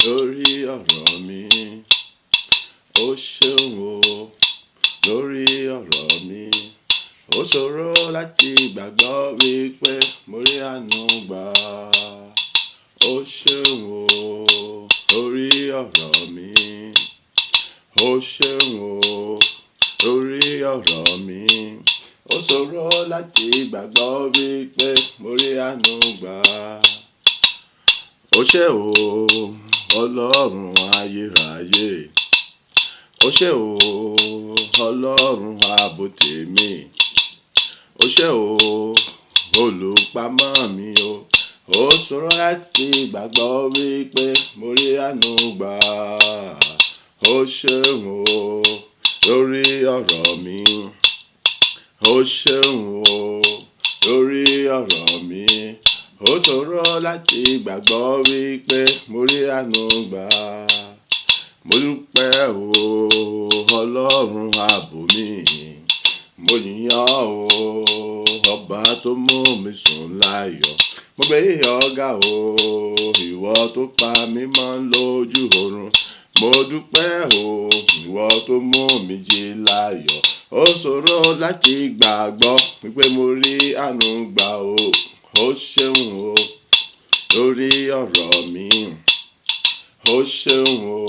lórí ọ̀rọ̀ mi. Ó ṣeun o lórí ọ̀rọ̀ mi. Ó ṣòro láti gbàgbọ́ wípé mo rí àánú gbà. Ó ṣeun o lórí ọ̀rọ̀ mi. Ó ṣeun o lórí ọ̀rọ̀ mi. Ó ṣòro láti gbàgbọ́ wípé mo rí àánú gbà. Ó ṣe o, Ọlọ́run ayérayé. Ó ṣe o, Ọlọ́run ààbò tèmi. Ó ṣe o, olùpamọ́ mi o. Ó ṣòro láti gbàgbọ́ wípé mo rí àánú gbà. Ó ṣeun o lórí ọ̀rọ̀ mi. Ó ṣeun o lórí ọ̀rọ̀ mi. Ó ṣòro láti gbàgbọ́ wípé mo rí àánú gbà. Mo dúpẹ́ o, Ọlọ́run ààbò mi. Mo yìn ọ́ o, ọba tó mú mi sùn láyọ̀. Mo gbé ọ ga o, ìwọ tó pa mí mọ́ lójú oorun. Mo dúpẹ́ o, ìwọ tó mú mi jí láyọ̀. Ó ṣòro láti gbàgbọ́ wípé mo rí àánú gbà o. Ó ṣeun o lórí ọ̀rọ̀ mi. Ó ṣeun o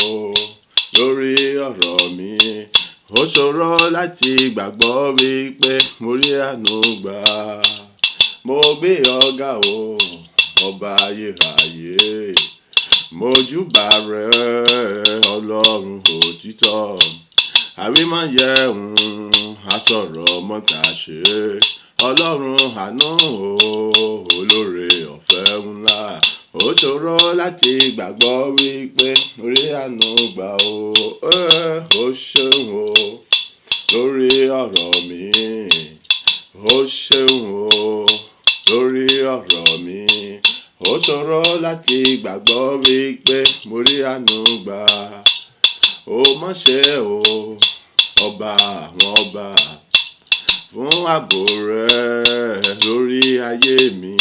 lórí ọ̀rọ̀ mi. Ó ṣòro láti gbàgbọ́ wípé mo rí àánú gbà. Mo gbé ọ ga o, ọba ayérayé. Mo júbà rẹ, Ọlọ́run òtítọ́. Àwímáyẹ̀hùn, asọ̀rọ̀ mọ́tàṣe. Ọlọ́run àánú o, olóore ọ̀fẹ́ ńlá. Ó ṣòro láti gbàgbọ́ wípé mo rí àánú gbà o. Ó ṣeun o lórí ọ̀rọ̀ mi. Ó ṣeun o lórí ọ̀rọ̀ mi. Ó ṣòro láti gbàgbọ́ wípé mo rí àánú gbà. Ó má ṣe o, ọba àwọn ọba, fún ààbò rẹ lórí ayé mi.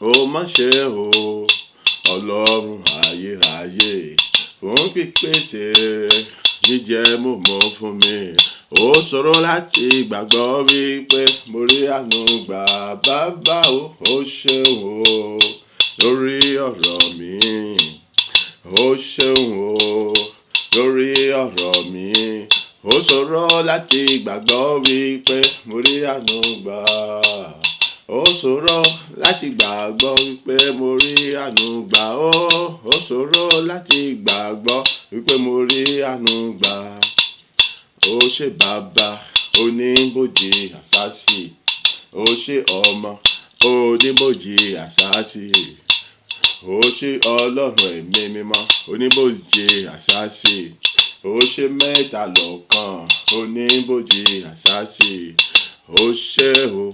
Ó má ṣe o, Ọlọ́run ayérayé, fún pípèsè jíjẹ múmu fún mi. Ó ṣòro láti gbàgbọ́ wípé mo rí àánú gbà. Bàbá o, ó ṣeun o lórí ọ̀rọ̀ mi. Ó ṣeun o lórí ọ̀rọ̀ mi. Ó ṣòro láti gbàgbọ́ wípé mo rí àánú gbà. Ó ṣòro láti gbàgbọ́ wípé mo rí àánú gbà. Ó ṣòro láti gbàgbọ́ wípé mo rí àánú gbà. Ó ṣe bàbá oníbòjì àsásì. Ó ṣe ọmọ oníbòjì àsásì. Ó ṣe Ọlọ́run ẹ̀mí mímọ́ oníbòjì àsásì. Ó ṣe mẹ́ta lọ́kan oníbòjì àsásì. Ó ṣe o,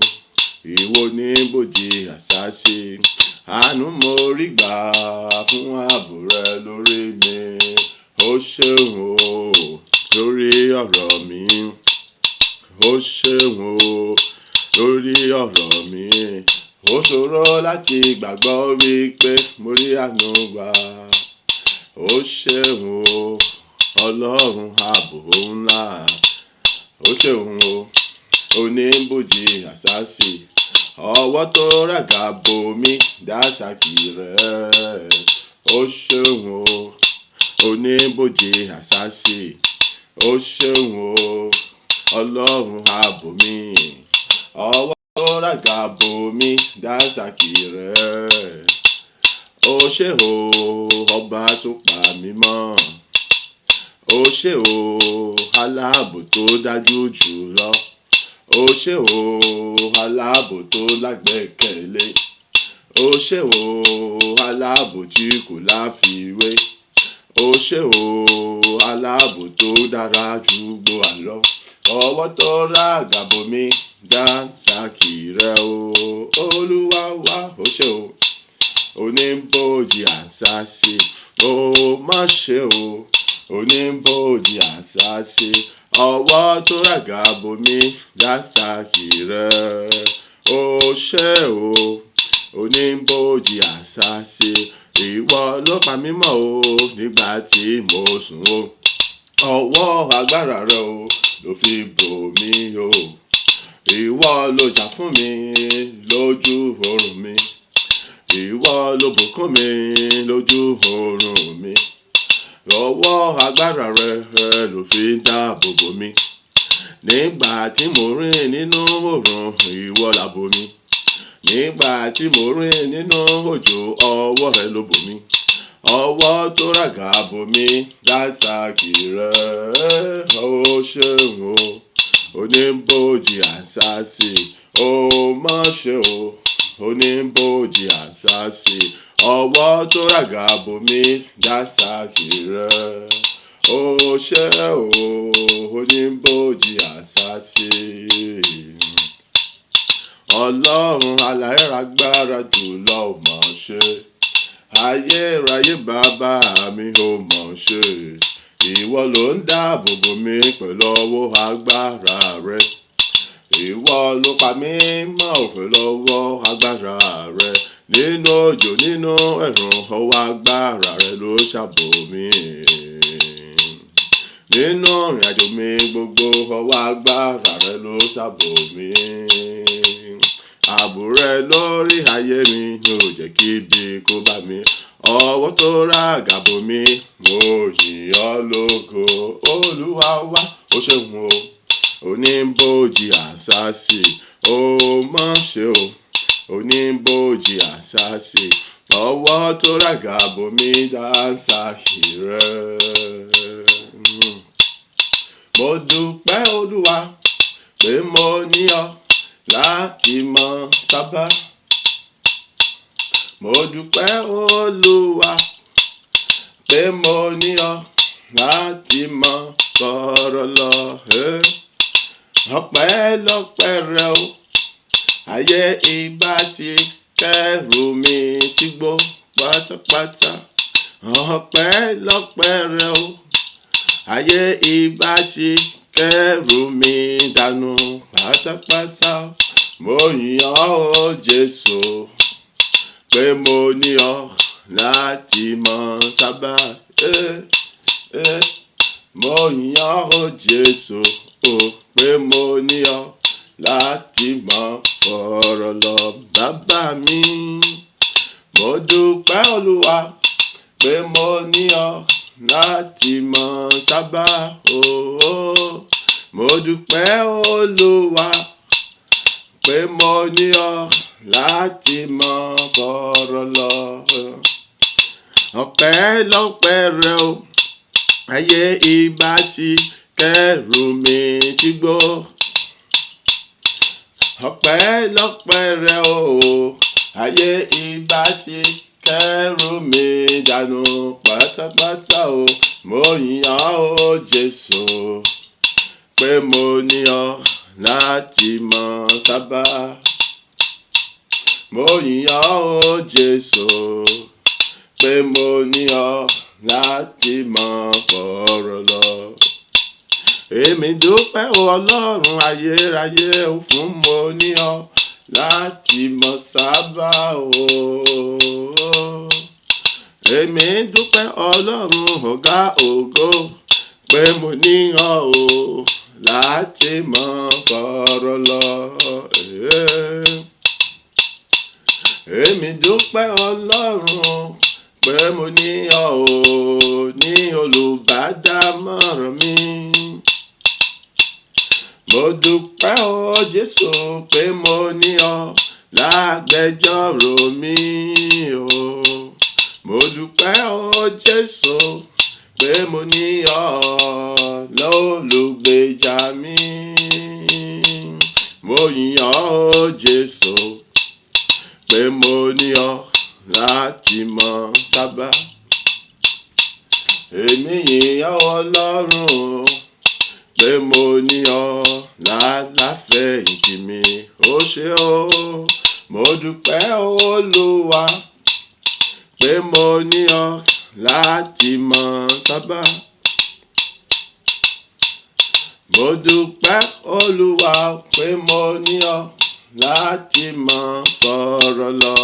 ìwọ oníbòjì àsásì. Àánú mo rí gbà fún ààbò rẹ lórí mi. Ó ṣeun o lórí ọ̀rọ̀ mi. Ó ṣeun o lórí ọ̀rọ̀ mi. Ó ṣòro láti gbàgbọ́ wípé mo rí àánú gbà. Ó ṣeun o, Ọlọ́run ààbò ńlá. Ó ṣeun o, oníbòjì àsásì. Ọwọ́ tó ràgà bò mí dàsákì rẹ̀. Ó ṣeun o, oníbòjì àsásì. Ó ṣeun o, Ọlọ́run ààbò mi. Ọwọ́ tó ràgà bò mí dàsákì rẹ̀. Ó ṣe o, ọba tó pa mí mọ́. Ó ṣe o, aláàbò tó dájú jùlọ. Ó ṣe o, aláàbò tó lágbẹ́kẹ̀lé. Ó ṣe o, aláàbò tí kò láfiwé. Ó ṣe o, aláàbò tó dára jù gbogbo àlọ́. Ọwọ́ tó ràgà bò mí dàsákì rẹ̀ o. Olúwa wa, ó ṣe o, oníbòjì àsásì. Ó má ṣe o, oníbòjì àsásì. Ọwọ́ tó ràgà bò mí dàsákì rẹ̀. Ó ṣe o, Oníbòjì àṣàṣe, ìwọ ló pa mí mọ́ o nígbà tí mo sùn o. Ọwọ́ agbára rẹ o ló fi bò mí o. Ìwọ ló jà fún mi lójú oorun mi. Ìwọ ló bùkún mi lójú oorun mi. Ọwọ́ agbára rẹ ló fi ń dáàbò bò mí. Nígbà tí mo rìn nínú oòrùn, ìwọ làbò mi. Nígbà tí mo rìn nínú òjò, ọwọ́ rẹ ló bò mí. Ọwọ́ tó ràgà bò mí, dánsákì rẹ. Ó ṣeun o, oníbòjì àṣàṣe, ó má ṣe o. Oníbòjì àṣàṣe, ọwọ́ tó ràgà bò mí, dánsákì rẹ. Ó ṣe o, oníbòjì àṣàṣe. Ọlọ́run aláìlágbára jùlọ ò mọ̀ ṣe. Ayérayé bàbá mi ò mọ̀ ṣe. Ìwọ ló ń dáàbò bò mí pẹ̀lú ọwọ́ agbára rẹ. Ìwọ ló pa mí mọ́ pẹ̀lú ọwọ́ agbára rẹ. Nínú òjò, nínú ẹ̀rùn, ọwọ́ agbára rẹ ló ṣàbò mí. Nínú ìrìnàjò mi gbogbo, ọwọ́ agbára rẹ ló ṣàbò mí. Ààbò rẹ lórí ayé mi ni ò jẹ́ kí ibi kó bá mi. Ọwọ́ tó ràgà bò mí, mo yìn ọ́ lógo. Olúwa wá, ó ṣeun o. Oníbòjì àṣàṣe, ó má ṣe o. Oníbòjì àṣàṣe, ọwọ́ tó ràgà bò mí, dánsákì rẹ. Mo dúpẹ́ Olúwa pé mo ní ọ láti mọ sábà. Mo dúpẹ́ Olúwa pé mo ní ọ láti mọ fọ̀rọ̀ lọ. Ọpẹ́lọpẹ́ rẹ o, ayé ìbá ti kẹ́rù mi sígbó pátápátá. Ọpẹ́lọpẹ́ rẹ o, ayé ìbá ti kẹ́rù mi dànù pátápátá. Mo yìn ọ́ o Jésù pé mo ní ọ láti mọ sábà. Mo yìn ọ́ o Jésù o pé mo ní ọ láti mọ fọ̀rọ̀ lọ bàbá mi. Mo dúpẹ́ Olúwa pé mo ní ọ láti mọ sábà. Mo dúpẹ́ Olúwa pé mo ní ọ láti mọ fọ̀rọ̀ lọ. Ọpẹ́lọpẹ́ rẹ o, ayé ìbá ti kẹ́rù mi sígbó. Ọpẹ́lọpẹ́ rẹ o, ayé ìbá ti kẹ́rù mi dànù pátápátá o. Mo yìn ọ́ o Jésù pé mo ní ọ láti mọ sábà. Mo yìn ọ́ o Jésù pé mo ní ọ láti mọ fọ̀rọ̀ lọ. Èmi dúpẹ́ o Ọlọ́run ayérayé o fún mo ní ọ láti mọ sábà o. Èmi dúpẹ́ Ọlọ́run ọ̀gá ògo pé mo ní ọ o láti mọ fọ̀rọ̀ lọ. Èmi dúpẹ́ Ọlọ́run pé mo ní ọ o ní olùbádámọ̀ràn mi. Mo dúpẹ́ o Jésù pé mo ní ọ lágbẹjọ́rò mi o. Mo dúpẹ́ o Jésù pé mo ní ọ lólùgbèjà mi. Mo yìn ọ́ o Jésù pé mo ní ọ láti mọ sábà. Èmi yìn ọ́ Ọlọ́run pé mo ní ọ lálàfẹ̀yìntì mi. Ó ṣé o, mo dúpẹ́ Olúwa pé mo ní ọ láti mọ sábà. Mo dúpẹ́ Olúwa pé mo ní ọ láti mọ fọ̀rọ̀ lọ.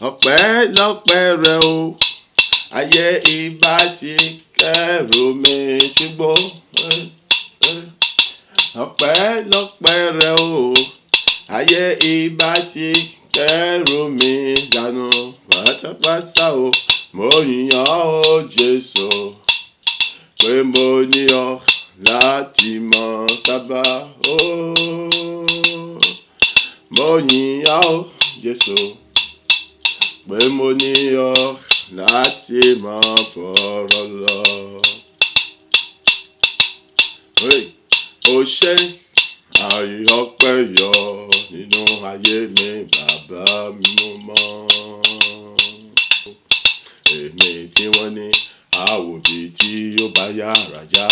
Ọpẹ́lọpẹ́ rẹ o, ayé ìbá ti kẹ́rù mi sígbó. Ọpẹ́lọpẹ́ rẹ o, ayé ìbá ti kẹ́rù mi dànù pátápátá o. Mo yìn ọ́ o Jésù, pé mo ní ọ láti mọ sábà o. Mo yìn ọ́ o Jésù, pé mo ní ọ láti mọ fọ̀rọ̀ lọ. Hey, o ṣé, ààyè ọpẹ́ yọ nínú ayé mi, bàbá mi mo mọ̀. Èmi tí wọ́n ní àwòbí tí ó bá yára já.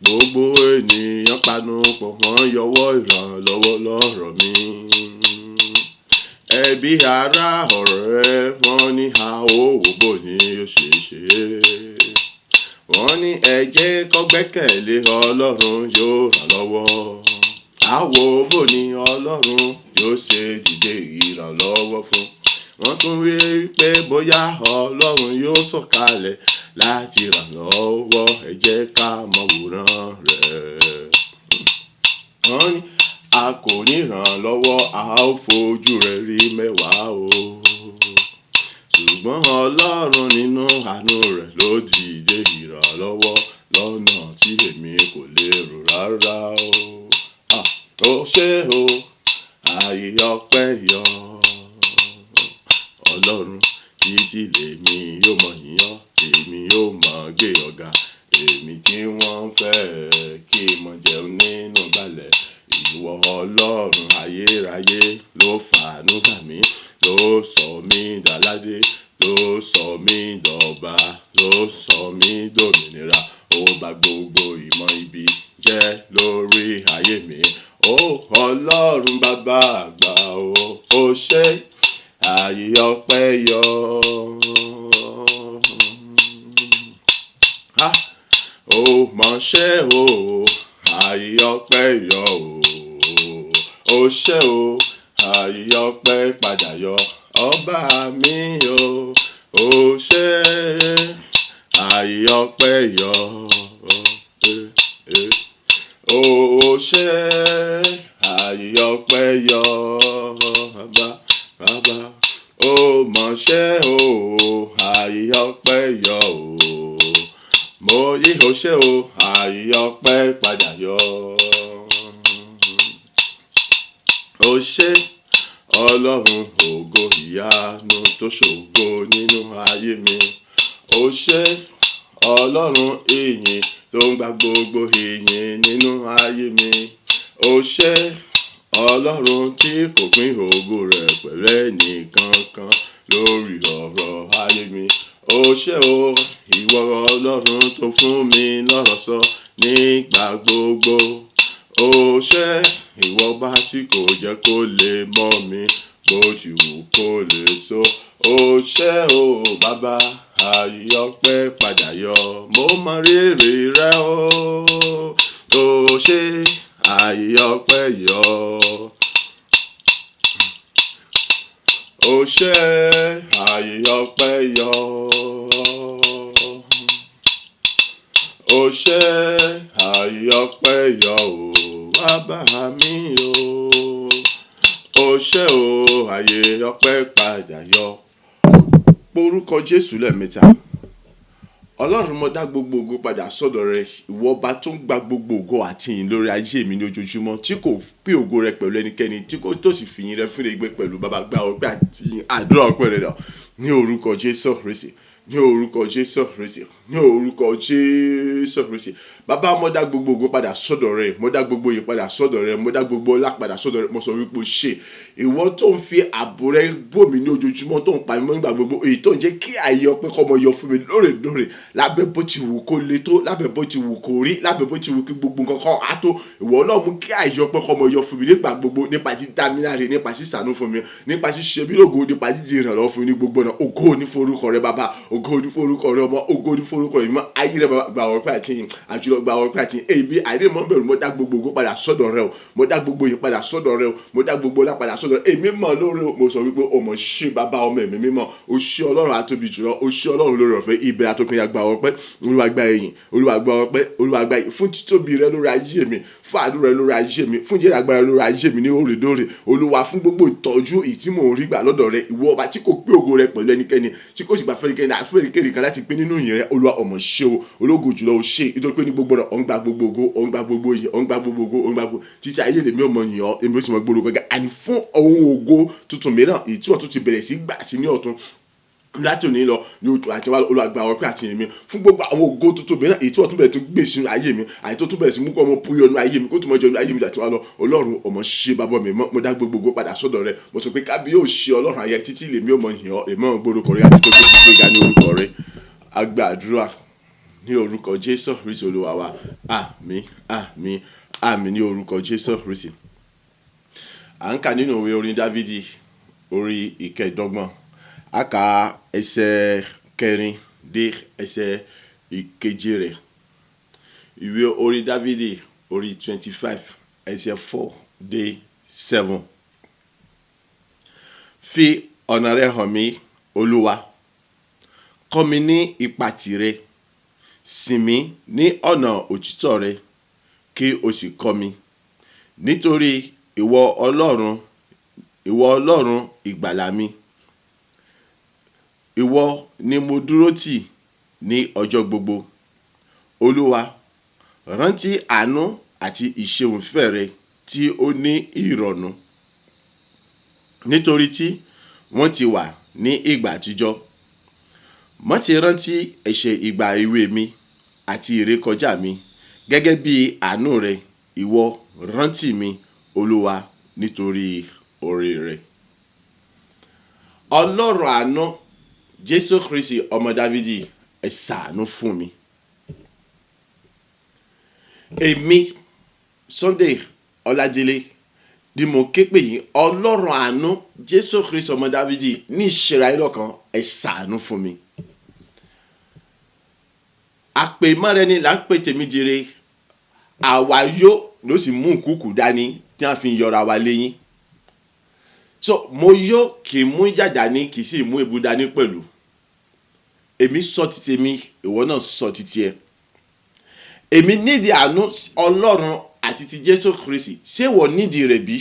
Gbogbo ènìyàn panu pọ̀, wọ́n yọwọ́ ìrànlọ́wọ́ lọ́rọ̀ mi. Ẹbí, ará, ọ̀rẹ́, wọ́n ní a ó wò bó ní ó ṣe ṣe. Wọ́n ní ẹ jẹ́ kó gbẹ́kẹ̀lé Ọlọ́run, yóò ràn lọ́wọ́. Àwo bò ní Ọlọ́run yóò ṣe dìde ìrànlọ́wọ́ fún. Wọ́n tún wí pé bóyá Ọlọ́run yóò sọ̀kalẹ̀ láti ràn lọ́wọ́, ẹ jẹ́ ká mọ wòran rẹ̀. Wọ́n ní a kò ní ràn lọ́wọ́, a ó fojú rẹ̀ rí mẹ́wàá o. Ṣùgbọ́n Ọlọ́run nínú àánú rẹ̀ ló dìde ìrànlọ́wọ́ lọ́nà tí èmi kò lérò rárá o. Ah, ó ṣé o, ààyè ọpẹ́ yọ. Ọlọ́run títí lèmi yóò mọ̀ yín ọ́, èmi yóò mọ̀ gbé ọ̀gá. Èmi tí wọ́n fẹ́ kí mo jẹun nínú balẹ̀. Ìwọ Ọlọ́run ayérayé ló fàánú gbà mí, ló sọ mí dàládé, ló sọ mí dọ̀ba, ló sọ mí dòmìnira. Ó bà gbogbo ìmọ̀ ibi jẹ́ lórí ayé mi. Ó Ọlọ́run bàbá àgbà o, ó ṣé, ààyè ọpẹ́ yọ. Ah, ó mọ̀ ṣé o, ààyè ọpẹ́ yọ o. Ó ṣé o, ààyè ọpẹ́ padà yọ. Ọba mi o, ó ṣé, ààyè ọpẹ́ yọ. Ó ṣé, ààyè ọpẹ́ yọ. Bàbá, bàbá, ó mọ̀ ṣé o, ààyè ọpẹ́ yọ o. Mo yí ó ṣé o, ààyè ọpẹ́ padà yọ. Ó ṣé, Ọlọ́run ògo ìyanu tó ṣògo nínú ayé mi. Ó ṣé, Ọlọ́run ìyìn tó ń gba gbogbo ìyìn nínú ayé mi. Ó ṣé, Ọlọ́run tí kò pín ògo rẹ̀ pẹ̀lú ẹnì kankan lórí ọ̀rọ̀ ayé mi. Ó ṣé o, ìwọ Ọlọ́run tó fún mi lọ́rọ̀ sọ nígbà gbogbo. Ó ṣé, ìwọ bá tí kò jẹ́ kó lè mọ̀ mi bó ti wù kó lè tó. Ó ṣé o bàbá, ààyè ọpẹ́ padà yọ. Mo mọ rírì rẹ o. Ó ṣé, ààyè ọpẹ́ yọ. Ó ṣé, ààyè ọpẹ́ yọ. Ó ṣé, ààyè ọpẹ́ yọ o, bàbá mi o. Ó ṣé o, ààyè ọpẹ́ padà yọ. Porúkọ Jésù lẹ́ẹ̀mẹ́ta. Ọlọ́run, mo dá gbogbo ògo padà sọ́dọ̀ rẹ, ìwọ ọba tó ń gba gbogbo ògo àti ìyìn lórí ayé mi ní ojoojúmọ́, tí kò pín ògo rẹ pẹ̀lú ẹnikẹ́ni, tí kò tó sì fi ìyìn rẹ fún ẹgbẹ́ pẹ̀lú. Bàbá, gba ọpẹ́ àti ìyìn, àdúrà ọpẹ́ rẹ lọ. Ní orúkọ Jésù Kristi, ní orúkọ Jésù Kristi, ní orúkọ Jésù Kristi. Bàbá, mo dá gbogbo ògo padà sọ́dọ̀ rẹ, mo dá gbogbo ìyìn padà sọ́dọ̀ rẹ, mo dá gbogbo ọlá padà sọ́dọ̀ rẹ. Mo sọ wípé o ṣé, ìwọ tó ń fi ààbò rẹ bò mí ní ojoojúmọ́, tó ń pa mí mọ́ nígbà gbogbo, èyí tó ń jẹ́ kí ààyè ọpẹ́ kó mọ yọ fún mi lóòrèkóòrè, lábẹ́ bó ti wù kó le tó, lábẹ́ bó ti wù kó rí, lábẹ́ bó ti wù kí gbogbo nǹkan kan á tó. Ìwọ Ọlọ́run mú kí ààyè ọpẹ́ kó mọ yọ fún mi nígbà gbogbo, nípa dídá mi láre, nípa ṣíṣàánú fún mi, nípa ṣíṣe mí lógo, nípa dídi ìrànlọ́wọ́ fún mi ní gbogbo ọ̀nà. Ògo ní forúkọ rẹ bàbá, ògo Ògo ní forúkọ rẹ ọmọ, ògo ní forúkọ rẹ mímọ́. Ayé rẹ bàbá, gba ọpẹ́ àti ìyìn àjùlọ, gba ọpẹ́ àti ìyìn. Èmi àìrí mọ́ bẹ̀rù, mo dá gbogbo ògo padà sọ́dọ̀ rẹ o, mo dá gbogbo ìyìn padà sọ́dọ̀ rẹ o, mo dá gbogbo ọlá padà sọ́dọ̀ rẹ. Èmi mọ̀ lóore o, mo sọ wípé o mọ̀ ṣe bàbá, ọmọ, ẹ̀mí mímọ́. O ṣé Ọlọ́run àtóbi jùlọ, o ṣé Ọlọ́run lórí ọ̀fẹ́ ìbẹ̀rẹ̀ àtòpin. Gba ọpẹ́, Olúwa, gba ìyìn, Olúwa, gba ọpẹ́, Olúwa, gba ìyìn fún títóbi rẹ lórí ayé mi, fún àdúrà rẹ lórí ayé mi, fún ìjẹ́rìí agbára lórí ayé mi ní òrèdóòrè, Olúwa, fún gbogbo ìtọ́jú èyí tí mò ń rí gbà lọ́dọ̀ rẹ. Ìwọ ọba tí kò pé ògo rẹ pẹ̀lú ẹnikẹ́ni, tí kò sì gbà fẹ́nikẹ́ni àfẹ́nikẹ́ni kan láti pín nínú ìyìn rẹ. Olúwa, ọmọ ṣe o, ológo jùlọ, o ṣe, nítorí pé ní gbogbo ọ̀nà ò ń gba gbogbo ògo, ò ń gba gbogbo ìyìn, ò ń gba gbogbo ògo, ò ń gba gbogbo títí ayé. Lèmi ò mọ yìn ọ́, èmi ó sì mọ gbòòrò gẹ́gẹ́ àní fún ohun ògo tuntun mìíràn èyí tí wọ́n tún ti bẹ̀rẹ̀ sí gbà sí ní ọ̀tun láti òní lọ ní oṣù àti wàá. Olúwa, gba ọpẹ́ àti ìyìn mi fún gbogbo àwọn ògo tuntun mìíràn èyí tí wọ́n tún bẹ̀rẹ̀ tó gbé sínú ayé mi, àti tó tún bẹ̀rẹ̀ sí mú kọ́ ọmọ púyọ́ nínú ayé mi, kó tún mọ́ jọ nínú ayé mi àti wàá lọ. Ọlọ́run, ọmọ ṣe bàbá mi mọ́, mo dá gbogbo ògo padà sọ́dọ̀ rẹ. Mo sọ pé kábíyèsí ṣe Ọlọ́run ayé, títí lèmi ò mọ yìn ọ́, èmi ò gbórúkọ rẹ àti tó tó gbéga ní orúkọ rẹ. Agbàdúrà ní orúkọ Jésù Kristi Olúwa wa. Àmín, àmín, àmín ní orúkọ Jésù Kristi. À ń kà nínú ìwé orin Dávidi, orí 25. A kà ẹsẹ̀ 4 dé ẹsẹ̀ 7 rẹ̀. Ìwé orin Dávidi, orí 25, ẹsẹ̀ 4 dé 7. Fi ọ̀nà rẹ hàn mí, Olúwa, kọ́ mi ní ipa tìrẹ. Sìn mí ní ọ̀nà òtítọ́ rẹ, kí o sì kọ́ mi, nítorí ìwọ Ọlọ́run, ìwọ Ọlọ́run ìgbàlà mi, ìwọ ni mo dúró tì ní ọjọ́ gbogbo. Olúwa, rántí àánú àti ìṣeunfẹ́ rẹ tí ó ní ìrọ̀nù, nítorí tí wọ́n ti wà ní ìgbà àtijọ́. Má ti rántí ẹ̀ṣẹ̀ ìgbà èwe mi àti ìrékọjá mi. Gẹ́gẹ́ bí àánú rẹ, ìwọ rántí mi, Olúwa, nítorí oore rẹ. Ọlọ́run àánú, Jésù Kristi ọmọ Dávidi, ẹ ṣàánú fún mi. Èmi Sunday Ọlájílé ni mo ké pè yín. Ọlọ́run àánú, Jésù Kristi ọmọ Dávidi, ní ìṣera yín lọ́kàn, ẹ ṣàánú fún mi. Àpèmọ́rẹ́ni là ń pè tèmi dire. Àwa yó ló sì mú nkúkú dání tí wọ́n fi ń yọra wa léyìn. So mo yó kì í mú ìjà dání, kì í sì mú ebu dání pẹ̀lú. Èmi sọ ti tèmi, ìwọ náà sọ ti tiẹ̀. Èmi nídìí àánú Ọlọ́run àti ti Jésù Kristi. Ṣé ìwọ nídìí rẹ̀ bí?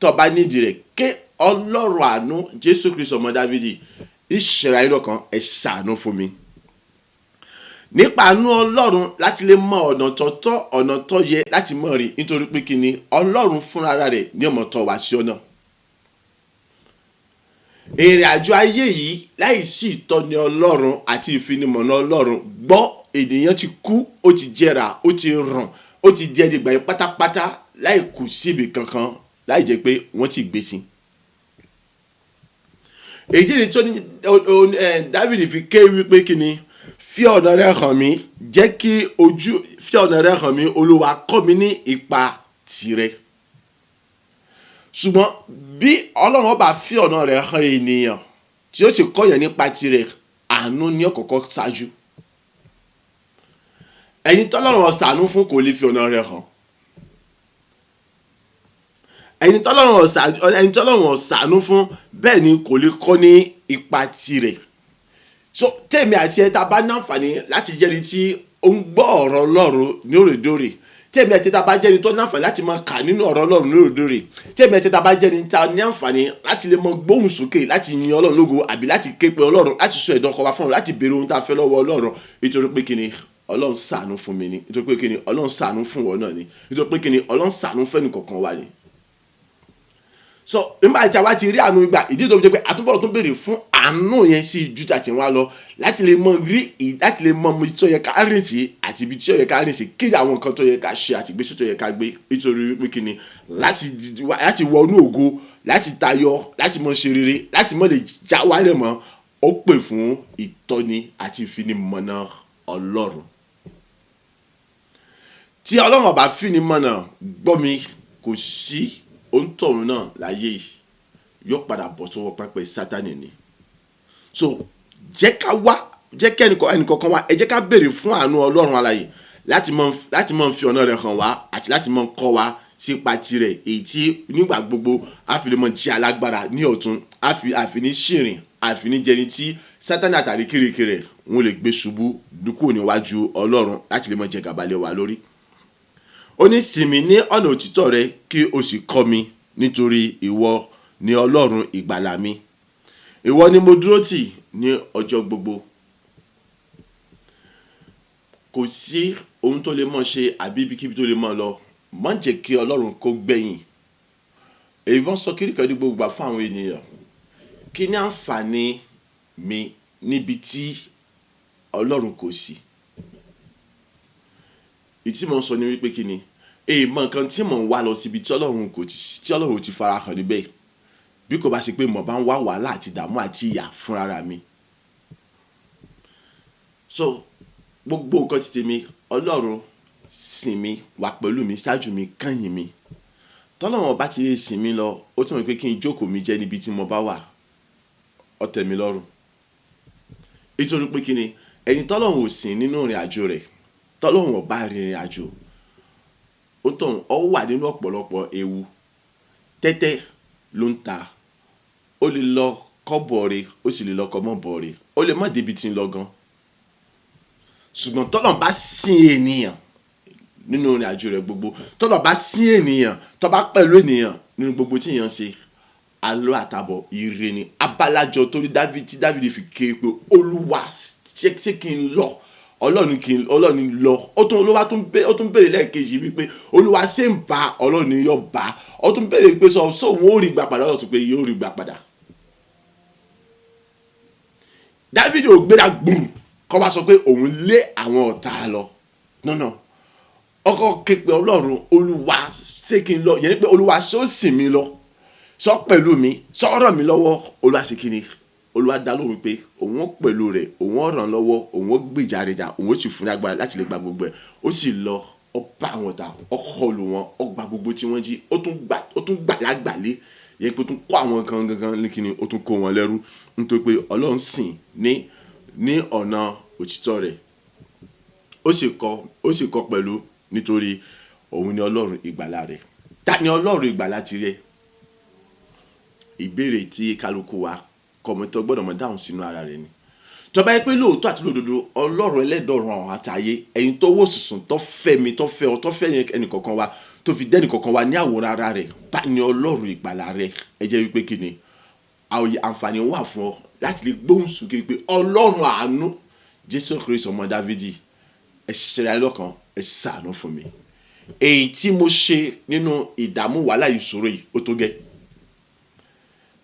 Tó bá nídìí rẹ̀, ké Ọlọ́run àánú, Jésù Kristi ọmọ Dávidi, ìṣẹ̀ra yín lọ́kàn, ẹ ṣàánú fún mi nípa àánú Ọlọ́run láti lè mọ ọ̀nà tọ́tọ́, ọ̀nà tó yẹ láti mọ̀ rí, nítorí pé kí ni? Ọlọ́run fúnra rẹ̀ ní ọmọ tọ́ wá sí ọ̀nà. Ìrìn àjò ayé yìí, láì sí ìtọ́ni Ọlọ́run àti ìfinimọ̀nà Ọlọ́run, gbọ́, ènìyàn ti kú, ó ti jẹrà, ó ti ràn, ó ti jẹ́ dìgbà yẹn pátápátá, láì kù síbi kankan, láì jẹ́ pé wọ́n ti gbé sí. Èyí tí ní tó ní David fi ké wípé kí ni? Fi ọ̀nà rẹ hàn mí, jẹ́ kí ojú, fi ọ̀nà rẹ hàn mí, Olúwa, kọ́ mi ní ipa tìrẹ. Ṣùgbọ́n bí Ọlọ́run ọba fi ọ̀nà rẹ̀ hàn ènìyàn, tí ó sì kọ́yàn nípa tirẹ̀, àánú ní ọ̀kọ̀ọ̀kọ̀ ṣáájú. Ẹni tọ́lọ́run ṣàánú fún kò lè fi ọ̀nà rẹ̀ hàn. Ẹni tọ́lọ́run ṣàánú fún, bẹ́ẹ̀ ni kò lè kọ́ ní ipa tirẹ̀. So tèmi àti ẹ ta bá náǹfààní láti jẹ́ni tí ó ń gbọ́ ọ̀rọ̀ Ọlọ́run ní òrèdóòrè, tèmi àti ẹ ta bá jẹ́ni tó náǹfààní láti máa kà nínú ọ̀rọ̀ Ọlọ́run ní òrèdóòrè, tèmi àti ẹ ta bá jẹ́ni tá ní àǹfààní láti lè mọ gbóhùn sókè láti yin Ọlọ́run lógo, àbí láti ké pe Ọlọ́run, láti sọ ẹ̀dùn ọkàn wa fún Ọlọ́run, láti béèrè ohun tá a fẹ́ lọ́wọ́ Ọlọ́run, nítorí pé kíni? Ọlọ́run ṣàánú fún mi ni. Nítorí pé kíni? Ọlọ́run ṣàánú fún wọn náà ni. Nítorí pé kíni? Ọlọ́run ṣàánú fẹ́ni kọ̀ọ̀kan wa ni. So nígbà tí a wá ti rí àánú gbà, ìdí tó fi jẹ́ pé àtúbọ̀rọ̀ tó béèrè fún àánú yẹn sí ju tàti wá lọ, láti lè mọ rí, láti lè mọ ibi tó yẹ ká rìn sí àti ibi tí ó yẹ ká rìn sí, kí ni àwọn nǹkan tó yẹ ká ṣe àti ìgbésẹ̀ tó yẹ ká gbé, nítorí pé kí ni? Láti wọnú ògo, láti tayọ, láti mọ ṣe rere, láti mọ lè já wálẹ̀ mọ́, ó pè fún ìtọ́ni àti ìfinimọ̀nà Ọlọ́run. Tí Ọlọ́run ọba finimọ̀nà, gbọ́ mi, kò sí òǹtọ̀hún náà láyé yìí, yóò padà bọ̀ sọ́wọ́ pápẹ́ Sátánì ni. So jẹ́ ká wá Jẹ́ kí ẹnìkọ̀ọ̀kan wa, ẹ jẹ́ ká béèrè fún àánú Ọlọ́run alààyè láti mọ̀ fi ọ̀nà rẹ̀ hàn wá àti láti mọ̀ kọ́ wa sípa tirẹ̀, èyí tí nígbà gbogbo a fi lè mọ̀ jẹ́ alágbára ní ọ̀tún, a fi àfi ní ṣìrìn, àfi ní jẹni tí Sátánì àtàrí kirikiri wọn lè gbé ṣubú kúrò níwájú Ọlọ́run láti lè mọ̀ jẹ gàba lé wa lórí. Ó ní, "Sìn mí ní ọ̀nà òtítọ́ rẹ, kí o sì kọ́ mi, nítorí ìwọ ni Ọlọ́run ìgbàlà mi. Ìwọ ni mo dúró tì ní ọjọ́ gbogbo." Kò sí ohun tó lè mọ̀ ṣe àbí ibikíbi tó lè mọ̀ lọ, má jẹ́ kí Ọlọ́run kó gbẹ̀yìn. Èyí wọ́n sọ kíríkan ní gbogbo ìgbà fún àwọn ènìyàn: kí ni àǹfààní mi níbi tí Ọlọ́run kò sí? Ìdí tí mò ń sọ ni wípé, kí ni èyí mọ nǹkan tí mò ń wá lọ síbi tí Ọlọ́run kò ti, tí Ọlọ́run ò ti farahàn níbẹ̀, bí kò bá ṣe pé mo bá ń wá wàhálà àti ìdààmú àti ìyà fúnra mi? So gbogbo nǹkan ti tèmi, Ọlọ́run sìn mí, wà pẹ̀lú mi, ṣáájú mi, kányìn mi. Tọ́lọ́run bá ti lè sìn mí lọ, ó túmọ̀ pé kí n jókòó mi jẹ́ níbi tí mo bá wà, ó tẹ́ mi lọ́rùn. Nítorí pé kí ni? Ẹni tọ́lọ́run ò sìn nínú ìrìn àjò rẹ̀, tọ́lọ́run ò bá rìnrìn àjò, ó tọ̀hún ó wà nínú ọ̀pọ̀lọpọ̀ ewu. Tẹ́tẹ́ ló ń ta. Ó lè lọ kọ́ bọ̀ọ̀rẹ́, ó sì lè lọ kọ́ mọ́ bọ̀ọ̀rẹ́, ó lè má débi tí ń lọ gan. Ṣùgbọ́n tọ́lọ́run bá sìn ènìyàn nínú ìrìn àjò rẹ̀ gbogbo, tọ́lọ́run bá sìn ènìyàn, tó bá pẹ̀lú ènìyàn nínú gbogbo tí èèyàn ṣe, alọ́ àtàbọ̀ ire ni. Abalajọ torí David, tí David fi ké pé, "Olúwa, ṣé kí n lọ?" Ọlọ́run kí n, Ọlọ́run lọ. Ó tún, Olúwa tún bẹ, ó tún béèrè lẹ́ẹ̀kejì wípé, "Olúwa, ṣé ń bá?" Ọlọ́run yóò bá. Ó tún béèrè pé sọ òun ó rí gbà padà? Ọlọ́run tún pé yóò rí gbà padà. David ò gbéra gbùrù kọ́ wá sọ pé òun lé àwọn ọ̀tá lọ. No, ọkọ ké pe Ọlọ́run, "Olúwa, ṣé kí n lọ?" Yẹn ni pé, "Olúwa, ṣé ó sìn mí lọ? Sọ pẹ̀lú mi, sọ ràn mí lọ́wọ́?" Olúwa ṣe kí ni? Olúwa dá lóhùn pé òun ó pẹ̀lú rẹ̀, òun ó ràn lọ́wọ́, òun ó gbèjà rẹ̀ jà, òun ó sì fún ní agbára láti lè gba gbogbo ẹ̀. Ó sì lọ, ó bá àwọn ọ̀tá, ó kọlù wọn, ó gba gbogbo tí wọ́n jí, ó tún gbà lágbàlé yẹn pé ó tún kó àwọn kan gangan ní kíni, ó tún kó wọn lẹ́rú, nítorí pé Ọlọ́run sìn ní ọ̀nà òtítọ́ rẹ̀. Ó sì kọ pẹ̀lú, nítorí òun ni Ọlọ́run ìgbàlà rẹ̀. Ta ni Ọlọ́run ìgbàlà tirẹ̀? Ìbéèrè tí kálukú wa kọ̀mọ̀tọ́ gbọ́dọ̀ mọ̀ dáhùn sínú ara rẹ̀ ni. Tó bá yẹ pé lóòótọ́ àti lódodo, Ọlọ́run ẹlẹ́dọ̀ọ̀run àwọn àtàyè, ẹ̀yin tó wò sùsùn, tó fẹ́ mi, tó fẹ́ ọ, tó fẹ́ ẹnìkọ̀ọ̀kan wa, tó fi dẹ́nì kọ̀ọ̀kan wa ní àwòrán ara rẹ̀, bá ní Ọlọ́run ìgbàlà rẹ̀, ẹ jẹ́ wípé kí ni àǹfààní wà fún ọ láti lè gbóhùn sókè pé, "Ọlọ́run àánú, Jésù Kristi ọmọ Dávidi, ẹ ṣẹlẹ̀ ayé lọ́kàn, ẹ ṣàánú fún mi. Èyí tí mo ṣe nínú ìdààmú, wàhálà, ìṣòro yìí, ó tó gẹ́."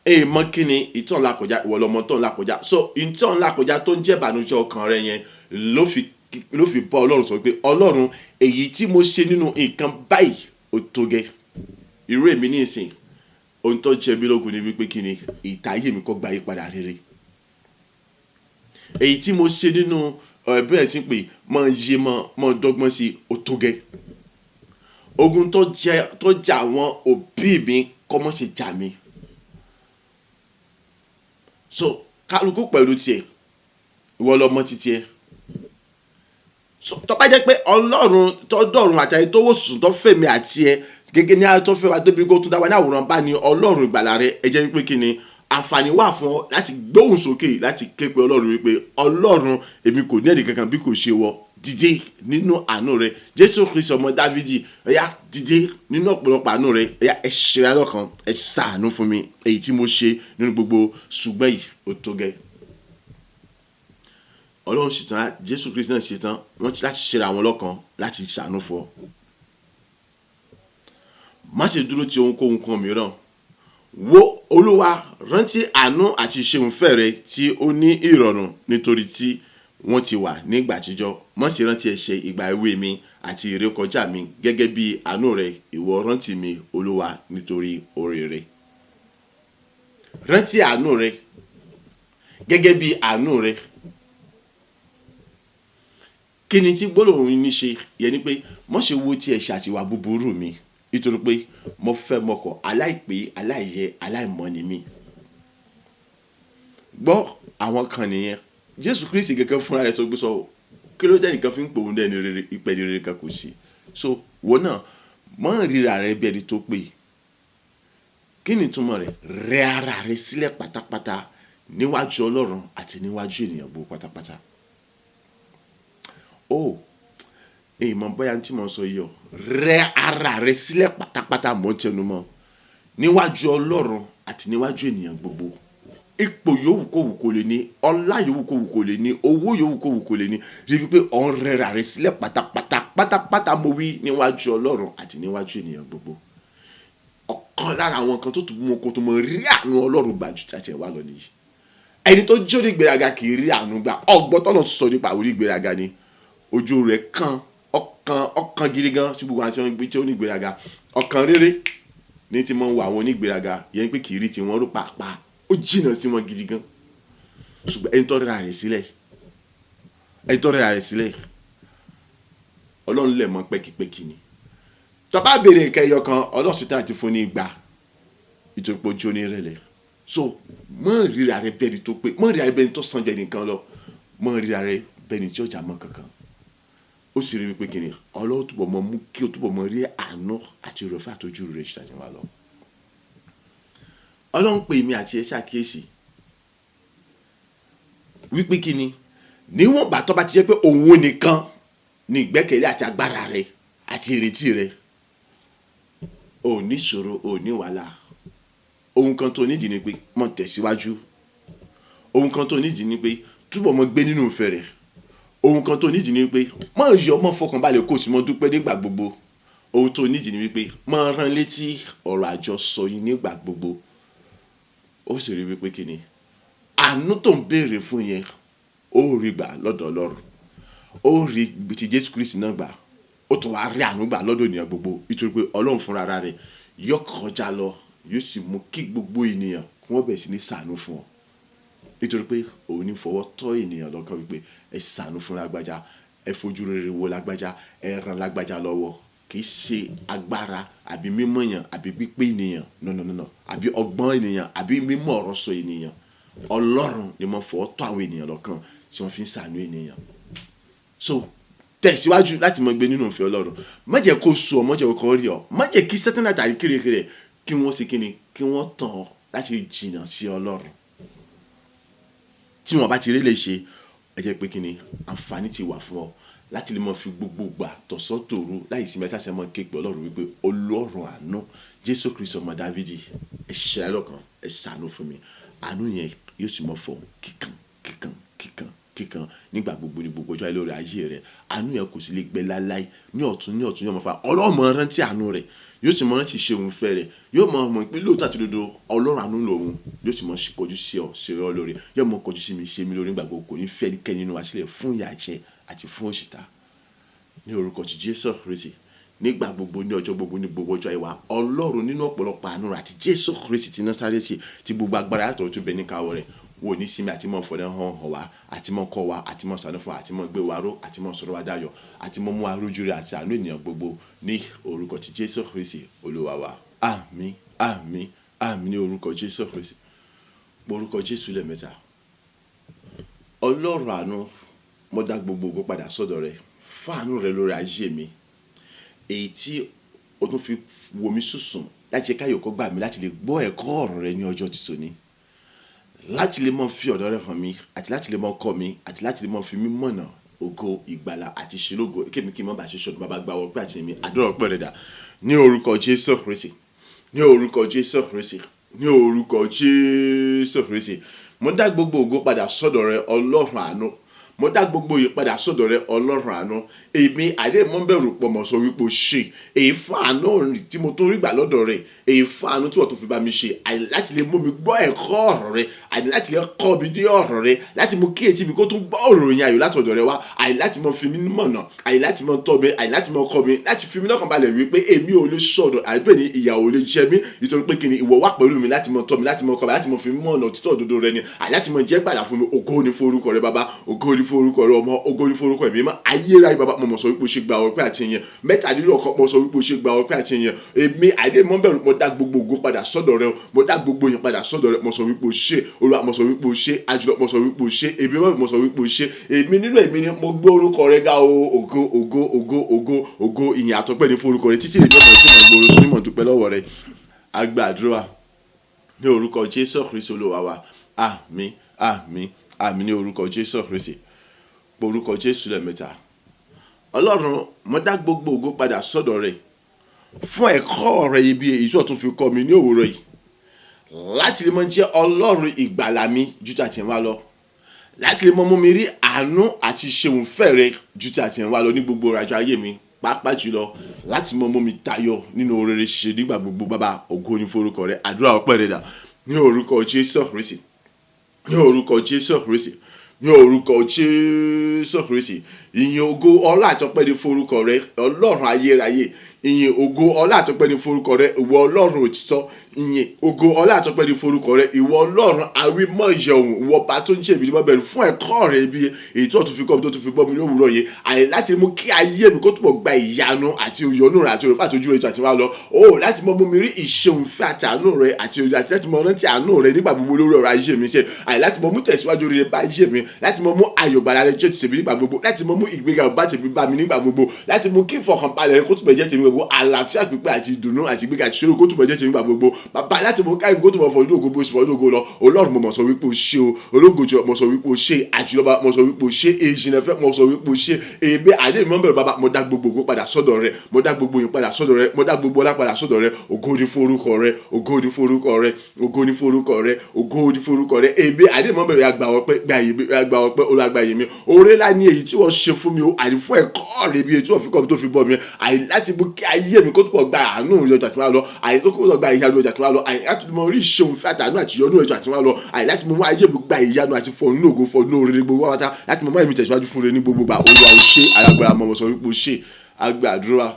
Èyí mọ kí ni ìtàn ńlá kọjá, ìwọ lọmọ tó ńlá kọjá. So ìtàn ńlá kọjá tó ń jẹ́ ìbànújẹ́ ọkàn rẹ yẹn ló fi bá Ọlọ́run sọ pé, "Ọlọ́run, èyí tí mo ṣe nínú nǹkan báyìí, ó tó gẹ́." Irú èmi ní ìsìn, ohun tó jẹ mí lógún ni wípé kí ni ìtàyè mi kọ́ gba yípadà rere. Èyí tí mo ṣe nínú ẹ̀bí tí ń pè mọ́ yé mọ́ dọ́gbọ́n sí, ó tó gẹ́. Ogun tó jẹ tó jà àwọn òbí mi kọ́ mọ́ ṣe jà mí. So kálukú pẹ̀lú tiẹ̀, ìwọ lọmọ títí ẹ. So tó bá jẹ́ pé Ọlọ́run tó dọ̀run àti ayé, tó wò sùn, tó fẹ̀mí àti ẹ gẹ́gẹ́ ní ayé, tó fẹ́ wa débi kó tún dá wa ní àwòrán, bá ní Ọlọ́run ìgbàlà rẹ, ẹ jẹ́ wípé kí ni àǹfààní wà fún ọ láti gbóhùn sókè, láti ké pe Ọlọ́run wípé, "Ọlọ́run, èmi kò ní ẹnì kankan bí kò ṣe wọ. Dìde nínú àánú rẹ. Jésù Kristi ọmọ Dávidi, ẹ̀yà dìde nínú ọ̀pọ̀lọpọ̀ àánú rẹ. Ẹ̀yà ẹ ṣe ra lọ́kàn, ẹ ṣàánú fún mi. Èyí tí mo ṣe nínú gbogbo ṣùgbọ́n yìí, ó tó gẹ́." Ọlọ́run ṣetán, Jésù Kristi náà ṣetán, wọ́n ti láti ṣera wọn lọ́kàn láti ṣàánú fún ọ. Má ṣe dúró ti ohunkóhun kan mìíràn. Wo Olúwa, rántí àánú àti ìṣeunfẹ́ rẹ tí ó ní ìrọ̀rùn, nítorí tí wọ́n ti wà nígbà àtijọ́. Má ṣe rántí ẹ̀ṣẹ̀ ìgbà èwe mi àti ìrékọjá mi. Gẹ́gẹ́ bí àánú rẹ, ìwọ rántí mi, Olúwa, nítorí oore rẹ. Rántí àánú rẹ, gẹ́gẹ́ bí àánú rẹ. Kí ni tí gbólóhùn ní ṣe yẹ ni pé má ṣe wo ti ẹ̀ṣẹ̀ àti ìwà búburú mi, nítorí pé mo fẹ́ mọkọ̀ aláìpé, aláìyẹ, aláìmọ́ ni mí. Gbọ́ àwọn kan nìyẹn. Jésù Kristi gẹ́gẹ́ fúnra rẹ̀ tó gbé sọ, kí ló jẹ́ nìkan fi ń pòun dẹ́ni rere, ìpẹ́ni rere kan kò sí. So wọ́n náà mọ́ ríra rẹ bí ẹni tó pé. Kí ni ìtumọ̀ rẹ̀? Rẹ ara rẹ sílẹ̀ pátápátá níwájú Ọlọ́run àti níwájú ènìyàn gbogbo pátápátá. Oh, èyí mọ̀ bóyá tí mo sọ yìí o. Rẹ ara rẹ sílẹ̀ pátápátá, mò ń tẹnu mọ́, níwájú Ọlọ́run àti níwájú ènìyàn gbogbo. Ipò yòówù kó wù kó lè ní, ọlá yòówù kó wù kó lè ní, owó yòówù kó wù kó lè ní, rí wípé ò ń rẹra rẹ sílẹ̀ pátápátá pátápátá, mo wí, níwájú Ọlọ́run àti níwájú ènìyàn gbogbo. Ọ̀kan lára àwọn nǹkan tó tún mú kó tó mọ rí àánú Ọlọ́run gbà ju tàti ẹ̀ wá lọ nìyí. Ẹni tó jẹ́ onígbéraga kì í rí àánú gbà. Ọgbọ́n tọ́lọ̀ sọ nípa àwọn onígbéraga ni ojú rẹ̀ kan ọkàn ọkàn gidi gan sí gbogbo àwọn tí wọ́n onígbéraga. Ọkàn rere ní ti máa ń wo àwọn onígbéraga yẹn pé kì í rí tiwọn rò pàápàá, ó jìnnà sí wọn gidi gan. Ṣùgbọ́n ẹni tó rẹra rẹ̀ sílẹ̀, ẹni tó rẹra rẹ̀ sílẹ̀, Ọlọ́run lẹ̀ mọ́ pẹ́kipẹ́ki ni. Tó bá béèrè nǹkan ẹyọ kan, Ọlọ́run sì tán àti fún ní igba, nítorí pé ojú onírẹ̀lẹ̀. So mọ́ ríra rẹ bẹ́ẹ̀ ni tó pé, mọ́ ríra rẹ bẹ́ẹ̀ ni tó sàn jẹ́ nìkan lọ, mọ́ ríra rẹ bẹ́ẹ̀ ni tí ọjà mọ́ kankan. Ó sì rí wípé kìnìún Ọlọ́run túbọ̀ mọ́ mú kí o túbọ̀ mọ́ rí àánú àti ìrọ̀fẹ́ àtọ́jú rẹ̀ ju tàtẹ̀yìnwá lọ. Ọlọ́run pè mí àti ẹ ṣàkíyèsí wípé kí ni, níwọ̀n ìgbà tó bá ti jẹ́ pé òun nìkan ni ìgbẹ́kẹ̀lé àti agbára rẹ àti ìrètí rẹ, ò ní ìṣòro, ò ní wàhálà. Ohun kan tó nídìí ni pé mọ́ tẹ̀síwájú. Ohun kan tó nídìí ni pé túbọ̀ mọ́ gbé nínú ìfẹ́ rẹ̀. Ohun kan tó nídìí ni pé mọ́ yọ, mọ́ fọkànbalẹ̀, kó o sì mọ́ dúpẹ́ nígbà gbogbo. Ohun tó nídìí ni wípé mọ́ rán létí ọ̀rọ̀ àjọsọ yín nígbà gbogbo. Ó sì rí wípé kí ni, àánú tó ń béèrè fún yẹn, ó rí gbà lọ́dọ̀ Ọlọ́run, ó rí ti Jésù Kristi náà gbà, ó tún wá rí àánú gbà lọ́dọ̀ ènìyàn gbogbo, nítorí pé Ọlọ́run fúnra rẹ̀ yóò kọjá lọ, yóò sì mú kí gbogbo ènìyàn kí wọ́n bẹ̀rẹ̀ sí ní ṣàánú fún ọ, nítorí pé òun ní fọwọ́ tọ́ ènìyàn lọ́kàn wípé ẹ ṣàánú fún lágbájá, ẹ fojú rere wo lágbájá, ẹ ràn lágbájá lọ́wọ́. Kì í ṣe agbára àbí mímọ̀ èèyàn àbí pípé ènìyàn, no, no, no, no, àbí ọgbọ́n ènìyàn àbí mímọ̀ ọ̀rọ̀ sọ ènìyàn. Ọlọ́run ni mo fọwọ́ tọ́ àwọn ènìyàn lọ́kàn tí wọ́n fi ń ṣàánú ènìyàn. So tẹ̀síwájú láti mọ gbé nínú ìfẹ́ Ọlọ́run. Má jẹ́ kó sú ọ, má jẹ́ kó rí ọ, má jẹ́ kí Sátánì àtàrí kérékéré kí wọ́n ṣe kíni, kí wọ́n tàn ọ́ láti jìnnà sí Ọlọ́run. Tí wọ́n bá ti rí lè ṣe, ẹ jẹ́ pé kíni, àǹfààní ti wà fún ọ láti lè mọ fi gbogbo gbà tọ̀sán tòru láì sí mẹ́ta ṣe mọ́ ké pe Ọlọ́run wípé Ọlọ́run àánú, Jésù Kristi ọmọ Dávídì, ẹ ṣe lọ́kàn, ẹ ṣàánú fún mi. Àánú yẹn yóò sì mọ fọ kíkan kíkan kíkan kíkan nígbà gbogbo ní gbogbo ọjọ́ ayé lórí ayé rẹ. Àánú yẹn kò sì lè gbẹ láéláé. Ní ọ̀tún ní ọ̀tún yóò mọ fa Ọlọ́run mọ rántí àánú rẹ̀, yóò sì mọ rántí ṣe òun fẹ́ rẹ̀, yóò mọ mọ̀ pé lóòótọ́ àti òdodo Ọlọ́run àánú lòun, yóò sì mọ kọjú sí ọ, ṣe ọ lóore, yóò mọ kọjú sí mi, ṣe mí lóore nígbà gbogbo. Kò ní fẹ́ ẹnikẹ́ni nínú wa sílẹ̀ fún ìyà jẹ àti fún òṣìta, ní orúkọ ti Jésù Kristi. Nígbà gbogbo, ní ọjọ́ gbogbo, ní gbogbo ọjọ́ ìwà, Ọlọ́run nínú ọ̀pọ̀lọpọ̀ àánú rẹ̀ àti Jésù Kristi ti Násárẹ́tì tí gbogbo agbára yàtọ̀ tó bẹ níkàáwọ́ rẹ̀, wò ní sinmi àti mọ̀ fọdẹ́ hàn hàn wá àti mọ̀ kọ́ wa àti mọ̀ ṣàánú fún wa àti mọ̀ gbé wa ró àti mọ̀ sọ̀rọ̀ wa dayọ̀ àti mọ̀ mú wa rójú rẹ̀ àti àánú ènìyàn gbogbo, ní orúkọ ti Jésù Kristi Olúwa wa. Àmín, àmín, àmín ní orúkọ Jésù Kristi. Orúkọ Jésù lẹ́ẹ̀mẹ́ta. Ọlọ́run àánú, mo dá gbogbo ògo padà sọ́dọ̀ rẹ fún àánú rẹ lórí ayé mi, èyí tí o tún fi wò mí sùsùn láti ṣe káyọ̀ kó gbà mí láti lè gbọ́ ẹ̀kọ́ ọ̀rọ̀ rẹ ní ọjọ́ tòní, láti lè mọ fi ọ̀dọ̀ rẹ hàn mí àti láti lè mọ kọ́ mi àti láti lè mọ fi mí mọ̀nà ògo ìgbàlà àti ìṣelógo, kémi kí n má bàa ṣe ṣọdún. Bàbá, gba ọpẹ́ àti mi, àdúrà ọpẹ́ rẹ dà, ní orúkọ Jésù Kristi, ní orúkọ Jésù Kristi, ní orúkọ Jésù Kristi. Mo dá gbogbo ògo padà sọ́dọ̀ rẹ, Ọlọ́run àánú. Mo dá gbogbo yìí padà sọ́dọ̀ rẹ, Ọlọ́run àánú. Èmi àdèmọ́bẹ̀rù pọ̀ mọ́ sọ wípé o ṣe èyí fún àánú tí mo tún rí gbà lọ́dọ̀ rẹ, èyí fún àánú tí wọ́n tún fi bá mi ṣe, àní láti lè mú mi gbọ́ ẹ̀kọ́ ọ̀rọ̀ rẹ, àní láti lè kọ́ mi ní ọ̀rọ̀ rẹ, láti mú kí etí mi kó tún gbọ́ òròyìn ayọ̀ láti ọ̀dọ̀ rẹ wá, àní láti mọ fi mí mọ̀nà, àní láti mọ tọ́ mi, àní láti mọ kọ́ mi, láti fi mí lọ́kàn balẹ̀ wípé èmi ò lè sọ̀dọ̀ àbí ní ìyà ò lè jẹ mí, nítorí pé kíni, ìwọ wà pẹ̀lú mi láti mọ tọ́ mi, láti mọ kọ́ mi, láti mọ fi mí mọ̀nà òtítọ́ òdodo rẹ ni, àní láti mọ jẹ́ gbàlà fún mi. Ògo ni fún orúkọ rẹ, bàbá. Ògo ni. fún orúkọ rẹ ọmọ, ògo ni fún orúkọ ẹ̀mí mímọ́. Ayérayé bàbá, mo mọ̀ sọ wípé o ṣe, gba ọpẹ́ àti ìyìn. Mẹ́tàdínlọ́kàn, mo sọ wípé o ṣe, gba ọpẹ́ àti ìyìn. Èmi àìdè mọ́ bẹ̀rù, mo dá gbogbo ògo padà sọ́dọ̀ rẹ o, mo dá gbogbo ìyìn padà sọ́dọ̀ rẹ. Mo sọ wípé o ṣe, Olúwa, mo sọ wípé o ṣe, àjùlọ, mo sọ wípé o ṣe, èmi mọ́, mo sọ wípé o ṣe. Èmi nínú èmi ni mo gbé orúkọ rẹ ga o. Ògo, ògo, ògo, ògo, ògo, ìyìn àtọpẹ́ ní fún orúkọ rẹ títí èmi ọmọ tí mo gbòòrò sí mímọ̀ dúpẹ́ lọ́wọ́ rẹ. A gbàdúrà ní orúkọ Jésù Kristi Olúwa wa. Àmín, àmín, àmín ní orúkọ Jésù Kristi. Orúkọ Jésù lẹ́ẹ̀mẹ́ta. Ọlọ́run, mo dá gbogbo ògo padà sọ́dọ̀ rẹ fún ẹ̀kọ́ rẹ ibi èyí tó tún fi kọ́ mi ní òwúrọ̀ yìí, láti lè mọ jẹ́ Ọlọ́run ìgbàlà mi ju ti àtẹ̀yìnwá lọ, láti lè mọ mú mi rí àánú àti ṣeun fẹ́ rẹ ju ti àtẹ̀yìnwá lọ ní gbogbo ìrìnàjò ayé mi, pàápàá jùlọ láti mọ mú mi tayọ nínú oore ṣíṣe nígbà gbogbo. Bàbá, ògo ní forúkọ rẹ. Àdúrà ọpẹ́ rẹ dà ní orúkọ Jésù Kristi, ní orúkọ Jésù Kristi, ní orúkọ Jésù Kristi. Ìyìn, ògo, ọlá àtọpẹ́ ní forúkọ rẹ, Ọlọ́run ayérayé. Ìyìn, ògo, ọlá àtọpẹ́ ní forúkọ rẹ, ìwọ Ọlọ́run òtítọ́. Ìyìn, ògo, ọlá àtọpẹ́ ní forúkọ rẹ, ìwọ Ọlọ́run awímọ̀ ìyẹ̀wò, ìwọ ọba tó ń jẹ́ èmi ní mọ́bẹ̀rù, fún ẹ̀kọ́ rẹ ibi èyí tó tún fi kọ́ mi, tó tún fi bọ́ mi ní òwúrọ̀ yìí, àyè láti mú kí ayé mi kó túbọ̀ gba ìyanu àti ìyọ́nú rẹ àti òrùka àti ojú rẹ àti wá lọ o, láti mọ mú mi rí ìṣeun fẹ́ àti àánú rẹ àti òye, àti láti mọ rántí àánú rẹ nígbà gbogbo lórí ọ̀rọ̀ ayé mi ṣe, àyè láti mọ mú tẹ̀síwájú rere bá ayé mi, láti mọ mú ayọ̀ gbàlà rẹ jẹ́ tèmi nígbà gbogbo, láti mọ mú ìgbéga bá tèmi bá mi nígbà gbogbo, láti mú kí ìfọkànbalẹ̀ rẹ kó túbọ̀ jẹ́ tèmi gbogbo, àlàáfíà pípé àti ìdùnnú àti ìgbéga àti ìṣòro kó túbọ̀ jẹ́ tèmi nígbà gbogbo. Bàbá, láti mú káyọ̀ kó túbọ̀ fọdún ògo bó ṣe fọdún ògo lọ. Ọlọ́run, mo mọ̀ sọ wípé o ṣe o. Ológo jù, mo sọ wípé o ṣe. Àjùlọba, mo sọ wípé o ṣe. Èjìnà fẹ́, mo sọ wípé o ṣe. Èmi àdé mi bẹ̀rù, bàbá, mo dá gbogbo ògo padà sọ́dọ̀ rẹ, mo dá gbogbo ìyìn padà sọ́dọ̀ rẹ, mo dá gbogbo ọlá padà sọ́dọ̀ rẹ. Ògo ni fún orúkọ rẹ, ògo ni fún orúkọ rẹ, ògo ni fún orúkọ rẹ, ògo ni fún orúkọ rẹ. Èmi àdé mi bẹ̀rù, àgbà ọpẹ́, gba ìyìn mi, àgbà ọpẹ́, Olúwa, gba ìyìn mi. Oore ńlá ni èyí tí wọ́n ṣe fún mi o, àní fún ẹ̀kọ́ rẹ bí èyí tí wọ́n fi kọ́ mi tó fi bọ́ mi, àní láti mú kí ayé mi kó túbọ̀ gba àánú rẹ ọjọ́ àti wá lọ, àní tó kó gba ìyanu ọjọ́ àti wá lọ, àní láti mọ orí ìṣeun fẹ́ àtàánú àti ìyọ́nú ọjọ́ àti wá lọ, àní láti mú ayé mi gba ìyanu àti fọnú ògo, fọnú oore gbogbo wá, láti mọ máyì mi tẹ̀síwájú fún rẹ ní gbogbo gbà. Olúwa, o ṣé. Alágbára, mọ̀ sọ wípé o ṣé. Agbàdúrà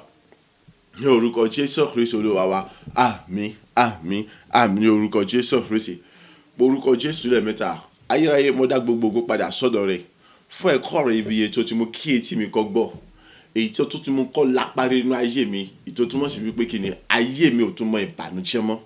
ní orúkọ Jésù Kristi Olúwa wa. Àmín, àmín, àmín ní orúkọ Jésù Kristi. Orúkọ Jésù lẹ́ẹ̀mẹ́ta. Ayérayé, mo dá gbogbo ògo padà sọ́dọ̀ rẹ fún ẹ̀kọ́ rẹ ibi ètò tí mo kí etí mi kọ́ gbọ́, èyí tí ó tún ti mú kọ́ lápárí nínú ayé mi, èyí tó túmọ̀ sí wípé kí ni ayé mi ò tún mọ ìbànújẹ́ mọ́,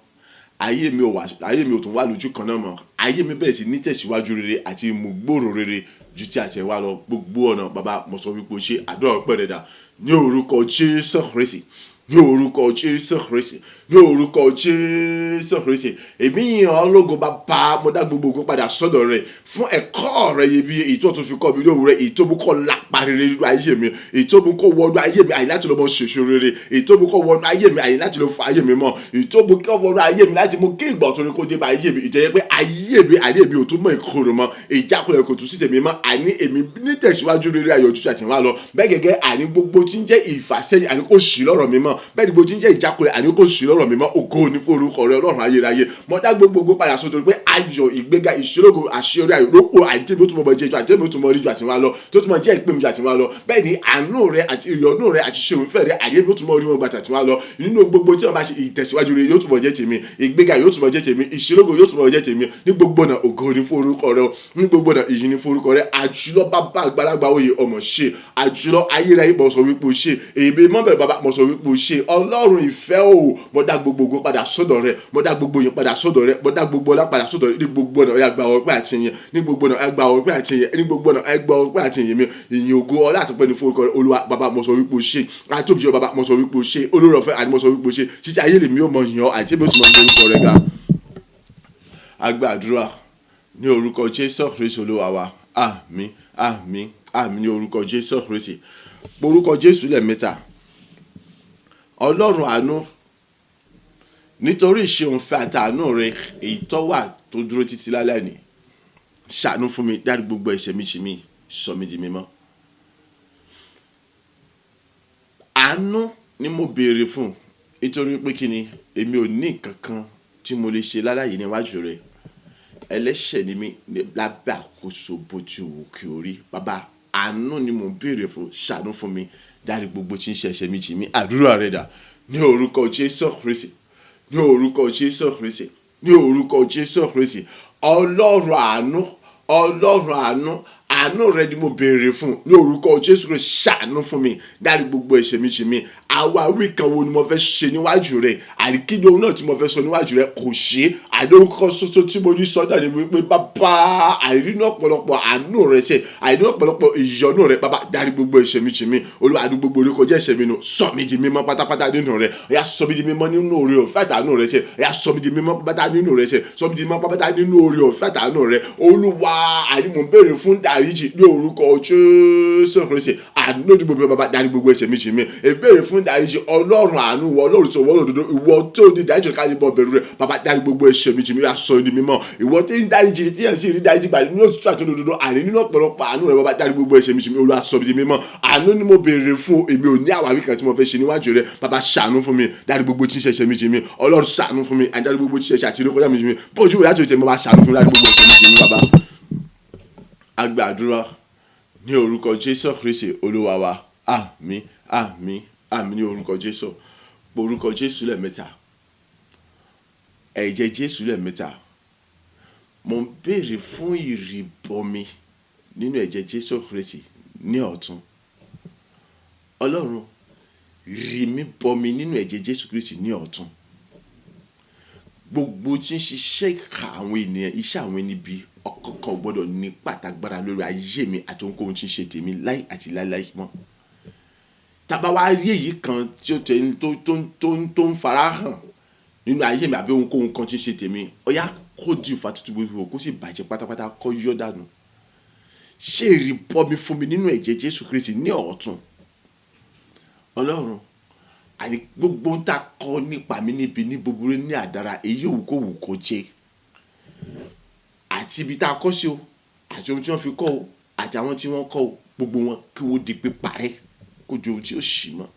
ayé mi ò wà, ayé mi ò tún wà lójú kan náà mọ́, ayé mi bẹ̀rẹ̀ sí ní tẹ̀síwájú rere àti ìmúgbòòrò rere ju tí àtẹ̀wá lọ gbogbo ọ̀nà. Bàbá, mo sọ wípé o ṣe. Àdúrà ọpẹ́ rẹ dà ní orúkọ Jésù Kristi, ní orúkọ Jésù Kristi, ní orúkọ Jésù Kristi. Èmi yìn ọ́ lógo, bàbá, mo dá gbogbo ògo padà sọ́dọ̀ rẹ fún ẹ̀kọ́ rẹ iyebíye èyí tó tún fi kọ́ mi lówùúrọ̀, èyí tó mú kọ́ lápá rere nínú ayé mi, èyí tó mú kọ́ wọnú ayé mi, àyè láti lọ mọ ṣèṣe rere, èyí tó mú kọ́ wọnú ayé mi, àyè láti lọ fọ ayé mi mọ́, èyí tó mú kọ́ wọnú ayé mi láti mú kí ìgbà ọ̀tun kó dé bá ayé mi, ìjẹ́ pé ayé mi, ayé mi ò tún mọ ìkorò mọ́, ìjákulẹ̀ kò tún sí tèmi mọ́, àní èmi nítẹ̀síwájú rere ayọ̀ tútù àti ìwà lọ. Bẹ́ẹ̀ gẹ́gẹ́, àní gbogbo tí ń jẹ́ ìfàsẹ́yìn, àní kò sí lọ́rọ̀ mi mọ́. Bẹ́ẹ̀ ni gbogbo tí ń jẹ́ ìjákulẹ̀, àní kò sí lọ́rọ̀ mi mọ́. Ògo ni fún orúkọ rẹ, Ọlọ́run ayérayé. Mo dá gbogbo ògo padà sódò pé ayọ̀, ìgbéga, ìṣelógo, àṣeyọrí, ayọ̀ lóko, àti tèmi ó tún mọ̀ jẹ́ ju àti tèmi ó tún mọ̀ rí ju àti wá lọ, tó tún mọ̀ jẹ́ ìpín mi ju àti wá lọ. Bẹ́ẹ̀ ni àánú rẹ àti ìyọ́nú rẹ àti ṣeun ìfẹ́ rẹ, àyè mi ó tún mọ̀ rí wọn gbà àti wá lọ nínú gbogbo tí wọ́n bá ṣe. Ìtẹ̀síwájú rẹ yóò tún mọ̀ jẹ́ tèmi, ìgbéga yóò tún mọ̀ jẹ́ tèmi, ìṣelógo yóò tún mọ̀ jẹ́ tèmi ní gbogbo ọ̀nà. Ògo ni fún orúkọ rẹ ní gbogbo ọ̀nà, ìyìn ni fún orúkọ rẹ. Àjùlọ bàbá, àgbàlagbà oyè, ọmọ ṣe àjùlọ ayérayé, mo sọ wípé o ṣe. Èmi mọ́ bẹ̀rẹ̀, bàbá, mo sọ wípé o ṣe. Ọlọ́run ìfẹ́ o, mo dá gbogbo ògo padà sọ́dọ̀ rẹ, mo dá gbogbo ìyìn padà sọ́dọ̀ rẹ, mo dá gbogbo ọlá padà sọ́dọ̀ rẹ ní gbogbo ọ̀nà. Ó yá, gba ọpẹ́ àti ìyìn ní gbogbo ọ̀nà, ẹ gba ọpẹ́ àti ìyìn ní gbogbo ọ̀nà, ẹ gba ọpẹ́ àti ìyìn mi. Ìyìn, ògo, ọlá àtọpẹ́ ní fún orúkọ rẹ, Olúwa. Bàbá, mo sọ wípé o ṣe. Àtòbíjọ, bàbá, mo sọ wípé o ṣe. Olórí ọ̀fẹ́ àti mo sọ wípé o ṣe. Títí ayé lèmi ó mọ yàn ọ́ àti èmi ó sì mọ gbé orúkọ rẹ ga. A gbàdúrà ní orúkọ Jésù Kristi Olúwa wa. Àmín, àmín, àmín ní orúkọ Jésù Kristi. Orúkọ Jésù lẹ́ẹ̀mẹ́ta. Ọlọ́run àánú, nítorí ìṣeun fẹ́ àtàánú rẹ èyí tó wà tó dúró títí lálẹ́ ní, ṣàánú fún mi, dárí gbogbo ẹ̀ṣẹ̀ mi jì mí, sọ mí di mímọ́. Àánú ni mo béèrè fún, nítorí pé kí ni èmi ò ní nǹkan kan tí mo lè ṣe láláyé níwájú rẹ. Ẹlẹ́ṣẹ̀ ni mí lábẹ́ àkóso bó ti wù kí o rí. Bàbá, àánú ni mo béèrè fún, ṣàánú fún mi, dárí gbogbo tí ń ṣe ẹ̀ṣẹ̀ mi jì mí. Àdúrà rẹ dà ní orúkọ Jésù Kristi, ní orúkọ Jésù Kristi, ní orúkọ Jésù Kristi. Ọlọ́run àánú, Ọlọ́run àánú, Àánú rẹ ni mo béèrè fún ní orúkọ Jésù Kristi. Ṣàánú fún mi, dárí gbogbo ẹ̀ṣẹ̀ mi jì mí. Àwáwí kan wo ni mo fẹ́ ṣe níwájú rẹ? Àríkíni ohun náà tí mo fẹ́ sọ níwájú rẹ kò ṣe é. Àdéhùn kan ṣoṣo tí mo ní sọ náà ni wípé, bàbá, àìrí ní ọ̀pọ̀lọpọ̀ àánú rẹ ṣe, àìrí ní ọ̀pọ̀lọpọ̀ ìyọ́nú rẹ, bàbá, dárí gbogbo ẹ̀ṣẹ̀ mi jì mí. Olúwa, ní gbogbo orí kọjá ẹ̀ṣẹ̀ mi nù, sọ mí di mímọ́ pátápátá nínú rẹ. Ó yá, sọ mí di mímọ́ nínú oore ọ̀fẹ́ àtàánú rẹ ṣe. Ó yá, sọ mí di mímọ́ pátápátá nínú rẹ ṣe. Sọ mí di mímọ́ pátápátá nínú oore ọ̀fẹ́ àtàánú rẹ. Olúwa, àní mo ń béèrè fún dáríjì ní orúkọ Jésù Kristi. Àánú ní gbogbo, bàbá, dárí gbogbo ẹ̀ṣẹ̀ mi jì mí. Ìbéèrè fún dáríjì, Ọlọ́run àánú, ìwọ Ọlọ́run tó wọ́n lòdòdó, ìwọ tó di dáríjì ká lè bọ̀ bẹ̀rù rẹ, bàbá, dárí gbogbo ẹ̀ṣẹ̀ mi jì mí. Ó yá, sọ ní mímọ́. Ìwọ tí ń dáríjì tí yẹn sì rí dáríjì gbà nínú òtítọ́ àti òdodo, àní nínú ọ̀pọ̀lọpọ̀ àánú rẹ, bàbá, dárí gbogbo ẹ̀ṣẹ̀ mi jì mí. Olúwa, sọ mí di mímọ́. Àánú ni mo béèrè fún. Èmi ò ní àwáwí kan tí mo fẹ́ ṣe níwájú rẹ. Bàbá, ṣàánú fún mi, dárí gbogbo tí ń ṣẹ̀ṣẹ̀ mi jì mí. Ọlọ́run, ṣàánú fún mi, àní dárí gbogbo tí ń ṣẹ̀ṣẹ̀ àti ìrékọjá mi jì mí. Bójú rẹ láti òtẹ̀ mo bá ṣàánú fún mi, dárí gbogbo ẹ̀ṣẹ̀ mi jì mí, bàbá. A gbàdúrà ní orúkọ Jésù Kristi Olúwa wa. Àmín, àmín, àmín ní orúkọ Jésù. Orúkọ Jésù lẹ́ẹ̀mẹ́ta, ẹ̀jẹ̀ Jésù lẹ́ẹ̀mẹ́ta. Mo ń béèrè fún ìrìbọmi nínú ẹ̀jẹ̀ Jésù Kristi ní ọ̀tún. Ọlọ́run, rì mí bọmi nínú ẹ̀jẹ̀ Jésù Kristi ní ọ̀tún. Gbogbo tí ń ṣiṣẹ́ ìkà àwọn ènìyàn, iṣẹ́ àwọn ẹni bí ọ̀kọ̀ọ̀kan gbọdọ̀ ní pàtàgbára lórí ayé mi àti ohunkóhun tí ń ṣe tèmi láì àti láíláí mọ́. Tá bá wá rí èyí kan tí ó tẹ̀ tó tó tó tó ń farahàn nínú ayé mi àbí ohunkóhun kan tí ń ṣe tèmi, ó yá, kó di ìfà tuntun gbogbo, kó sì bàjẹ́ pátápátá, kó yọ́ dànù. Ṣé ìrìbọmi fún mi nínú ẹ̀jẹ̀ Jésù Kristi ní ọ̀tún. Ọlọ́run, àní gbogbo ń tà kọ́ nípa mi níbi ní búburú ní àdára, èyí òwú kó wù kó jẹ́. Àti ibi tá a kọ́ sí o, àti ohun tí wọ́n fi kọ́ o, àti àwọn tí wọ́n kọ́ o, gbogbo wọn kí wọ́n di píparẹ́, kó ju ohun tí ó ṣì mọ́.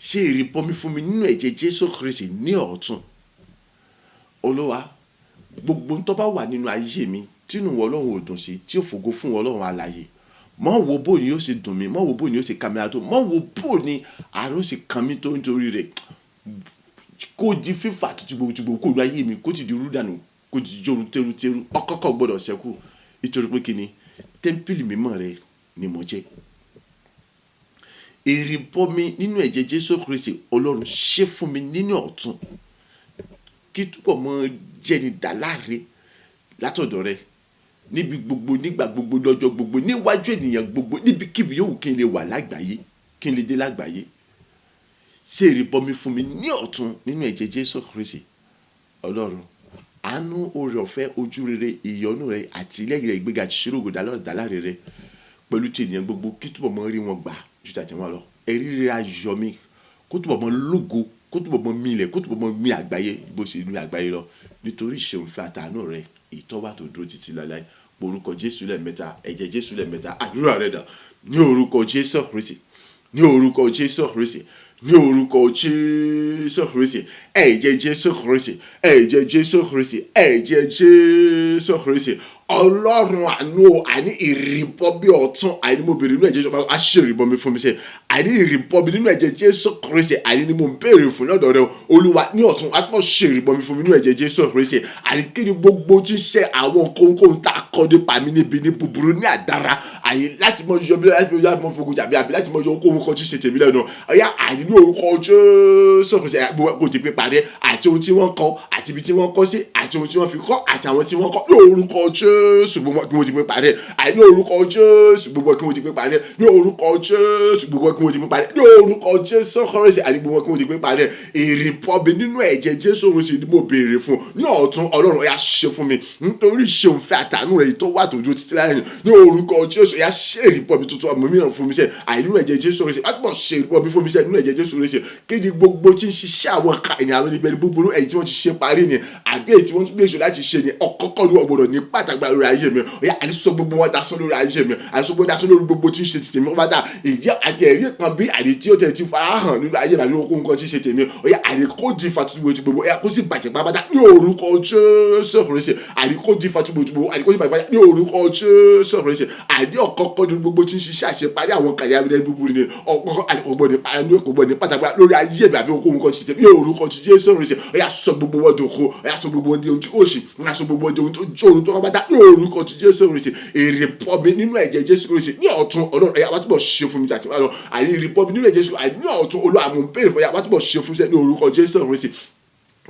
Ṣé ìrìbọmi fún mi nínú ẹ̀jẹ̀ Jésù Kristi ní ọ̀tún. Olúwa, gbogbo ń tó bá wà nínú ayé mi tí inú Ọlọ́run ò dùn sí, tí ò fògo fún Ọlọ́run alààyè, mọ́ wo bó ni yóò ṣe dùn mí, mọ́ wo bó ni yóò ṣe kà mí lára tó, mọ́ wo bó ni àárọ̀ ṣe kàn mí tó nítorí rẹ̀, kó di fífà tuntun gbogbo kó lu ayé mi, kó ti di rú dànù, kó di jorun teruteru, ọ̀kọ̀ọ̀kan gbọdọ̀ ṣẹ́kù. Nítorí pé kíni? Tẹ́ḿpìlì mímọ́ rẹ ni mo jẹ́. Ìrìbọmi nínú ẹ̀jẹ̀ Jésù Kristi, Ọlọ́run, ṣe fún mi nínú ọ̀tún, kí túbọ̀ mọ́ jẹ́ni dàláre látọ̀dọ̀ rẹ níbi gbogbo, nígbà gbogbo, lọ́jọ́ gbogbo, níwájú ènìyàn gbogbo, níbikíbi yòówù kí n lè wà lágbàáyé, kí n lè dé lágbàáyé. Ṣé ìrìbọmi fún mi ní ọ̀tún nínú ẹ̀jẹ̀ Jésù Kristi. Ọlọ́run àánú, oore ọ̀fẹ́, ojú rere, ìyọ́nú rẹ àti ìlẹ́yìn rẹ, ìgbéga, ṣírògò dàláre rẹ pẹ̀lú ti ènìyàn gbogbo, kí túbọ̀ mọ́ rí wọn gbà ju tàtí wọn lọ. Ẹ̀rí rere ayọ̀ mi kó túbọ̀ mọ́ lógo, kó túbọ̀ mọ́ mi ilẹ̀, kó túbọ̀ mọ́ mi àgbáyé bó ṣe mi àgbáyé lọ, nítorí ìṣeun ìfẹ́ àtàánú rẹ ìtọ́wà tó dúró títí láéláé. Orúkọ Jésù lẹ́ẹ̀mẹ́ta, ẹ̀jẹ̀ Jésù lẹ́ẹ̀mẹ́ta. Àdúrà rẹ dà ní orúkọ Jésù Kristi, ní orúkọ Jésù Kristi, ní orúkọ Jésù Kristi. Ẹ̀jẹ̀ Jésù Kristi, ẹ̀jẹ̀ Jésù Kristi, ẹ̀jẹ̀ Jésù Kristi. Ọlọ́run àánú, àní ìrìbọmi ọ̀tún, àní mo béèrè nínú ẹ̀jẹ̀ Jésù, á ṣe ìrìbọmi fún mi sẹ́. Àní ìrìbọmi nínú ẹ̀jẹ̀ Jésù Kristi, àní ni mo ń béèrè fún lọ́dọ̀ rẹ, Olúwa, ní ọ̀tún. Á túbọ̀ ṣe ìrìbọmi fún mi nínú ẹ̀jẹ̀ Jésù Kristi. Àní kí ni gbogbo tí ń ṣe àwọn kónkón tá a kọ́ nípa mi níbi ní búburú ní àdára, àyè láti mọ yọ bí láti mọ fogun jàbí àbí láti mọ yọ ohunkóhun kan tí ń ṣe tèmi lẹ́nu, ọ̀yá, àní ní orúkọ Jésù Kristi, kò ti pé parẹ́, àti ohun tí wọ́n kọ́, àti ibi tí wọ́n kọ́ sí, àti ohun tí wọ́n fi kọ́, àti àwọn tí wọ́n kọ́, ní orúkọ Jésù, gbogbo kí wọ́n ti pé parẹ́. Àní ní orúkọ Jésù, gbogbo kí wọ́n ti pé parẹ́. Ní orúkọ Jésù, gbogbo kí wọ́n ti pé parẹ́. Ní orúkọ Jésù Kristi, àní gbogbo kí wọ́n ti pé parẹ́. Ìrìbọmi nínú ẹ̀jẹ̀ Jésù Kristi ni mo béèrè fún ní ọ̀tún. Ọlọ́run, ọ̀yá, ṣe fún mi nítorí ìṣeun fẹ́ àtàánú rẹ̀ tó wà tó dúró títí láyé. Ní orúkọ Jésù, ọ̀yá, ṣe ìrìbọmi tuntun ọmọ mìíràn fún mi sẹ́. Àní nínú ẹ̀jẹ̀ Jésù Kristi, láti bọ̀ ṣe ìrìbọmi fún mi sẹ́ nínú ẹ̀jẹ̀ Jésù Kristi. Kí ni gbogbo tí ń ṣiṣẹ́ àwọn ká ènìyàn, àwọn níbẹ̀ ní búburú, èyí tí wọ́n ti ṣe parí ni àbí èyí tí wọ́n tún gbèsò láti ṣe ni, ọ̀kọ́kọ́ ni wọ́n gbọ́dọ̀ ní pàtàkì lórí ayé mi. Ọ̀yá, àní sọ gbogbo wọn dasán lórí ayé mi, àní sọ gbogbo dasán lórí gbogbo tí ń ṣe tèmi pátá. Ìjẹ́ àti ẹ̀rí kan bí àní tí ó tẹ̀ ti farahàn nínú ayé mi àbí ohun kan tí ń ṣe tèmi, ọ̀yá, àní kó di fatuwo ti gbogbo, ọ̀yá, kó sì bàjẹ́ pátápátá ní orúkọ Jésù Kristi. Àní kó di fatuwo ti gbogbo, àní kó sì bàjẹ́ pátápátá ní orúkọ Jésù Kristi. Àní ọ̀kọ́kọ́ ní gbogbo tí ń ṣiṣẹ́ àṣeparí àwọn kàrí abẹ́rẹ́ búburú ni, ọ̀kọ́kọ́ àní kò gbọ́dọ̀ para ní kò gbọ́dọ̀ pátápátá lórí ayé mi àbí ohun kan tí ń ṣe tèmi ní orúkọ ti Jésù Kristi. Ọ̀yá, sọ gbogbo wọn dòkó. Ọ̀yá, sọ gbogbo wọn di ohun tí kò sí. Ọ̀yá, sọ gbogbo wọn di ohun tó jó ohun tó pátá ní ní orúkọ ti Jésù Kristi. Ìrìbọmi nínú ẹ̀jẹ̀ Jésù Kristi ní ọ̀tun, Ọlọ́run ẹ̀yà wá túbọ̀ ṣe fún mi jàtí wá lọ. Àní ìrìbọmi nínú ẹ̀jẹ̀ Jésù àní ní ọ̀tun, Olúwa, mo ń béèrè fún, ẹ̀yà wá túbọ̀ ṣe fún mi ní orúkọ Jésù Kristi.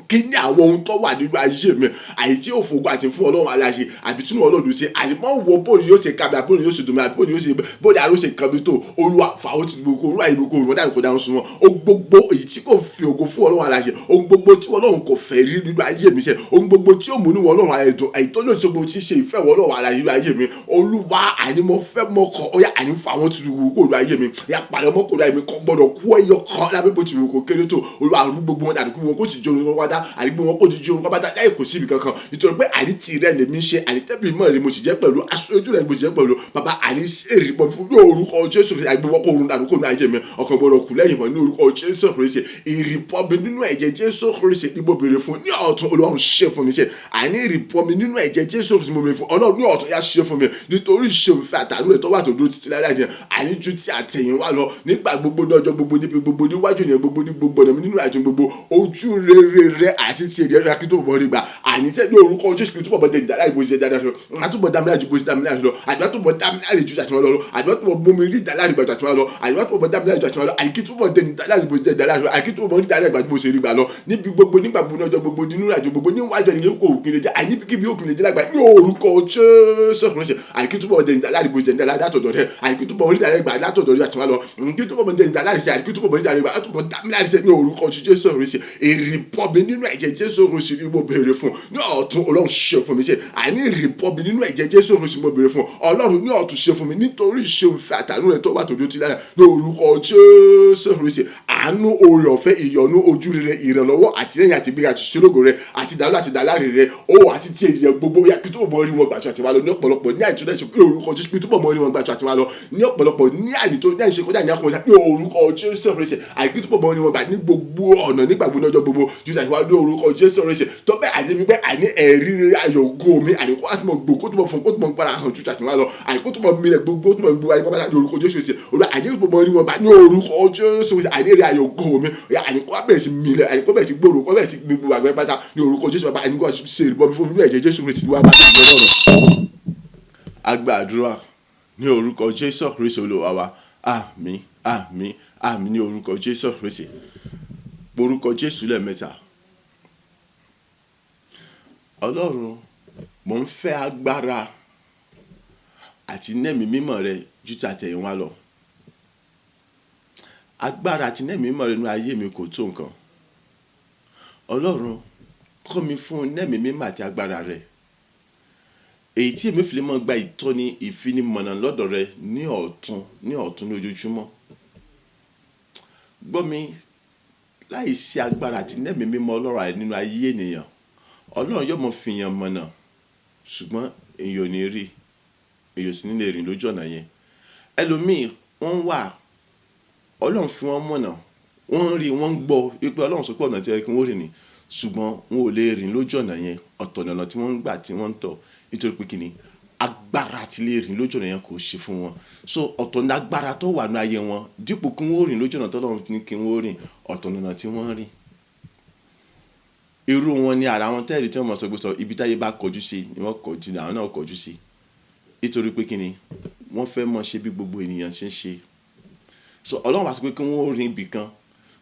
Kí ní àwọn ohun tó wà nínú ayé mi àyè tí yóò fògo àti fún Ọlọ́run aláṣẹ àbí tí Ọlọ́run ṣe àyè mọ́ wo bóyá yóò ṣe kàbí àbí bóyá yóò ṣe dùn mí àbí bóyá yóò ṣe bóyá àrùn ṣe kàbí tó, Olúwa fà ó ti gbogbo Olúwa yìí gbogbo olùwọ́n dànù kó dáhùn sún wọn. Ohun gbogbo èyí tí kò fi ògo fún Ọlọ́run aláṣẹ, ohun gbogbo tí Ọlọ́run kò fẹ́ rí nínú ayé mi ṣe, ohun gbogbo tí ó mú inú Ọlọ́run àyẹ̀dùn àyè tó lòdì sí gbogbo tí ṣe ìfẹ́ Ọlọ́run aláṣẹ nínú ayé mi, Olúwa, àní mo fẹ́ mọ́ kọ ọyá, àní fà wọ́n ti wù kó ayé mi yà pàdé ọmọ kò ayé mi kò gbọdọ̀ kú ẹyọ kan lábẹ́ bó ti wù kó kéré tó. Olúwa, rú gbogbo wọn dànù kí wọn kó sì jó wọn pátá, àní gbogbo wọn kó ti jó wọn pátá láì kò síbi kankan, nítorí pé àní tirẹ̀ lèmi ṣe, àní tẹ́bìlì mọ́ rẹ̀ mo sì jẹ́ pẹ̀lú, aṣojú rẹ̀ mo sì jẹ́ pẹ̀lú. Bàbá, àní èrè bọ̀ fún ní orúkọ Jésù Kristi. Àgbẹ̀ wọn kó orun dànù kó ní ayé mi, ọkàn gbọdọ̀ kú lẹ́yìn mọ́ ní orúkọ Jésù Kristi. Ìrìbọmi nínú ẹ̀jẹ̀ Jésù Kristi ni mo béèrè fún ní ọ̀tún, Olúwa ṣe fún mi ṣe. Àní ìrìbọmi nínú ẹ̀jẹ̀ Jésù Kristi mo béèrè fún, Ọlọ́run ní ọ̀tún yá ṣe fún mi, nítorí ṣe òfin àtàlù rẹ̀ tó wà tó dúró títí láíláí jẹ, àní ju ti àtẹ̀yìn wá lọ nígbà gbogbo, ní ọjọ́ gbogbo, níbi gbogbo, níwájú ènìyàn gbogbo, ní gbogbo ọ̀nà mi, nínú àjò gbogbo, ojú rere rẹ àti ti èdè rẹ kí tó bọ̀ nígbà. Àní sẹ́ ní orúkọ Jésù kí tó bọ̀ dé ìdálá ìbò ṣe dáadáa lọ, àtúbọ̀ dámilá ju bó ṣe dámilá lọ, àdúrà tó bọ̀ dámilá ju àtúnwá lọ, àdúrà tó bọ̀ mú mi rí ìdálá ìgbà àtúnwá lọ, àdúrà tó bọ̀ dámilá ju àtúnwá lọ, àní kí tó bọ̀ dé ìdálá ìbò ṣe dáadáa lọ, àní kí tó bọ̀ ní ìdálá ìgbà bó ṣe rí gbà lọ, níbi gbogbo, nígbà gbogbo, ní ọjọ́ gbogbo, nínú àjò gbogbo, níwájú ẹni kò òkè lè jẹ́, àní kíbi òkè lè jẹ́ lágbà ní orúkọ Jésù Kristi. Àní kí tó bọ̀ dé ìdálá ìbò ṣe dáadáa látọ̀dọ̀ rẹ, àní kí tó bọ̀ rí ìdálá ìgbà látọ̀dọ̀ rẹ àtúnwá lọ, kí tó bọ̀ dé ìdálá ìṣe, àní kí tó bọ̀ rí ìdálá ìgbà látọ̀dọ̀ dámilá ìṣe ní orúkọ Jésù Kristi. Ìrìbọmi nínú ẹ̀jẹ̀ Jésù Kristi ni mo béèrè fún ní ọ̀tún, Ọlọ́run ṣe fún mi ṣe. Àní ìrìbọmi nínú ẹ̀jẹ̀ Jésù Kristi mo béèrè fún, Ọlọ́run ní ọ̀tún ṣe fún mi, nítorí ṣe òfin àtàánú rẹ̀ tó wà tó dúró ti lára ní orúkọ Jésù Kristi. Àánú, oore ọ̀fẹ́, ìyọ́nú, ojú rere, ìrànlọ́wọ́, àtìlẹ́yìn àti ìgbéga àti ìṣelógo rẹ àti ìdálọ́ àti ìdáláre rẹ ó àti ti ènìyàn gbogbo yá kí tó mọ rí wọn gbàtú àti wá lọ ní ọ̀pọ̀lọpọ̀ ní àìtó lẹ́sọ̀ ní orúkọ Jésù, kí tó mọ rí wọn gbàtú àti wá lọ ní ọ̀pọ̀lọpọ̀ ní àìtó ní àìṣe kọjá ní àkọsí ní orúkọ Jésù Kristi. Àìkí tó mọ rí wọn gbà ní gbogbo ọ̀nà, nígbà gbogbo, ní ọjọ́ gbogbo ju àti wá ní orúkọ Jésù Kristi. Tó bẹ́ẹ̀ àti wípé àní ẹ̀rí rere ayọ̀ ògo mi, àní kó àti mọ̀ gbò kó tó mọ̀ fún kó tó mọ̀ gbára hàn ju àti wá lọ, àní kó tó mọ̀ mílẹ̀ gbogbo tó mọ̀ gbogbo ayé pápá ní orúkọ Jésù Kristi. Olúwa, àní kó tó mọ̀ rí wọn gbà ní orúkọ Jésù Kristi. Àní èrè ayọ̀ ògo mi, àní kó bẹ̀rẹ̀ sí mílẹ̀, àní kó bẹ̀rẹ̀ sí gbòòrò, kó bẹ̀rẹ̀ sí gbogbo àgbẹ̀ pátá ní orúkọ Jésù. Bàbá, àní kó ṣe ìrìbọmi fún mi ní ẹ̀jẹ̀ Jésù Kristi wá bá ti gbọ́ lọ́rùn. A gbàdúrà ní orúkọ Jésù Kristi Olúwa wa. Àmín, àmín, àmín ní orúkọ Jésù Kristi. Orúkọ Jésù lẹ́ẹ̀mẹ́ta. Ọlọ́run, mò ń fẹ́ agbára àti nẹ́ẹ̀mí mímọ́ rẹ ju ti àtẹ̀yìnwá lọ. Agbára àti nẹ́ẹ̀mí mímọ́ rẹ nínú ayé mi kò tó nǹkan. Ọlọ́run, kọ́ mi fún nẹ́ẹ̀mí mímọ́ àti agbára rẹ, èyí tí èmi fi lè máa gba ìtọ́ni ìfinimọ̀nà lọ́dọ̀ rẹ ní ọ̀tun ní ọ̀tun ní ojoojúmọ́. Gbọ́ mi, láì sí agbára àti nẹ́ẹ̀mí mímọ́ Ọlọ́run àì nínú ayé ènìyàn, Ọlọ́run yóò mọ fi yàn mọ̀nà, ṣùgbọ́n èèyàn ò ní rí, èèyàn sì ní lè rìn lójú ọ̀nà yẹn. Ẹlòmíì wọ́n wà, Ọlọ́run fi wọ́n mọ̀nà, wọ́n ń rí, wọ́n ń gbọ́ wípé Ọlọ́run sọ pé ọ̀nà tí ó yẹ kí wọ́n rìn ni, ṣùgbọ́n wọn ò lè rìn lójú ọ̀nà yẹn. Ọ̀tọ̀ ni ọ̀nà tí wọ́n ń gbà tí wọ́n ń tọ̀, nítorí pé kíni agbára tí lè rìn lójú ọ̀nà yẹn kò ṣe fún wọn. So ọ̀tọ̀ ni agbára tó wà nínú ayé wọn, dípò kí wọ́n rìn lójú ọ̀nà tó Ọlọ́run ní kí wọ́n rìn, ọ̀tọ̀ ni ọ̀nà tí wọ́n ń rìn. Irú wọn ni ara wọn tẹ́ẹ̀rí tí wọ́n mọ̀ sọ pé sọ ibi táyé bá kọjú sí ni wọ́n kọjú, ni àwọn náà kọjú sí, nítorí pé kíni wọ́n fẹ́ mọ̀ ṣe bí gbogbo ènìyàn ṣe ń ṣe. So Ọlọ́run wá sọ pé kí wọ́n rìn ibì kan,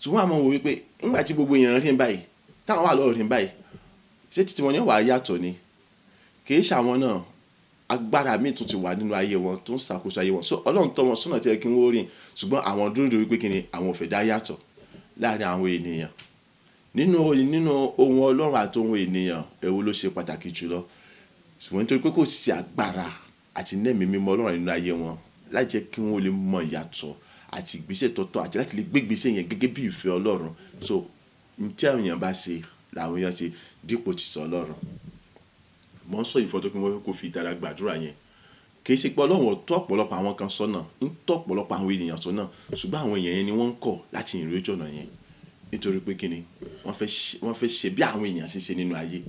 ṣùgbọ́n àmọ́ wò wípé nígbà tí gbogbo èèyàn rìn báyìí, táwọn wà lọ́ọ́ rìn báyìí, ṣé títí wọn ní wàá yàtọ̀ ni? Kì í ṣàwọn náà, agbára míì tún ti wà nínú ayé wọn tó ń ṣàkóso ayé wọn. So Ọlọ́run tọ́ wọn sọ́nà tí ó yẹ kí wọ́n rìn, ṣùgbọ́n àwọn dúró de wípé kíni àwọn ò fẹ́ dá yàtọ̀ láàrin àwọn ènìyàn. Nínú ohun Ọlọ́run àti ohun ènìyàn, èwo ló ṣe pàtàkì jùlọ? Ṣùgbọ́n nítorí pé kò sí agbára àti nẹ́ẹ̀mí mímọ́ Ọlọ́run nínú ayé wọn láti jẹ́ kí wọ́n lè mọ ìyàtọ̀ àti ìgbésẹ̀ tó tọ́ àti láti lè gbé ìgbésẹ̀ yẹn gẹ́gẹ́ bí ìfẹ́ Ọlọ́run. So ní tí àwọn èèyàn bá ṣe làwọn èèyàn ṣe dípò tìtọ́ Ọlọ́run. Mo ń sọ ìfọ́ tó kí wọ́n kó fi ìtara gbàdúrà yẹn. Kì í ṣe pé Ọlọ́run ò tọ́ ọ̀pọ̀lọpọ̀ àwọn kan sọ́nà, ń tọ́ ọ̀pọ̀lọpọ̀ àwọn ènìyàn sọ́nà, ṣùgbọ́n àwọn èèyàn yẹn ni wọ́n ń kọ̀ láti rìn lójú ọ̀nà yẹn. Nítorí pé kíni wọ́n fẹ́ ṣe bí àwọn èèyàn ṣe ń ṣe nínú ayé.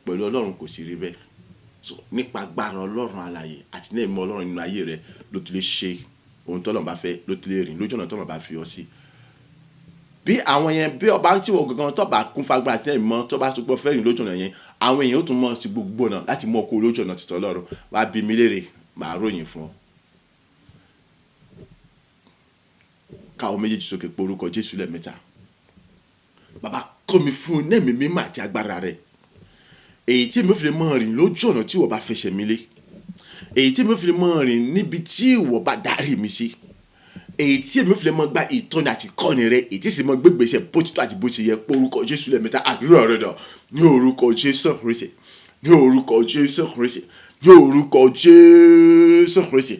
Pẹ̀lú Ọlọ́run kò sì rí bẹ́ẹ̀. So nípa agbára Ọlọ́run alààyè àti ní ẹ̀mí Ọlọ́run nínú ayé rẹ ló ti lè ṣe ohun tí Ọlọ́run bá fẹ́, ló ti lè rìn lójú ọ̀nà tí Ọlọ́run bá fi ọ sí. Bí àwọn yẹn, bí ọba tí wọ́n gangan tó bá kún fún agbára àti ẹ̀mí mọ́, tó bá tó gbọ́ fẹ́ rìn lójú ọ̀nà yẹn, Àwọn èèyàn ó tún mọ̀ sí gbogbo ọ̀nà láti mú ọ kúrò lójú ọ̀nà títọ́ Ọlọ́run. Wá bi mí léèrè, màá ròyìn fún ọ. Káwọ́ méjèèjì sókè, pé orúkọ Jésù lẹ́ẹ̀mẹ́ta. Bàbá, kọ́ mi fún ní ẹ̀mí mímọ́ àti agbára rẹ̀, èyí tí èmi ò fi lè máa rìn lójú ọ̀nà tí ìwọ bá fẹsẹ̀ mi lé, èyí tí èmi ò fi lè máa rìn níbi tí ìwọ bá darí mi sí, èyí tí èmi ò fi lè máa gba ìtọ́ni àti ìkọ́ni rẹ, èyí tí sì máa gbé ìgbésẹ̀ bó ti tọ́ àti bó ti yẹ. Pé orúkọ Jésù lẹ́ẹ̀mẹ́ta. Àdúrà rẹ dà. Ní orúkọ Jésù Kristi, ní orúkọ Jésù Kristi, ní orúkọ Jésù Kristi,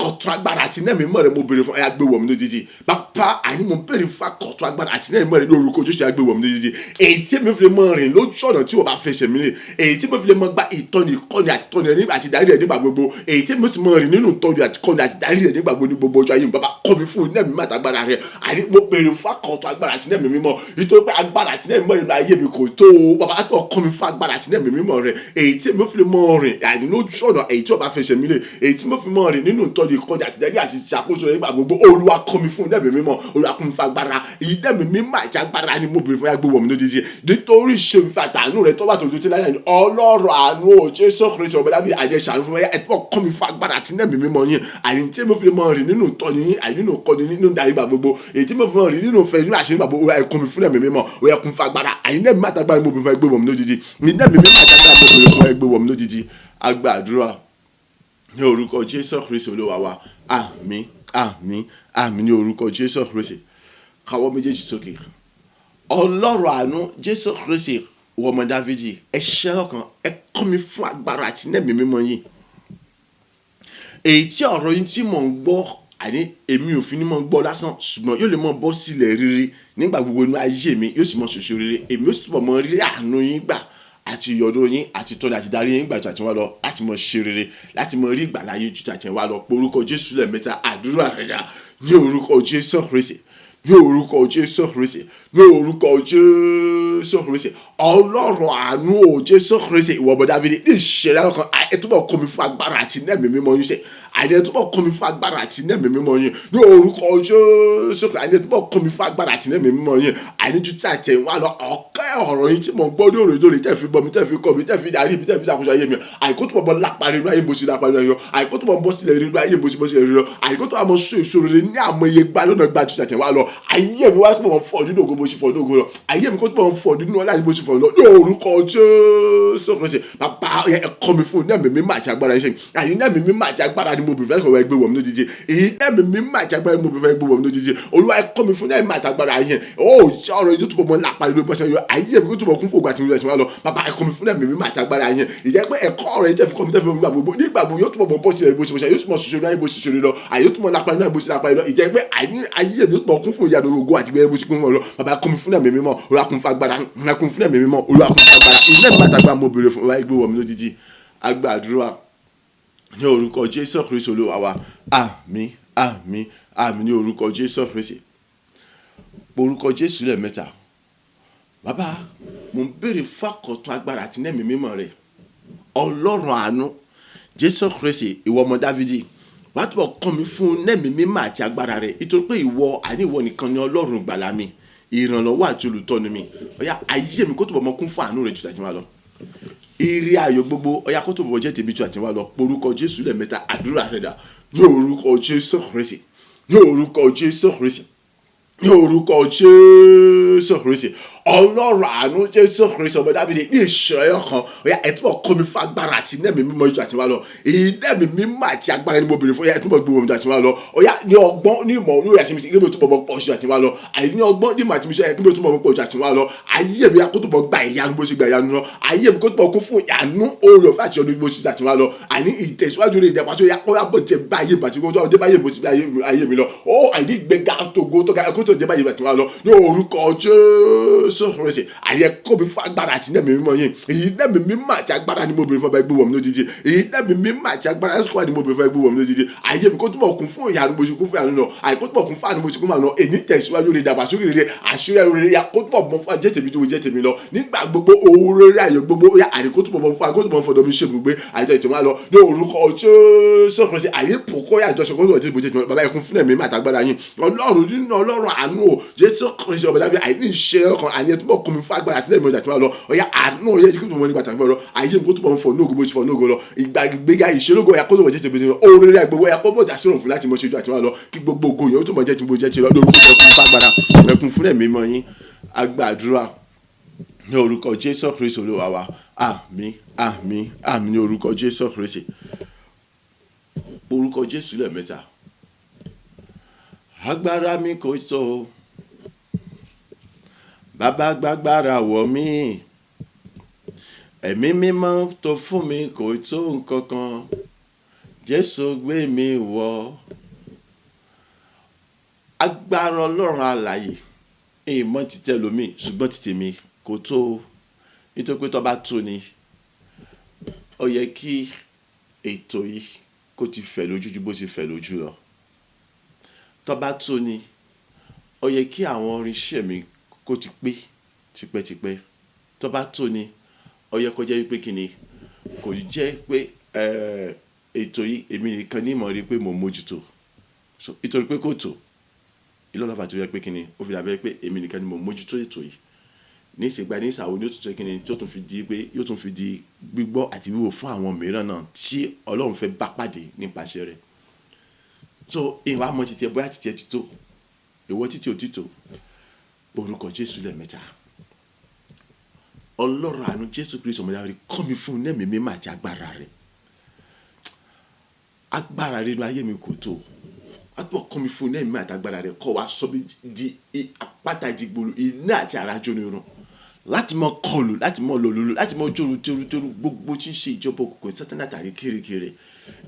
àkọ́tún agbára àti iná mímọ́ rẹ mo béèrè fún, ẹ̀yà gbé wọ̀ mí lójijì. Bàbá, àní mo béèrè fún àkọ́tún agbára àti iná mímọ́ rẹ ní orúkọ Jésù, ẹ̀yà gbé wọ̀ mí lójijì, èyí tí èmi fi lè mọ rìn lójú ọ̀nà tí wọ́n bá fẹsẹ̀ mi lé, èyí tí mo fi lè mọ gba ìtọ́ni, ìkọ́ni àti ìtọ́ni rẹ nígbà àti ìdarí rẹ nígbà gbogbo, èyí tí mo sì mọ rìn nínú ìtọ́ni àti ìkọ́ni àti ìdarí rẹ nígbà gbogbo ní gbogbo ọjọ́ ayé mi. Bàbá, kọ́ mi fún iná mímọ́ àtàgbára rẹ. Àní mo béèrè fún àkọ́tún agbára àti iná mímọ́, nítorí pé agbára àti iná mímọ́ nínú ayé mi kò tó o. Bàbá, tó kọ́ mi fún agbára àti iná mímọ́ rẹ, èyí tí mo fi lè mọ rìn àní lójú ọ̀nà èyí tí wọ́n bá fẹsẹ̀ mi lé, èyí tí mo fi mọ rìn nínú ìtọ́ni, ìkọ́ni àti ìdarí àti ìṣàkóso rẹ nígbà gbogbo. Olúwa, kọ́ mi fún iná mímọ́. Olúwa, kọ́ mi fún agbára. Iná mímọ́ àti agbára ni mo béèrè fún, yàgbé wọ̀ mí lójijì, nítorí ṣe fàtànú rẹ tó bá tòjú tí láyé. Ọlọ́run àánú o, Jésù Kristi ọmọ Dáfídì, àjẹ ṣàánú fún mi. Ẹ tó kọ́ mi fún agbára àti iná mímọ́ yín, àní tí mo fi mọ rìn nínú ìtọ́ni yín, àní nínú ìkọ́ni, nínú ìdarí gbà gbogbo, èyí tí mo fi mọ rìn nínú ìfẹ́, nínú àṣírí gbàgbọ́. Olúwa, ẹ kọ́ mi fún ẹ̀mí mímọ́. Ó yẹ kún fún agbára. Àní iná mímọ́ àtàgbára ni mo béèrè fún, ẹgbẹ́ wọ̀ mí lójijì. Iná mímọ́ àtàgbára mo béèrè fún, ẹgbẹ́ wọ̀ mí lójijì. Agbàdúrà ní orúkọ Jésù Kristi Olúwa wa. Àmín, àmín, àmín ní orúkọ Jésù Kristi. Káwọ́ méjèèjì sókè. Ọlọ́run àánú, Jésù Kristi ọmọ Dáfídì, ẹ ṣẹ́ lọ́kàn, ẹ kọ́ mi fún agbára àti ẹ̀mí mímọ́ yín, èyí tí ọ̀rọ̀ yín tí mò ń gbọ́, àní èmi ò fi ní mọ̀ ń gbọ́ lásán, ṣùgbọ́n yóò lè mọ̀ bọ́ sílẹ̀ rere nígbà gbogbo inú ayé mi, yóò sì mọ̀ ṣoṣo rere. Èmi ó sì túbọ̀ mọ̀ rí àánú yín gbà àti ìyọ́nú yín àti ìtọ́ni àti ìdarí yín gbà ju àti wá lọ, láti mọ̀ ṣe rere, láti mọ̀ rí ìgbàláyé ju àti wá lọ. Pé orúkọ Jésù lẹ́ẹ̀mẹ́ta. Àdúrà rẹ̀ dà. Ní orúkọ Jésù Kristi, ní orúkọ Jésù Kristi, ní orúkọ Jésù Kristi, Ọlọ́run àánú o, Jésù Kristi ìwọ ọmọ Dáfídì, ní ìṣẹ̀lẹ̀ ọkàn, ẹ túbọ̀ kọ́ mi fún agbára àti iná ẹ̀mí mímọ́ yín sẹ́. Àní ẹ túbọ̀ kọ́ mi fún agbára àti iná ẹ̀mí mímọ́ yín ní orúkọ Jésù Kristi. Àní ẹ túbọ̀ kọ́ mi fún agbára àti iná ẹ̀mí mímọ́ yín, àní ju tí àtẹ̀ wá lọ. Ọ̀kẹ́ ọ̀rọ̀ yín tí mo gbọ́ ní òrèdòrè, tẹ́ fi bọ́ mi, tẹ́ fi kọ́ mi, tẹ́ fi darí mi, tẹ́ fi ṣàkóso ayé mi, àìkó túbọ̀ bọ́ lápá nínú ayé bó ṣe lápá nínú ayé, àìkó túbọ̀ bọ́ sílẹ̀ nínú ayé bó ṣe bọ́ sílẹ̀ nínú, àìkó túbọ̀ mọ sọ èso rere ní àmọ́ iye gba lọ́nà gba ju tàtẹ̀ wá lọ. Ayé mi wá túbọ̀ fọ̀ nínú ògo bó ṣe fọ̀ nínú ògo lọ. Ayé mi kó túbọ̀ fọ̀ nínú ọlá bó ṣe fọ̀ lọ ní orúkọ Jésù Kristi. Bàbá, ẹ kọ́ mi fún iná ẹ̀mí mímọ́ àti agbára yín. Àní iná ẹ̀mí mímọ́ àti agbára ni mo bèrè fún, ẹgbẹ́ wọ̀ mí lójijì. Iná ẹ̀mí mímọ́ àti agbára ni mo bèrè fún, ẹgbẹ́ wọ̀ mí lójijì. Olúwa, ẹ kọ́ mi fún iná ẹ̀mí àti agbára yín. Ó ṣe ọ̀rọ̀ yìí tó túbọ̀ mọ́ lápá nínú bọ́sẹ̀ yọ. Ayé mi kó túbọ̀ kún fún ògo àti ìrẹsì wa lọ. Bàbá, ẹ kọ́ mi fún iná ẹ̀mí mímọ́ àti agbára yín. Ìjẹ́ pé ẹ̀kọ́ ọ̀rọ̀ yìí tẹ́ fi kọ́ mi, tẹ́ fi mọ́ nígbà gbogbo, nígbà gbogbo yóò túbọ̀ mọ́ bọ́ sílẹ̀ bó ṣe bó ṣe, yóò túbọ̀ ṣoṣo láyé bó ṣe ṣoṣo lọ, àyè yóò túbọ̀ lápá nínú bó ṣe lápá lọ. Ìjẹ́ pé ayé mi yóò túbọ̀ kún fún ìyanu, ògo àti ìgbẹ́ bó ṣe kún fún ọ lọ. Bàbá, kọ́ mi fún ẹ̀mí mímọ́. Olúwa, kún fún agbára. Olúwa, kún fún ẹ̀mí mímọ́. Olúwa, kún fún agbára. Iná ẹ̀mí àtàgbà mo béèrè fún wa, gbé wọ̀ mí lójijì. Agbàdúrà ní orúkọ Jésù Kristi Olúwa wa. Àmín, àmín, àmín ní orúkọ Jésù Kristi. Orúkọ Jésù lẹ́ẹ̀mẹ́ta. Bàbá, mo ń béèrè fún àkọ́tún agbára àti ẹ̀mí mímọ́ rẹ. Ọlọ́run àánú, Jésù Kristi ìwọ ọmọ Dáfídì, wàá túbọ̀ kọ́ mi fún ẹ̀mí mímọ́ àti agbára rẹ, nítorí pé ìwọ, àní ìwọ nìkan ni Ọlọ́run ìgbàlà mi, ìrànlọ́wọ́ àti olùtọ́ni mi. Ọ̀yá, ayé mi kó túbọ̀ mọ kún fún àánú rẹ ju tàtí wá lọ. Ire ayọ̀ gbogbo, ọ̀yá, kó túbọ̀ jẹ́ tèmi ju àti wá lọ. Porúkọ Jésù lẹ́ẹ̀mẹ́ta. Àdúrà rẹ dà. Ní orúkọ Jésù Kristi, ní orúkọ Jésù Kristi, ní orúkọ Jésù Kristi, Ọlọ́run àánú, Jésù Kristi ọmọ Dáfídì, ní ìṣẹ̀lẹ̀ kan, ọ̀yá, ẹ túbọ̀ kọ́ mi fún agbára àti ẹ̀mí mímọ́ ju àti wá lọ. Ẹ̀mí mímọ́ àti agbára ni mo béèrè fún. Ọ̀yá, ẹ túbọ̀ gbé wọn ju àti wá lọ. Ọ̀yá, ní ọgbọ́n, ní ìmọ̀, ní òye àti kí mi túbọ̀ mọ́ pọ̀ ju àti wá lọ. Àyè ní ọgbọ́n, ní ìmọ̀ àti mísọ́, kí mi túbọ̀ mọ́ pọ̀ ju àti wá lọ. Ayé mi kó túbọ̀ gba ìyanu bó ṣe gba ìyanu lọ. Ayé mi kó túbọ̀ kún fún ìyanu, oore ọ̀fẹ́ àti ọdún bó ṣe àti wá lọ. Àní ìtẹ̀síwájú rẹ̀, ìdàgbàsókè ya kó yàbọ̀ jẹ bá ayé mi àti kó tó jẹ bá ayé mi bó ṣe ayé mi lọ. Ó àní ìgbéga togo tó ga kó tó jẹ bá ayé mi àti wá lọ ní orúkọ Jésù Kristi. Àní ẹ kọ́ mi fún agbára àti ẹ̀mí mímọ́ yín. Èyí ẹ̀mí mímọ́ àti agbára ni mo béèrè fún, ọba, ẹgbẹ́ wọ̀ mí lójijì. Èyí ẹ̀mí mímọ́ àti agbára ẹ̀sùn ni mo béèrè fún, ẹgbẹ́ wọ̀ mí lójijì. Ayé mi kó túbọ̀ kún fún ìyanu bó ṣe kún fún ìyanu lọ. Àyè kó túbọ̀ kún fún àánú bó ṣe kún fún àánú lọ. Èyí tẹ̀síwájú rẹ̀, ìdàgbàsókè rere, àṣírí rere ya kó túbọ̀ mọ fún jẹ́ tèmi tó jẹ́ tèmi lọ nígbà gbogbo. Owó rere, ayọ̀ gbogbo ya, àyè kó túbọ̀ mọ fún, kó túbọ̀ fọ̀dọ̀ mi ṣe ibùgbé àjọ ìtò máa lọ ní orúkọ Jésù Kristi. Àyè pòkó yà àjọṣe kó túbọ̀ jẹ́ tèmi jẹ́ tèmi. Bàbá, ẹ kún fún ẹ̀mí àtàgbára yín. Ọlọ́run nínú Ọlọ́run àánú o, Jésù Kristi ọmọ Dáfídì, àìní ìṣe ọkàn, àní ẹ túbọ̀ kún mi fún agbára àti nẹ́ẹ̀mí ọjà tí wọ́n lọ. Ọ̀yá àánú ọ̀yẹ́ kó tó mọ̀ nígbà tí wọ́n lọ. Ayé mi kó tó mọ̀ fọ̀ ní ògo bó ti fọ̀ ní ògo lọ. Ìgbà ìgbéga ìṣelógo ọ̀yá kó tó mọ̀ jẹ́ ti bó ti lọ. Oore rẹ̀ gbogbo ọ̀yá kó mọ̀ já sírò fún láti mọ̀ ṣe ju àti wọ́n lọ. Kí gbogbo ògo yẹn ó tó mọ̀ jẹ́ ti bó jẹ́ ti lọ. Lórúkọ ẹkún fagbára, ẹkún fún ẹ̀mí mọ́ yín. A gbàdúrà ní orúkọ Jésù Kristi Olúwa wa. Àmín, àmín, àmín ní orúkọ Jésù Kristi. Orúkọ Jésù lẹ́ẹ̀mẹ́ta. Agbára mi kò tó. Bàbá gbàgbára wọ̀ mí. Ẹ̀mí mímọ́ tó fún mi kò tó nǹkan kan. Jésù gbé mi wọ̀. Agbára Ọlọ́run alààyè. Ìmọ̀ ti tẹlòmíì, ṣùgbọ́n ti tèmi kò tó. Nítorí pé tó bá tó ni, ó yẹ kí ètò yìí kó ti fẹ̀ lójú ju bó ti fẹ̀ lójú lọ. Tó bá tó ni, ó yẹ kí àwọn irinṣẹ́ mi kó ti pé tipẹ́tipẹ́. Tó bá tó ni, ó yẹ kó jẹ́ wípé kí ni, kò ní jẹ́ pé, ètò yìí èmi nìkan ní ìmọ̀ rí pé mò ń mójútó. So, nítorí pé kò tó, ìlú ọlọ́fà tí ó yẹ pé kí ni, ó fi dàbí pé èmi nìkan ni mò ń mójútó ètò yìí. Ní ìsìgbà ní ìsàwọ̀ ni ó tún jẹ́ kí ni, tí ó tún fi di pé yóò tún fi di gbígbọ́ àti wíwò fún àwọn mìíràn náà tí Ọlọ́run fẹ́ bá pàdé nípasẹ̀ rẹ̀. So, ìwà mọ̀ títí ẹ bóyá títí ẹ ti tó, ìwọ títí ò ti tó. Orúkọ Jésù lẹ́ẹ̀mẹ́ta. Ọlọ́run àánú Jésù Kristi ọmọ Dáfídì, kọ́ mi fún ní ẹ̀mí mímọ́ àti agbára rẹ̀. Agbára rẹ̀ inú ayé mi kò tó. Àtúbọ̀ kọ́ mi fún ní ẹ̀mí àti agbára rẹ̀, kọ́ wa sọ mí di àpáta ìjìgbòlù, iná àti àrá jóni run. Láti mọ kọlù, láti mọ lòlùlù, láti mọ jóru téru téru gbogbo tí ń ṣe ìjọba òkùnkùn Sátánì àtàrí kérekére.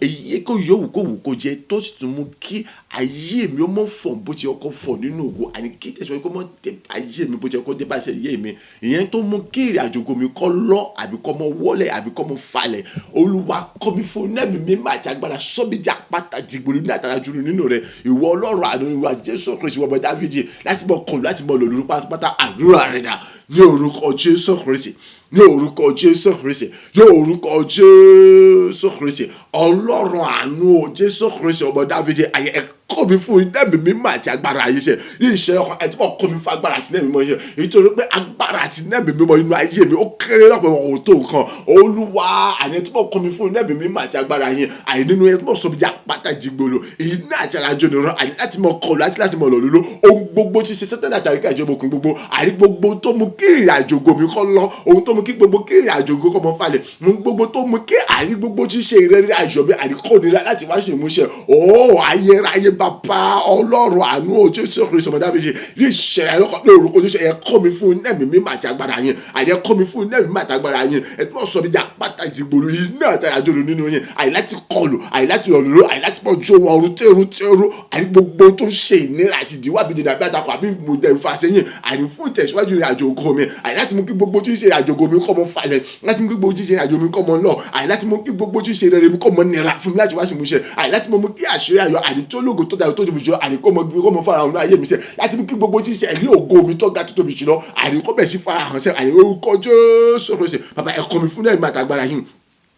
Èyí kò yóò wù kó wù kó jẹ tó sì tún mú kí ayé mi ó mọ́ fọ̀ bó ti ọkọ̀ fọ̀ nínú ògo, àní kí tẹ̀síwájú kó mọ́ tẹ̀ ayé mi bó ti ọkọ̀ dé bá ṣe ayé mi. Ìyẹn tó mú kí ìrìnàjò ògo mi kó lọ àbí kó mọ́ wọlé àbí kó mọ́ falẹ̀. Olúwa kọ́ mi fún ẹ̀mí mímọ́ àti agbára, sọ mí di àpáta ìjìgbòlù ní àtàrà jùlọ nínú rẹ̀. Ìwọ Ọlọ́run àánú, ìwọ Jésù Kristi, ìwọ ọmọ Dáfídì, láti mọ kọlù, láti mọ lòlùlù pátápátá. Àdúrà rẹ̀ dà ní orúkọ Jésù Kristi, ní orúkọ Jésù Kristi, ní orúkọ Jésù Kristi. Ọlọ́run àánú Jésù Kristi ọmọ Dáfídì, àyè ẹ kọ́ mi fún ẹ̀mí mímọ́ àti agbára ayé ṣe. Ní ìṣẹ̀lẹ̀ ọkàn ẹ túbọ̀ kọ́ mi fún agbára àti ẹ̀mí mímọ́ yẹn. Nítorí pé agbára àti ẹ̀mí mímọ́ inú ayé mi ó kéré lọ́pọ̀ kò tó nǹkan. Olúwa, àní ẹ túbọ̀ kọ́ mi fún ẹ̀mí mímọ́ àti agbára yẹn. Àní nínú ẹ túbọ̀ sọ mi di àpáta ìjìgbòlù, iná àti àrá jóni run, àní láti mọ kọlù àti láti mọ lòlúlú. Ohun gbogbo tí ṣe Sátánì àti àríkà ìjọba òkun gbogbo, àní gbogbo tó mú kí ìrìnàjò ògo mi kó lọ, ohun tó mú kí gbogbo kí ìrìnàjò ògo kó mọ́ falẹ̀, ohun gbogbo tó mú kí àní gbogbo tí ṣe ìrere ayọ̀ mi, àní kò nira láti wá ṣe ìmúṣẹ. Ó ayérayé bàbá Ọlọ́run àánú Jésù Kristi ọmọ Dáfídì, ní ìṣẹ̀lẹ̀ àìlọ́kọ̀ ní orúkọ Jésù, ẹ kọ́ mi fún ẹ̀mí mímọ́ àti agbára yín. Àní ẹ kọ́ mi fún ẹ̀mí mímọ́ àti agbára yín. Ẹ túbọ̀ sọ mi di àpáta ìjìgbòlù, iná àti àrá jóni nínú yín. Àní láti kọlù, àní láti lòlúlú, àní láti mọ jó wọn ọrùn téru téru. Àní gbogbo tó ń ṣe ìnira àti ìdíwọ́ àbí ìdènà àbí àtakò àbí ìmùdẹ̀ ìfàsẹ́yìn, àní fún ìtẹ̀síwájú ìrìnàjò ògo mi. Àní láti mú kí gbogbo tí ń ṣe ìrìnàjò ògo mi kó mọ́ falẹ̀, láti mú kí gbogbo tí ń ṣe ìrìnàjò mi kó mọ́ lọ, àní láti mú kí gbogbo tí ń ṣe rere mi kó mọ́ nira fún mi láti wá sí ìmúṣẹ. Àní láti mú kí àṣírí ayọ̀, àní tó lógo tó dára tó tóbi jùlọ, àní kó mọ́ farahàn nínú ayé mi sẹ́. Láti mú kí gbogbo tí ń ṣe ẹ̀rí ògo mi tó ga tó tóbi jùlọ, àní kó bẹ̀ sí farahàn sẹ́. Àní orúkọ Jésù Kristi. Bàbá ẹ kọ́ mi fún ẹ̀mí àti agbára yín.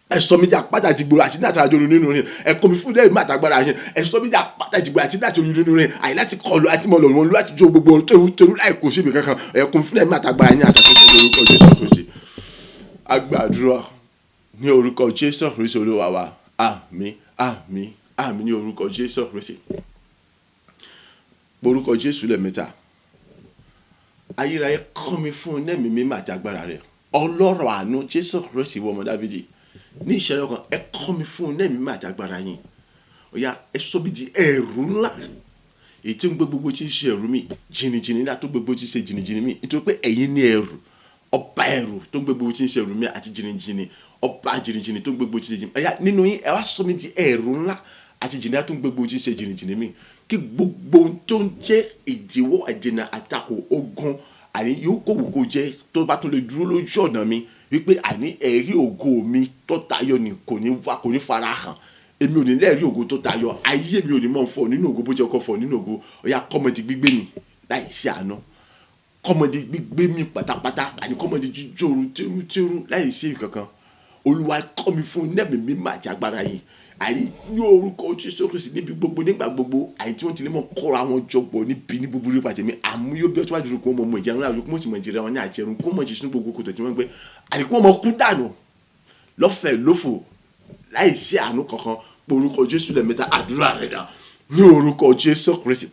Ẹ sọ mí di àpáta ìjìgbòlù àti ní àtàrà jòlù nínú rẹ̀. Ẹ kọ́ mi fún ẹ̀mí àti agbára yín. Ẹ sọ mí di àpáta ìjìgbòlù àti ní àtàrà jòlù nínú rẹ̀. Àní láti kọlù àti mọ lòlù láti jó gbogbo teru teru láì kó síbi kankan. Ẹ kọ́ mi fún ẹ̀mí àti agbára yín àti àtàrà orúkọ Jésù Kristi. A gbàdúrà ní orúkọ Jésù Kristi Olúwa wa. Àmín, àmín, àmín ní orúkọ Jésù Kristi. Orúkọ Jésù lẹ́ẹ̀mẹ́ta. Ayérayé kọ́ mi fún ẹ̀mí mímọ́ àti agbára rẹ̀. Ọlọ́run àánú Jésù Kristi ìwọ ọmọ Dáfídì. Ní ìṣẹ̀lẹ̀ ọkàn ẹ kọ́ mi fún ẹ̀mí mímọ́ àti agbára yín. Ó yá, ẹ sọ mí di ẹ̀rù ńlá. Èyí tí ń gbé gbogbo tí ń ṣe ẹ̀rù mi, jìnnìjìnnì ńlá tó gbogbo tí ń ṣe jìnnìjìnnì mi. Nítorí pé ẹ̀yin ni ẹ̀rù, ọba ẹ̀rù tó gbé gbogbo tí ń ṣe ẹ̀rù mi àti jìnnìjìnnì, ọba jìnnìjìnnì tó gbé gbogbo tí ń ṣe jìnnì. Ó yá, nínú yín ẹ wá sọ mí di ẹ̀rù ńlá àti jìnnì tó ń gbé gbogbo tí ń ṣe jìnnìjìnnì mi. Kí gbogbo ohun tó ń jẹ́ ìdíwọ́, ìdènà, àtakò, ogun, àní yóò kó wù kó jẹ́ tó bá tún lè dúró lójú ọ̀nà mi wípé àní ẹ̀rí ògo mi tó tayọ ni kò ní wá, kò ní farahàn. Èmi ò ní lẹ́ẹ̀rí ògo tó tayọ. Ayé mi ò ní mọ̀ fọ̀ nínú ògo bó ti ọkọ̀ fọ̀ nínú ògo. Ó yá, kọ́mọ di gbígbé mi láì sí àánú. Kọ́mọ di gbígbé mi pátápátá, àní kọ́mọ di jíjó oru téru téru láì sí nǹkan kan. Olúwa kọ́ mi fún ẹ̀mí mímọ́ àti agbára yín. Àní ní orúkọ Jésù Kristi, níbi gbogbo, nígbà gbogbo, àyè tí wọ́n ti lè mọ kóra wọn jọ pọ̀ níbi ní búburú nípa tèmi, àmúyó bí ọtí wájú kó mọ mọ ìjẹun láàrú, kó mọ sì mọ ìjẹun wọn ní àjẹrun, kó mọ jésù gbogbo kòtò tí wọ́n gbé, àní kó mọ kú dànù lọ́fẹ̀ẹ́ lófò láì sí àánú kankan. Orúkọ Jésù lẹ́ẹ̀mẹ́ta. Àdúrà rẹ̀ dà. Ní orúkọ Jésù Kristi,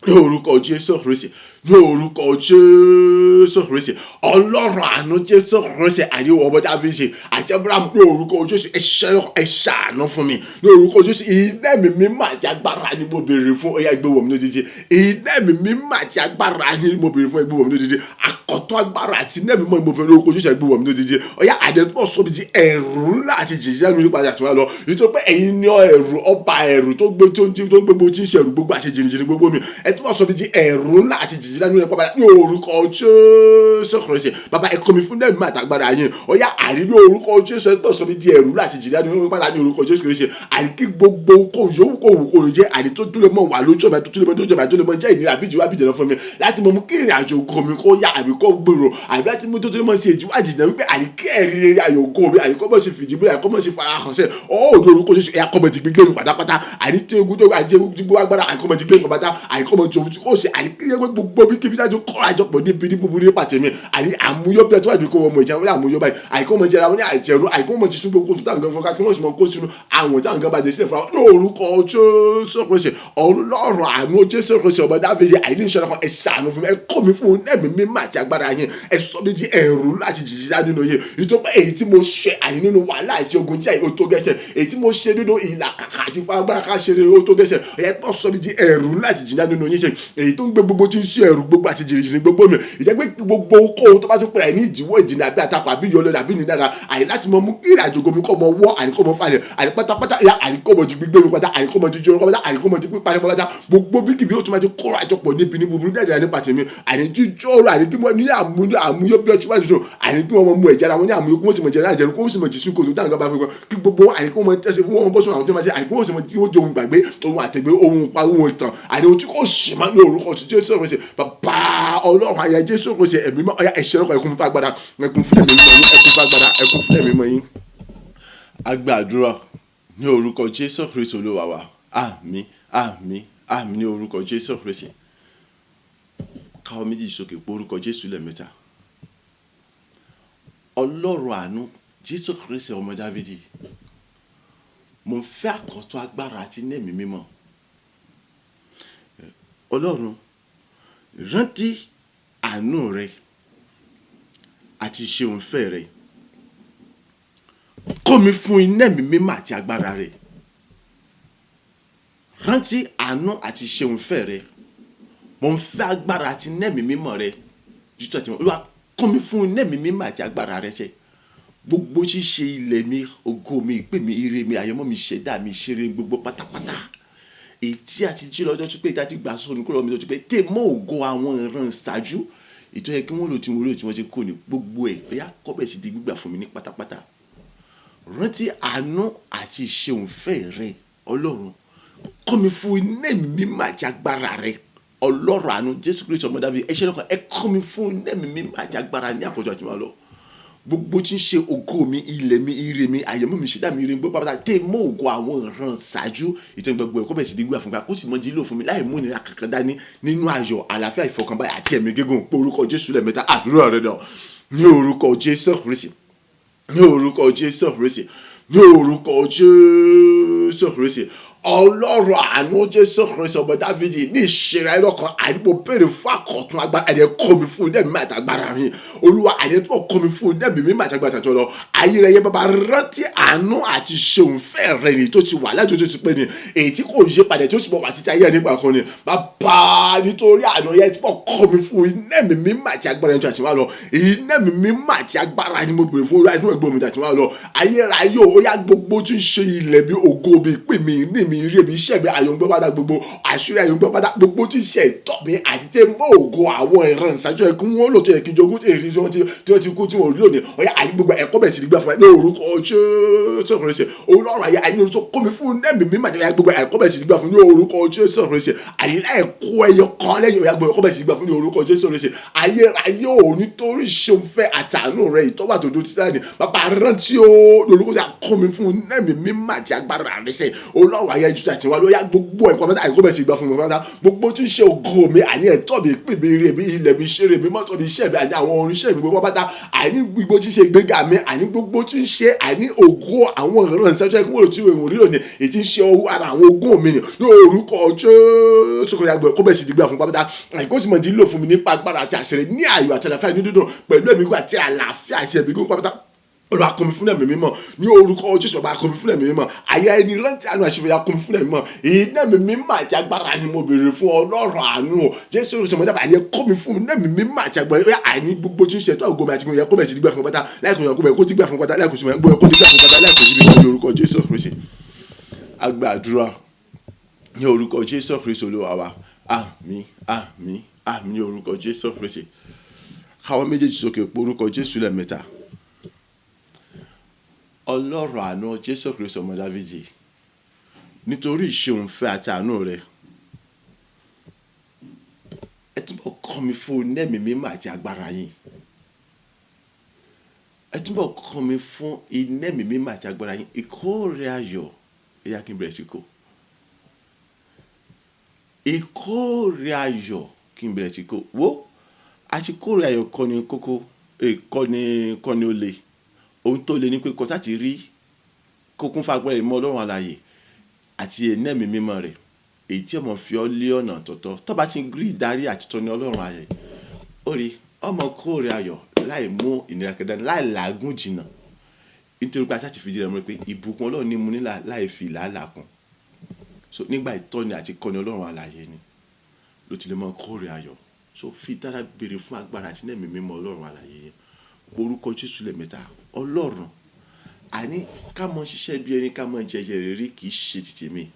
ní orúkọ Jésù Kristi, ní orúkọ Jésù Kristi, Ọlọ́run àánú, Jésù Kristi, àní ọmọ Dáfídì àti Abraham, ní orúkọ Jésù, ẹ ṣàánú fún mi. Ní orúkọ Jésù, iná ẹ̀mí mímọ́ àti agbára ni mo béèrè fún. Ó yá, gbé wọ̀ mí lójijì. Iná ẹ̀mí mímọ́ àti agbára ni mo béèrè fún, ẹ gbé wọ̀ mí lójijì. Àkọ́tọ́ agbára àti iná ẹ̀mí mímọ́ ni mo béèrè, lórúkọ Jésù, ẹ gbé wọ̀ mí lójijì. Ó yá, àdẹ́tọ́ sọ mi di ẹ̀rù ńlá àti jìjì nípa àti àtúnwá lọ, nítorí pé ẹ̀yin ní ẹ̀rù, ọba ẹ̀rù tó gbé tó ń gbé tí ń ṣe ẹ̀rù gbogbo àti jìnnìjìnnì gbogbo mi. Ẹ túbọ̀ sọ mi di ẹ̀rù ńlá àti jìjì lánàá nípa ní orúkọ Jésù Kristi. Bàbá, ẹ kọ́ mi fún ẹ̀mí àtàgbára yín. Ó yá, àrí ní orúkọ Jésù, ẹ túbọ̀ sọ mi di ẹ̀rù ńlá àti jìjì lánàá nípa ní orúkọ Jésù Kristi. Àrí kí gbogbo kó yòówù kó wù kó lè jẹ́, àrí tó tún lè mọ̀ wà lójú ọ̀nà, tó tún lè mọ̀ tó jẹ́ tó lè mọ̀ jẹ́ ìnira àbí ìjìwá àbí ìjìnà fún mi láti mọ̀ mú kí ìrìn àjò ògo mi kó yá àbí kó gbèrò, àbí láti mú tó tún lè mọ̀ sí èjì wájì náà wípé àrí kí ẹ̀rí rere ayọ̀ ògo mi, àrí kó mọ̀ sí fìdí múlẹ̀, àrí kó mọ̀ sí farahàn sẹ́ ọ́ ní orúkọ Jésù. Ẹ̀yà kọ́mọ̀ ti gbígbé mi pátápátá. Àrí tí egun tó àti egun gbogbo agbára, àrí kọ́mọ̀ ti gbé mi pátápátá. Àrí kọ́mọ̀ tí ohun tí kò ṣe, àrí kí ẹgbẹ́ gbogbo bí kíbi tájú kọ́ àjọpọ̀ níbi ní búburú nípa tèmi. Àrí àmúyọ́ bí ọtí wájú kó wọ́n mọ̀ ìjà wọn ní àmúyọ́ báyìí, àrí kọ́mọ̀ jẹra wọn ní àjẹrú, àrí kọ́mọ̀ ti sún gbogbo tó táwọn gan fún kí wọ́n sì mọ kó sínú àwọn táwọn gan bá dé sílẹ̀ fún wa ní orúkọ Jésù Kristi. Ọlọ́run àánú, Jésù Kristi, ọba Dáfídì, àìní ìṣẹ́ra kan, ẹ ṣàánú fún mi. Ẹ kọ́ mi fún ẹ̀mí mímọ́ àti agbára yín. Ẹ sọ mi di ẹ̀rù láti jìjì dá nínú yín, nítorí pé èyí tí mo ṣe àní nínú wàhálà àti ogun jẹ́ ó tó gẹ́sẹ̀. Èyí tí mo ṣe nínú ìlà kàkà àti fagbára ká ṣe ó tó gẹ́sẹ̀. Ẹ tó sọ mi di ẹ̀rù láti jìjì dá nínú yín, ṣe èyí tó ń gbé gbogbo tí ń ṣe ẹ̀rù gbogbo àti jìnnìjìnnì gbogbo mi, ìjẹ́ pé gbogbo kóhun tó bá tún pèrè ní ìdíwọ́, ìdìnnà àbí àtakò àbí ìyọlọ àbí ìnira, àyè láti mọ mú kí ìrìnàjò gomi kọ́ mọ wọ́, àní kọ́ mọ falẹ̀, àní pátápátá ya, àní kọ́ mọ ti gbígbé mi pátá, àní kọ́ mọ ti jóná pátá, àní kọ́ mọ ti pípa pátá. Gbogbo bí kìbí ó tún máa ti kóra àjọpọ̀ níbi ní búburú dáadáa nípa tèmi, àní jíjọ́ ọ̀rọ̀, àní kí wọ́n ní àmúyọ́ bí ọtí wájú sọ, àní kí wọ́n mú ẹ̀jẹ̀ ara wọn ní àmúyọ́, kí wọ́n sì mọ̀ jẹ̀rẹ̀ àjẹrù, kí wọ́n sì mọ̀ jìsún kòtò dáhùn bá fẹ́ kí gbogbo wọn, àní kí wọ́n mọ tẹ̀sí fún wọn bọ́ sọ àwọn tí wọ́n máa ṣe, àní kí wọ́n sì mọ tí wọ́n jẹ ohun gbàgbé, ohun àtẹ̀gbé, ohun pa, ohun ìtàn, àní ohun tí kò sì máa ní orúkọ tí Jésù Kristi. Bàbá Ọlọ́run ayé, Jésù Kristi, ẹ̀mí mọ́, ọ̀yá, ẹ̀ṣẹ̀ ọkọ̀, ẹ̀kún fún agbára, ẹ̀kún fún ẹ̀mí mọ́ yín, ẹ̀kún fún agbára, ẹ̀kún fún ẹ̀mí mọ́ yín. A gbàdúrà ní orúkọ Jésù Kristi Olúwa wa. Àmín, àmín, àmín ní orúkọ Jésù Kristi. Káwọ́ méjì sókè, pé orúkọ Jésù lẹ́ẹ̀mẹ́ta. Ọlọ́run àánú, Jésù Kristi, ọmọ Dáfídì, mo ń fẹ́ àkọ́tún agbára àti ní ẹ̀mí mímọ́. Ọlọ́run, rántí àánú rẹ àti ṣe òun fẹ́ rẹ. Kọ́ mi fún iná ẹ̀mí mímọ́ àti agbára rẹ. Rántí àánú àti ṣe òun fẹ́ rẹ. Mo ń fẹ́ agbára àti iná ẹ̀mí mímọ́ rẹ. Jútọ̀ tí mo Olúwa, kọ́ mi fún iná ẹ̀mí mímọ́ àti agbára rẹ sẹ́. Gbogbo ṣíṣe ilẹ̀ mi, ògo mi, ìpè mi, ire mi, àyànmọ́ mi, ìṣẹ̀dá mi, ìṣeré gbogbo pátápátá. Èyí tí a ti jí lọ́jọ́ tó pé, tí a ti gbà sọnù kúrò lọ́wọ́ mi tó pé, tè mọ́ ògo àwọn ìran ìṣáájú. Èyí tó yẹ kí wọ́n lò tí wọ́n lò tí wọ́n ti kó ní gbogbo ẹ̀. Bóyá kọ́ bẹ̀ sí di gbígbà fún mi ní pátápátá. Rántí àánú àti ìṣe òun fẹ́ rẹ, Ọlọ́run. Kọ́ mi fún iná ẹ̀mí mímọ́ àti agbára rẹ. Ọlọ́run àánú, Jésù Kristi, ọmọ Dáfídì, ẹ ṣé lọ́kàn, ẹ kọ́ mi fún iná ẹ̀mí mímọ́ àti agbára ní àkójọ àti máa lọ. Gbogbo tí ń ṣe ògo mi, ilẹ̀ mi, ire mi, àyànmọ́ mi, ìṣẹ̀dá mi, ire mi, gbogbo pátápátá, tè mọ́ ògo àwọn ìran ìṣáájú. Ìtàn gbogbo ẹ̀ kó bẹ̀ sí di gbígbà fún mi, kó sì mọ di lílò fún mi láì mú ìnira kankan dání nínú ayọ̀, àlàáfíà, ìfọkànbalẹ̀ àti ẹ̀mí gígùn. Pé orúkọ Jésù lẹ́ẹ̀mẹ́ta. Àdúrà rẹ dàn. Ní orúkọ Jésù Kristi, ní orúkọ Jésù Kristi, ní orúkọ Jésù Kristi. Ọlọ́run àánú, Jésù Kristi, ọmọ Dáfídì, ní ìṣera ẹ lọ́kàn, àní mo béèrè fún àkọ́tún agbára. Ẹ̀dẹ̀ kọ́ mi fún ẹ̀mí àti agbára yín, Olúwa. Àní tó kọ́ mi fún ẹ̀mí mímọ́ àti agbára tó lọ ayé rẹ yẹ. Bàbá, rántí àánú àti ṣeun fẹ́ rẹ ni tó ti wà láti tó ti pẹ́ ni, èyí tí kò yí padà, tí ó sì mọ̀ wá títí ayé nígbà kan ni. Bàbá, nítorí àánú yẹ tó kọ́ mi fún ẹ̀mí mímọ́ àti agbára yẹn tó àti wá lọ. Ẹ̀mí mímọ́ àti agbára ni mo béèrè fún. Olúwa, ẹ̀gbọ́n mi àti wá lọ ayérayé ó yá. Gbogbo tí ń ṣe ilẹ̀ mi, ògo mi, ìpè mi, ní mi, mi, ire mi, iṣẹ́ mi, ayọ̀ ń gbọ́ padà, gbogbo àṣírí ayọ̀ ń gbọ́ padà, gbogbo tí ń ṣe ẹ̀tọ́ mi àti tí mọ́ ògo àwọn ìran ìṣáájú ẹ̀ kí wọ́n lò tó yẹ kí n jogún tí èrè tí wọ́n ti kú tí wọ́n rí lónìí. Ọ̀yá, àní gbogbo ẹ̀kọ́ bẹ̀rẹ̀ sí ní gbà fún mi ní orúkọ Jésù Kristi. Ọlọ́run ayé, àní orúkọ kó mi fún ẹ̀mí mímọ́ àti gbogbo ẹ̀kọ́ bẹ̀rẹ̀ sí ní gbà fún mi ní orúkọ Jésù Kristi. Àní ẹ̀kọ́ ẹyọ kan lẹ́yìn, ọ̀yá, gbogbo ẹ̀kọ́ bẹ̀rẹ̀ sí ní gbà fún mi ní orúkọ Jésù Kristi. Ayérayé ò, nítorí ṣeun fẹ́ àtàánú rẹ̀ ìtọ́wà tó dó títí láì ní bàbá rántí o lórúkọ tí a kọ́ mi fún ẹ̀mí mímọ́ àti agbára rẹ̀ sẹ́. Ọlọ́run ayé jù àti wá lóyá, gbogbo ẹ̀kọ́ mẹ́ta àìkọ́ bẹ̀rẹ̀ sí gbà fún mi pátá, gbogbo tí ń ṣe ògo mi, àní ẹ̀tọ́ mi, ìpín mi, ire mi, ilẹ̀ mi, iṣẹ́ mi, mọ́tò mi, iṣẹ́ mi, àní àwọn oríṣẹ́ mi gbogbo pátá, àní gbogbo tí ń ṣe ìgbéga mi, àní gbogbo tí ń ṣe àní ògo àwọn ìránṣẹ́ kí wọ́n lò tí ìwọ̀n rí lónìí, èyí tí ń ṣe owó ara àwọn ogún mi ni ní orúkọ Jésù kò yàgbẹ́ kó bẹ̀rẹ̀ sí gbà fún pátá, àìkó sì mọ̀ dín lò fún mi nípa agbára àti àṣẹ ní ayọ̀ àti àlàáfíà ní dídùn pẹ̀lú ẹ̀mí àti àlàáfíà àti ẹ̀mí gígùn pátá. Olúwa, kún mi fún ẹ̀mí mímọ́ ní orúkọ Jésù. Bàbá, kún mi fún ẹ̀mí mímọ́. Àyà ẹni rántí àánú àṣìfẹ́, kún mi fún ẹ̀mí mímọ́. Iná ẹ̀mí mímọ́ àti agbára ni mo béèrè fún. Ọlọ́run àánú o, Jésù Kristi ọmọdé, àní kún mi fún ẹ̀mí mímọ́ àti agbára. Ó yá, àní gbogbo tí ń ṣe ẹ̀tọ́ ògo mi àti gbogbo kó bẹ̀rẹ̀ sí gbà fún pátá láìkùn yàn, kó bẹ̀rẹ̀ kó ti gbà fún pátá láìkùn sí gbogbo kó ti gbà fún pátá láìkùn síbi ní orúkọ Jésù Kristi. Agbàdúrà ní orúkọ Jésù Kristi Olúwa wa. Àmín, àmín, àmín ní orúkọ Jésù Kristi. Káwọn méjèèjì sókè, pé orúkọ Jésù lẹ́ẹ̀mẹ́ta. Ọlọ́run àánú, Jésù Kristi ọmọ Dáfídì, nítorí ìṣeun fẹ́ àti àánú rẹ̀, ẹ túbọ̀ kọ́ mi fún ẹ̀mí mímọ́ àti agbára yín. Ẹ túbọ̀ kọ́ mi fún iná ẹ̀mí mímọ́ àti agbára yín. Ìkórè ayọ̀, ẹ yá kí n bẹ̀rẹ̀ sí kó ìkórè ayọ̀, kí n bẹ̀rẹ̀ sí kó wo. Àti kórè ayọ̀ kọ́ ni kókó, kọ́ ni ó le. Ohun tó le ni pé kó sá ti rí kó kún fún agbára ìmọ̀ Ọlọ́run alààyè àti iná ẹ̀mí mímọ́ rẹ̀, èyí tí ọmọ fi ọ́ lé ọ̀nà tọ̀tọ̀. Tó bá ti rí ìdarí àti ìtọ́ni Ọlọ́run alààyè, ó rí ọmọ kórè ayọ̀ láì mú ìnira kẹdẹ, láì làágùn jìnnà, nítorí pé a ti fìdí rẹ̀ múlẹ̀ pé ìbùkún Ọlọ́run ní mú nílà láì fi làálàá kún. So nígbà ìtọ́ni àti ìkọ́ni Ọlọ́run alààyè ni ló ti lè mọ kórè ayọ̀. So fi ìtara béèrè fún agbára àti ẹ̀mí mímọ́ Ọlọ́run alààyè yẹn. Orúkọ Jésù lẹ́ẹ̀mẹ́ta. Ọlọ́run àní, ká mọ ṣiṣẹ́ bí ẹni ká mọ jẹjẹ rírí kì í ṣe tìtì mi.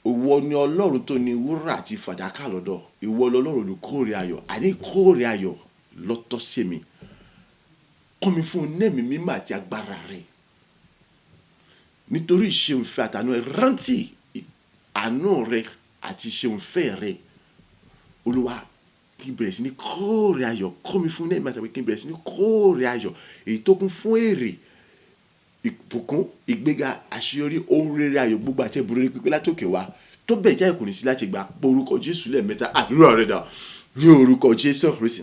Ìwọ ni Ọlọ́run tó ní wúrà àti fàdákà lọ́dọ̀. Ìwọ lọ́lọ́run olùkórè ayọ̀. Àní kórè ayọ̀ lọ́tọ́ sí mi. Kọ́ mi fún ẹ̀mí mímọ́ àti agbára rẹ̀. Nítorí ìṣeun ìfẹ́ àtàánú ẹ, rántí àánú rẹ àti ìṣeun ìfẹ́ rẹ. Olúwa, kí n bẹ̀rẹ̀ sí ní kórè ayọ̀. Kọ́ mi fún ẹ̀mí àti kí n bẹ̀rẹ̀ sí ní kórè ayọ̀ èyí tó kún fún èrè, ìbùkún, ìgbéga, àṣeyọrí, ohun rere, ayọ̀ gbogbo àti ẹ̀bùn rere pípé látòkè wá tó bẹ̀ jáì kò ní sí láti gbà. Orúkọ Jésù lẹ́ẹ̀mẹ́ta. Àdúrà rẹ̀ dà ní orúkọ Jésù Kristi,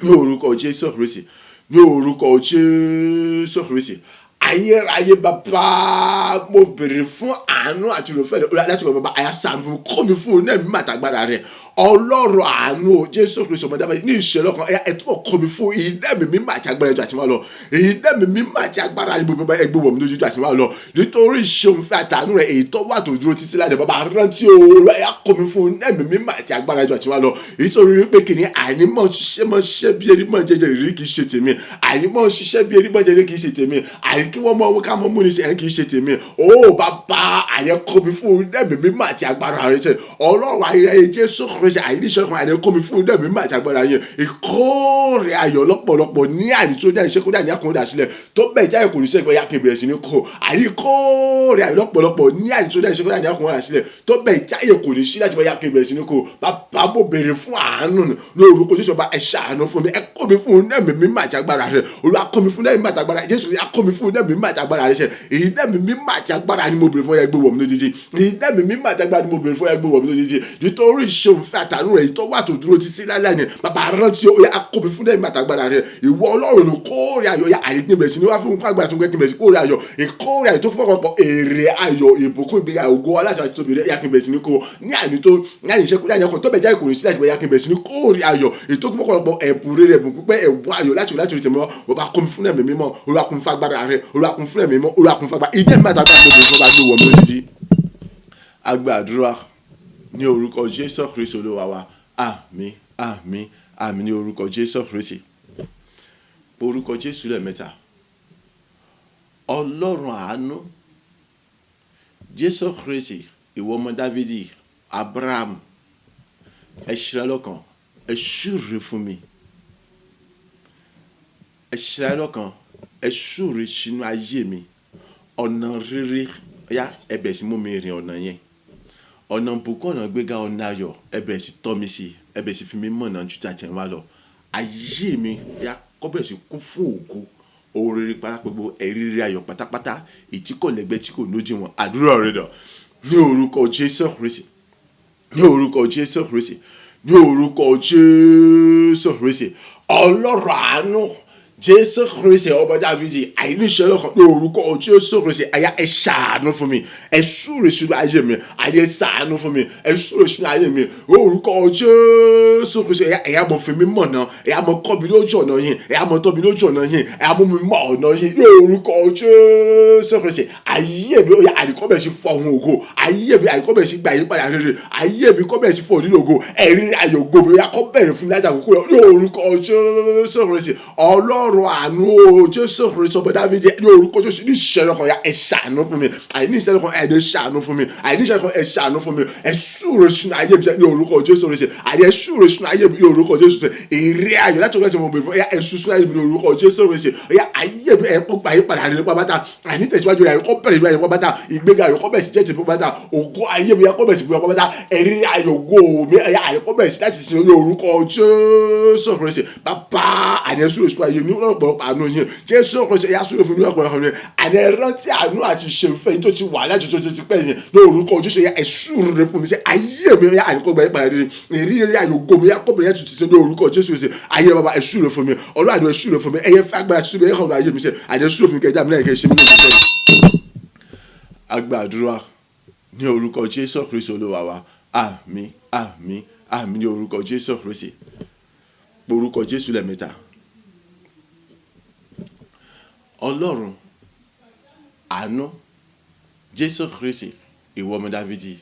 ní orúkọ Jésù Kristi, ní orúkọ Jésù Kristi. Ayérayé bàbá, mo béèrè fún àánú àti olùfẹ́ rẹ láti kọ́. Bàbá àyà, ṣàánú fún mi. Kọ́ mi fún un ẹ̀mí màtàgbára rẹ. Ọlọ́run àánú o, Jésù Kristu ọmọ dábàá, ní ìṣẹ̀lẹ̀ kan, ẹ túbọ̀ kọ́ mi fún iná ẹ̀mí mímọ́ àti agbára ẹjọ́ àti máa lọ. Iná ẹ̀mí mímọ́ àti agbára ní gbogbo ẹgbẹ́ wọ̀ mí lójú àti máa lọ, nítorí ìṣeun fẹ́ àtàánú rẹ èyí tó wà tó dúró títí láti. Bàbá, rántí o, ẹ kọ́ mi fún ẹ̀mí mímọ́ àti agbára ẹjọ́ àti máa lọ, nítorí wípé kìíní àní mọ̀ ṣiṣẹ́ mọ̀ ṣiṣẹ́ bí erí mọ̀ jẹjẹ ìrírí kìí ṣe tèmi. Àní mọ̀ ṣiṣẹ́ bí erí mọ̀ jẹjẹ kìí ṣe tèmi. Àní kí wọ́n mọ̀ owó ká mọ̀ mú ní sẹ́yìn kìí ṣe tèmi. Ó bàbá, àní kọ́ mi fún ẹ̀mí mímọ́ àti agbára rẹ ṣe. Ọlọ́run ayérayé, Jésù Kristi, àní iṣẹ́ kan, àní kọ́ mi fún ẹ̀mí mímọ́ àti agbára yẹn, ìkórè ayọ̀ lọ́pọ̀lọpọ̀ ní àní tó ní àìṣe kó ní àní àkùnrin sílẹ̀ tó bẹ̀ jáde kò ní sẹ́yìn ya kí n bẹ̀rẹ̀ sí ní kó. Àní ìkórè ayọ̀ lọ́pọ̀lọpọ̀ ní àní tó ní àìṣe kó ní àní àkùnrin sílẹ̀ tó bẹ̀ jáde kò ní sí láti bẹ̀ ya kí n bẹ̀rẹ̀ sí ní kó. Bàbá, mo béèrè fún àánú ní orúkọ Jésù. Bàbá, ẹ ṣàánú fún mi. Ẹ kọ́ mi fún ẹ̀mí mímọ́ àti agbára rẹ. Olúwa, kọ́ mi fún ẹ̀mí mímọ́ àti agbára. Jésù, kọ́ mi fún ẹ̀mí mímọ́ àti agbára rẹ ṣe. Ẹ̀mí mímọ́ àti agbára ni mo béèrè fún, ẹ gbé wọ̀ mí lójijì. Ẹ̀mí mímọ́ àti agbára ni mo béèrè fún, ẹ gbé wọ̀ mí lójijì, nítorí ìṣeun fẹ́ àtàánú rẹ̀ tó wà tó dúró títí láíláí ni. Bàbá, rántí o, yá kọ́ mi fún ẹ̀mí àti agbára rẹ. Ìwọ Ọlọ́run ló kórè ayọ̀, yá àyè bẹ̀rẹ̀ sí ní wá fún agbára tó ń gbé kí n bẹ̀rẹ̀ sí kórè ayọ̀, ìkórè ayọ̀ tó fún ọ̀pọ̀lọpọ̀ èrè ayọ̀, ìbùkún, ìgbéga, ògo aláṣẹ àti tóbi rẹ̀. Yá kí n bẹ̀rẹ̀ sí ní kó ní àní tó ní àní iṣẹ́ kó ní àní ọkàn tó bẹ̀ jáde kò ní sí láti bẹ̀. Yá kí n bẹ̀rẹ̀ sí ní kórè ayọ̀ ètò fún ọ̀pọ̀lọpọ̀ ẹ̀bùn rere, ẹ̀bùn pípẹ́, ẹ̀bùn ayọ̀ láti orí tẹ̀mọ́. Ọba, kọ́ mi fún ẹ̀mí mímọ́. Olúwa, kún fún agbára rẹ̀. Olúwa, kún fún ẹ̀mí mímọ́. Olúwa, kún fún agbára ìdí ẹ̀mí àtàgbà gbogbo tó bá gbé wọ̀ mí lójijì. Agbàdúrà ní orúkọ Jésù Kristi Olúwa wa. Àmín, àmín, àmín ní orúkọ Jésù Kristi. Orúkọ Jésù lẹ́ẹ̀mẹ́ta. Ọlọ́run àánú, Jésù Kristi, ìwọ ọmọ Dávidi, Abraham, ẹ ṣíra lọ́kàn, ẹ súre fún mi. Ẹ ṣíra lọ́kàn, ẹ súre sínú ayé mi. Ọ̀nà rere, ọ̀yá, ẹ bẹ̀rẹ̀ sí mú mi rìn ọ̀nà yẹn. Ọ̀nà ìbùkún, ọ̀nà ìgbéga, ọ̀nà ayọ̀, ẹ bẹ̀rẹ̀ sí tọ́ mi sí, ẹ bẹ̀rẹ̀ sí fi mí mọ̀nà ju ti àtẹ̀yìnwá lọ. Ayé mi, ọ̀yá, kó bẹ̀rẹ̀ sí kún fún ògo, ohun rere pátá gbogbo, ẹ̀rí rere ayọ̀ pátápátá, èyí tí kò lẹ́gbẹ́, tí kò lódiwọ̀n. Àdúrà rẹ dà ní orúkọ Jésù Kristi, ní orúkọ Jésù Kristi, ní orúkọ Jésù Kristi. Ọlọ́run àánú, Jésù Kristi, ọmọ Dáfídì, àìníṣẹ́ lọ́kàn, ní orúkọ Jésù Kristi, àyà, ẹ ṣàánú fún mi, ẹ súre sínú ayé mi. Àyè, ṣàánú fún mi, ẹ súre sínú ayé mi. Orúkọ Jésù Kristi, ẹ̀yà, ẹ̀yà mọ̀ fi mí mọ̀nà, ẹ̀yà mọ̀ kọ́ mi lójú ọ̀nà yìí, ẹ̀yà mọ̀ tọ́ mi lójú ọ̀nà yìí, ẹ̀yà mọ̀ mi mọ̀ ọ̀nà yìí, ní orúkọ Jésù Kristi. Ayé mi, ó yá, àníkọ́ bẹ̀rẹ̀ sí fọ ohun ògo. Ayé mi, àníkọ́ bẹ̀rẹ̀ sí gba ìyípadà rere. Ayé mi kọ́ bẹ̀rẹ̀ sí fọ òdìdó ògo. Ẹ̀rí ayọ̀ ògo mi, ó yá, kó bẹ̀rẹ̀ fún mi láti àkókò lọ, ní orúkọ Jésù Kristi. Ọlọ́run àánú o, Jésù Kristi, ọmọ Dáfídì, ní orúkọ Jésù, ní ìṣẹ́lẹ̀ kan, ya, ẹ ṣàánú fún mi. Àìní ìṣẹ́lẹ̀ kan, ẹ lè ṣàánú fún mi. Àìní ìṣẹ́lẹ̀ kan, ẹ ṣàánú fún mi. Ẹ súre sínú ayé mi ní orúkọ Jésù Kristi. Àní ẹ súre sínú ayé mi ní orúkọ Jésù Kristi. Èrè ayọ̀ láti ọjọ́ tí mo bèrè fún, ẹ sú sínú ayé mi ní orúkọ Jésù Kristi. Ẹ̀yà, ayé mi, ẹ kó gba ìyípadà rere pápátá. Àní tẹ̀síwájú rẹ̀ kó bẹ̀rẹ̀ ìlú ayé pápátá. Ìgbéga rẹ̀ kó bẹ̀rẹ̀ sí jẹ́ tèmi pápátá. Ògo ayé mi kó bẹ̀rẹ̀ sí gbé pápátá. Ẹ̀rí ayọ̀ ògo mi, ẹ̀yà, àní kó bẹ̀rẹ̀ sí láti sin ní orúkọ Jésù Kristi. Bàbá, àní ẹ súre sínú ayé mi ní ọ̀pọ̀lọpọ̀ àánú yín. Jésù Kristi, ẹ̀yà, súre fún mi ní ọ̀pọ̀lọpọ̀ àánú yín. Àní ẹ rántí àánú àti ìṣèfẹ́ yín tó ti wà láti tó ti pẹ́ yẹn ní orúkọ Jésù. Ẹ̀yà, ẹ súre fún mi sí ayé mi. Ẹ̀yà, àní kó gba ìyípadà rere. Ìrírí ayọ̀ ògo mi, ẹ̀yà, kó bẹ̀rẹ̀ láti sin ní orúkọ Jésù Kristi. Ayé bàbá, ẹ súre fún mi. Ọlọ́run àdúrà, ẹ súre fún mi. Ẹ̀yẹ fẹ́ agbára súre, ẹ̀yẹ kàn ayé mi sẹ́. Àní ẹ súre fún mi, kẹjá mi náà kẹ́ ṣe mí lóore sẹ́. A gbàdúrà ní orúkọ Jésù Kristi Olúwa wa. Àmín, àmín, àmín ní orúkọ Jésù Kristi. Orúkọ Jésù lẹ́ẹ̀mẹ́ta. Ọlọ́run àánú, Jésù Kristi, ìwọ ọmọ Dáfídì,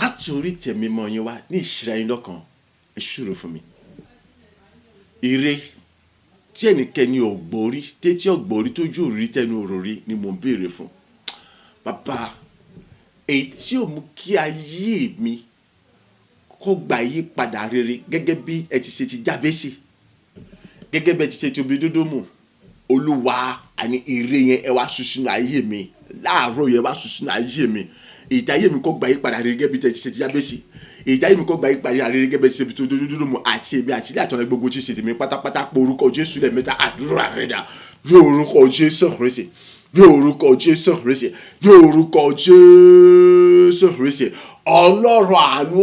láti orí tẹ̀mí mọ́ yín wá ní ìṣíra yín lọ́kàn, ẹ súre fún mi. Ire tí ẹnikẹ́ni ò gbórí, tétí ò gbórí, tójú ò rí, tẹnu ò rí ni mò ń béèrè fún. Bàbá, èyí tí ò mú kí ayé mi kó gba ìyípadà rere gẹ́gẹ́ bí ẹ ti ṣe ti Jábésì, gẹ́gẹ́ bí ẹ ti ṣe ti Obedédómù, Olúwa, àní ire yẹn, ẹ wá sùn sínú ayé mi láàárọ̀ yẹn, wá sùn sínú ayé mi. Èyí tí ayé mi kó gba ìyípadà rere gẹ́gẹ́ bí ẹ ti ṣe ti Jábésì, èyí tí ayé mi kó gba ìyípadà rere gẹ́gẹ́ bí ẹ ti ṣe ti Obedédómù, àti èmi àti ilé àtọ̀nà gbogbo tí ń ṣe tèmi pátápátá. Pé orúkọ Jésù lẹ́ẹ̀mẹ́ta. Àdúrà rẹ̀ dà ní orúkọ Jésù Kristi, ní orúkọ Jésù Kristi, ní orúkọ Jésù Kristi. Ọlọ́run àánú,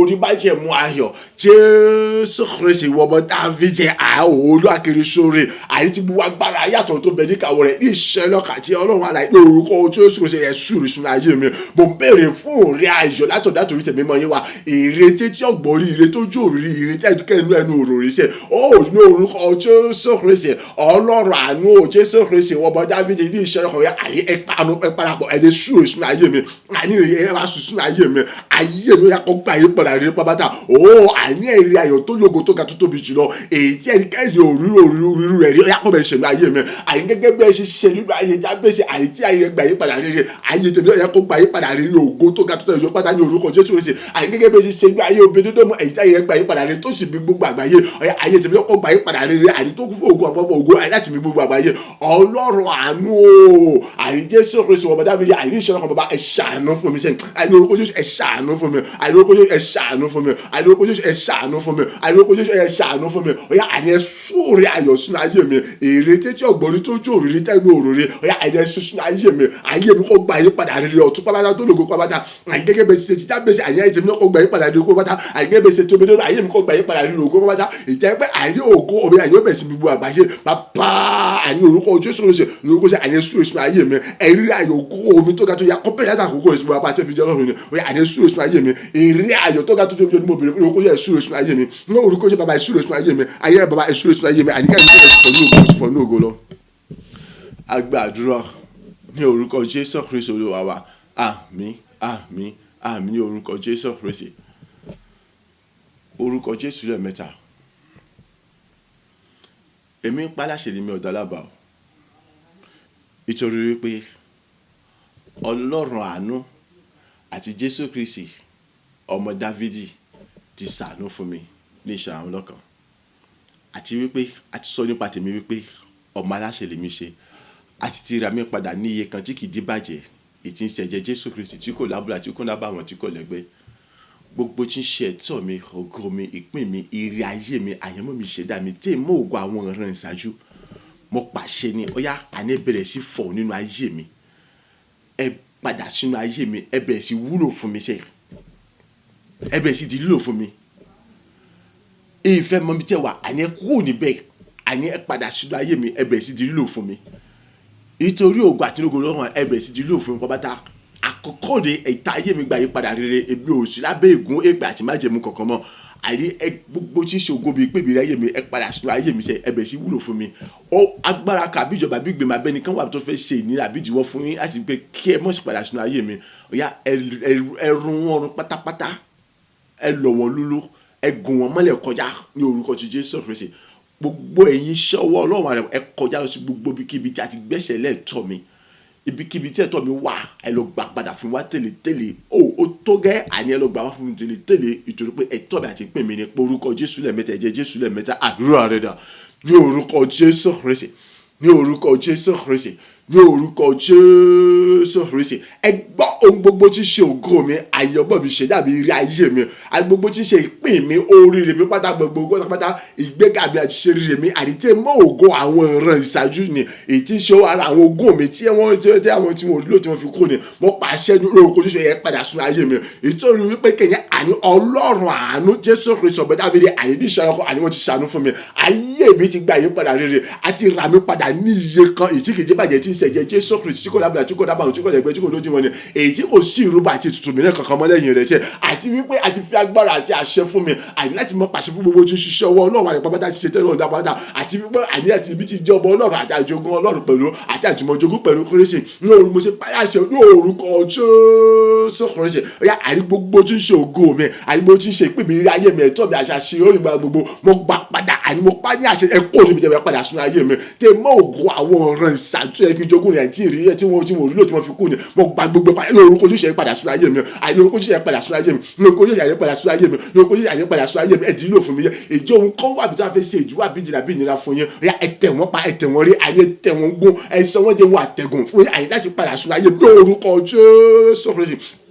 oníbàjẹ́mú ayọ̀, Jésù Kristi, ìwọ ọmọ Dáfídì, olú sóore, àyè tí gbogbo agbára yàtọ̀ tó bẹ níkàwọ́ rẹ̀ ní ìṣẹ́lẹ̀ àti Ọlọ́run àlàyé, ní orúkọ Jésù Kristi, ẹ̀ súre sínú ayé mi. Mo béèrè fún òré ayọ̀ látọ̀dá torí tẹ̀mí mọ́ yín wá. Ìrètí tí ọ̀gbọ́n rí, ìrètí ojú òrìrì, ìrètí ẹnu ẹnu òròrí sẹ́ ó, ní orúkọ Jésù Kristi. Ọlọ́run àánú, Jésù Kristi, ìwọ ọmọ Dáfídì, ní ìṣẹ́lẹ̀ kan, àyè, ẹ panu, ẹ parapọ̀, ẹ lè súre sínú ayé mi. Àní ẹ wá sùn sínú ayé mi. Ayé mi yà kó gba ayé padà rí pápátá ó. Àní ẹ̀rí ayọ̀ tó lógo, tó ga, tó tóbi jùlọ, èyí tí ẹnikẹ́ni òrí òrí òrí rẹ̀ rí, yà kó bẹ̀ ṣe ní ayé mi. Àyè, gẹ́gẹ́ bí ẹ ṣe ṣe nínú ayé Jábésì, àyè tí ayé rẹ̀ gba ayé padà rere, ayé tèmi yà kó gba ayé padà rere, ògo tó ga, tó tóbi jùlọ pátá ní orúkọ Jésù Kristi. Àyè, gẹ́gẹ́ bí ẹ ṣe ṣe nínú ayé Obedédómù, èyí tí ayé rẹ̀ gba ayé padà rere tó sì bí gbogbo àgbáyé, ayé tèmi kó gba ayé padà rere, àyè tó kún fún ògo, àpapọ̀ ògo, àyè láti mi gbogbo àgbáyé. Ọlọ́run àánú o, àyè Jésù Kristi, ọmọ Dáfídì, àyè ní ìṣẹ́lẹ̀ kan, bàbá, ẹ ṣàánú fún mi sẹ́yìn. Àyè, orúkọ Jésù, ẹ ṣàánú fún mi. Àyè, orúkọ Jésù, ẹ ṣàánú fún mi. Àyè, orúkọ Jésù, ẹ ṣàánú fún mi. Àyè, orúkọ Jésù, ẹ ṣàánú fún mi. Ọ̀yá, àní ẹ súre ayọ̀ sínú ayé mi. Ìrètí tí ọ̀gbọ́n tó jó òrìrì tẹ́nu òròrè, ọ̀yá, àní ẹ sún sínú ayé mi. Ayé mi kó gba àyípadà rere ọ̀tún pápátá tó lògo pápátá. Àyè, gẹ́gẹ́ bẹ́ẹ̀ ṣe ti Jábésì, àyè ayé tèmi náà kó gba àyípadà rere pápátá. Àyè, gẹ́gẹ́ bẹ́ẹ̀ ṣe tóbi lórí ayé mi, kó gba àyípadà rere ògo pápátá. Ìjẹ́ pé àyè ògo omi àyè bẹ̀ sí gbogbo àgbáyé. Bàbá, àní orúkọ Jésù Kristi, lórúkọ sí, àní súre sínú ayé mi. Ẹ̀rí ayọ̀ ògo omi tó ga tó yà kó bẹ̀rẹ̀ láti àkókò rẹ̀ sí gbogbo apá àti ẹ̀fíjẹ́ Ọlọ́run ni. Ọ̀yá, àní súre sínú ayé mi. Èrè ayọ̀ tó ga tó tóbi ní mo bèrè, orúkọ Jésù, súre sínú ayé mi. Ní orúkọ Jésù, bàbá, súre sínú ayé mi. Ayé bàbá, súre sínú ayé mi. Àníkà ní ìfọ̀ ní ògo lọ. A gbàdúrà ní orúkọ Jésù Kristi Olúwa wa. Àmín, àmín, àmín ní orúkọ Jésù Kristi. Orúkọ Jésù lẹ́ẹ̀mẹ́ta. Èmi ń pa láṣẹ ní mi ọ̀dà lábàá o, nítorí wípé Ọlọ́run àánú àti Jésù Kristi ọmọ Dávidi ti ṣàánú fún mi ní ìṣàn àwọn lọ́kàn. Àti wípé a ti sọ nípa tèmi wípé ọmọ aláṣẹ lèmi ṣe. A sì ti rà mí padà ní iye kan tí kì í díbàjẹ́, èyí tí ń ṣe ẹ̀jẹ̀ Jésù Kristi tí kò lábùlà, tí kò lábàwọ́n, tí kò lẹ́gbẹ́. Gbogbo tí ń ṣe ẹ̀tọ́ mi, ògo mi, ìpín mi, ire ayé mi, àyànmọ́ mi, ìṣẹ̀dá mi, tí èmi ògo àwọn ìran ìṣáájú. Mo pàṣẹ ni, ó yá, àní bẹ̀rẹ̀ sí fọ̀ nínú ayé mi. Ẹ padà sínú ayé mi, ẹ bẹ̀rẹ̀ sí wúlò fún mi sẹ́. Ẹ bẹ̀rẹ̀ sí di lílò fún mi. Ìfẹ́ mọ mi tẹ́ wà, àní ẹ kúrò níbẹ̀, àní ẹ padà sínú ayé mi, ẹ bẹ̀rẹ̀ sí di lílò fún mi. Nítorí ògo àti ògo Ọlọ́run, ẹ bẹ̀rẹ̀ sí di lílò fún mi pátápátá. Àkọ́kọ́ ni ìta ayé mi gba ìyípadà rere, èmi ò sí lábẹ́ ègún, èpè àti májẹ̀mú kankan mọ́. Àní ẹ gbogbo tí ń ṣe ògo mi, ìpín mi, ire ayé mi, ẹ padà sínú ayé mi sẹ́, ẹ bẹ̀rẹ̀ sí wúlò fún mi. Ó agbára kan àbí ìjọba àbí ìgbìmọ̀ abẹ́ni kan wà tó fẹ́ ṣe ìnira àbí ìdíwọ́ fún yín láti pé kí ẹ má ṣe padà sínú ayé mi. Ó yá, ẹ run wọ́n run pátápátá, ẹ lọ̀ wọ́n lúlú, ẹ gùn wọ́n mọ́lẹ̀ kọjá ní orúkọ ti Jésù Kristi. Gbogbo ẹ̀yin iṣẹ́ ọwọ́ Ọlọ́run rẹ̀, ẹ kọjá lọ sí gbogbo ibikíbi tí a ti gbẹ́sẹ̀ lẹ́ẹ̀tọ́ mi. Ibikíbi tí ẹ̀tọ́ mi wà, ẹ lọ gbà padà fún wa tẹ́lẹ̀ tẹ́lẹ̀. Ó tó gẹ́, àní ẹ lọ gbà wá fún mi tẹ́lẹ̀ tẹ́lẹ̀. Nítorí pé ẹ̀tọ́ mi àti ìpín mi ni. Pé orúkọ Jésù lẹ́ẹ̀mẹ́ta, ẹ̀jẹ̀ Jésù lẹ́ẹ̀mẹ́ta, àdúrà rẹ̀ dà. Ní orúkọ Jésù Kristi, ní orúkọ Jésù Kristi, ní orúkọ Jésù Kristi. Ẹ gbọ́ ohun gbogbo tí ń ṣe ògo mi, àyànmọ́ mi, ṣẹ̀dá mi, ire ayé mi, àti gbogbo tí ń ṣe ìpín mi, oríire mi pátá, gbogbo pátápátá, ìgbéga mi àti ìṣeré mi, àti tí mọ́ ògo àwọn ìran ìṣáájú ni, èyí tí ń ṣe ara àwọn ògo mi tí wọ́n, tí àwọn tí wọ́n lò tí wọ́n fi kú ni. Mo pàṣẹ ní orúkọ Jésù, ẹ padà sínú ayé mi. Ìtorí wípé kẹ̀yìn àní Ọlọ́run àánú Jésù Kristi ọmọ Dávidi, àní ní ìṣàlọ́kọ, àní wọ́n ti ṣàánú fún mi. Ayé mi ti gba ìyípadà rere, àti rà mí padà ní iye kan, èyí tí kì í díbàjẹ́, tí ń ṣe ẹ̀jẹ̀ Jésù Kristi tí kò lábùlà, tí kò lábàwọ́n, tí kò lẹ́gbẹ́, tí kò lódiwọ̀n ni, èyí tí kò sí ìrúbọ àti ètùtù mìíràn kankan mọ́ lẹ́yìn rẹ̀ ṣe. Àti wípé a ti fi agbára àti àṣẹ fún mi, àní láti mọ pàṣẹ fún gbogbo tí ń ṣiṣẹ́ ọwọ́ Ọlọ́run àti pápátá ti ṣe tẹ́lẹ̀ ọ̀dà pátá. Àti wípé àní àti ibi tí jẹ́ ọmọ Ọlọ́run àti àjogún Ọlọ́run pẹ̀lú àti àjùmọ̀jogún pẹ̀lú Kristi. Ní orúkọ mo ṣe parí àṣẹ ní orúkọ Jésù Kristi. Ó yá, àní gbogbo tí ń ṣe ògo mi, àní gbogbo tí ń ṣe ìpín mi, ire ayé mi, ẹ̀tọ́ mi, àṣà ṣe orí gbogbo, mo gbà padà, àní mo pa ní àṣẹ, ẹ kúrò níbi jẹ́ padà sínú ayé mi. Tẹ mọ́ ògo àwọn ọ̀ràn ìṣáájú ẹ kí jogún rẹ̀ tí ìrírí ẹ tí wọ́n rí lò tí wọ́n fi kú ni. Mo gba gbogbo padà ní orúkọ Jésù, ẹ padà sínú ayé mi. Àní orúkọ Jésù, ẹ padà sínú ayé mi. Ní orúkọ Jésù, ẹ padà sínú ayé mi. Ní orúkọ Jésù, ẹ padà sínú ayé mi. Ẹ dì í lò fún mi yẹ. Ìjọ ohun kan wà bí tí wọ́n fẹ́ ṣe ìdíwọ́ àbí ìjìnlẹ̀ àbí ìnira fún yín. Ó yá, ẹ tẹ̀ wọ́n pa, ẹ tẹ̀ wọ́n rí, àní ẹ tẹ̀ wọ́n gún, ẹ sọ wọ́n jẹ́ wọn àtẹ̀gùn fún yín, àní láti padà sínú ayé mi ní orúkọ Jésù Kristi.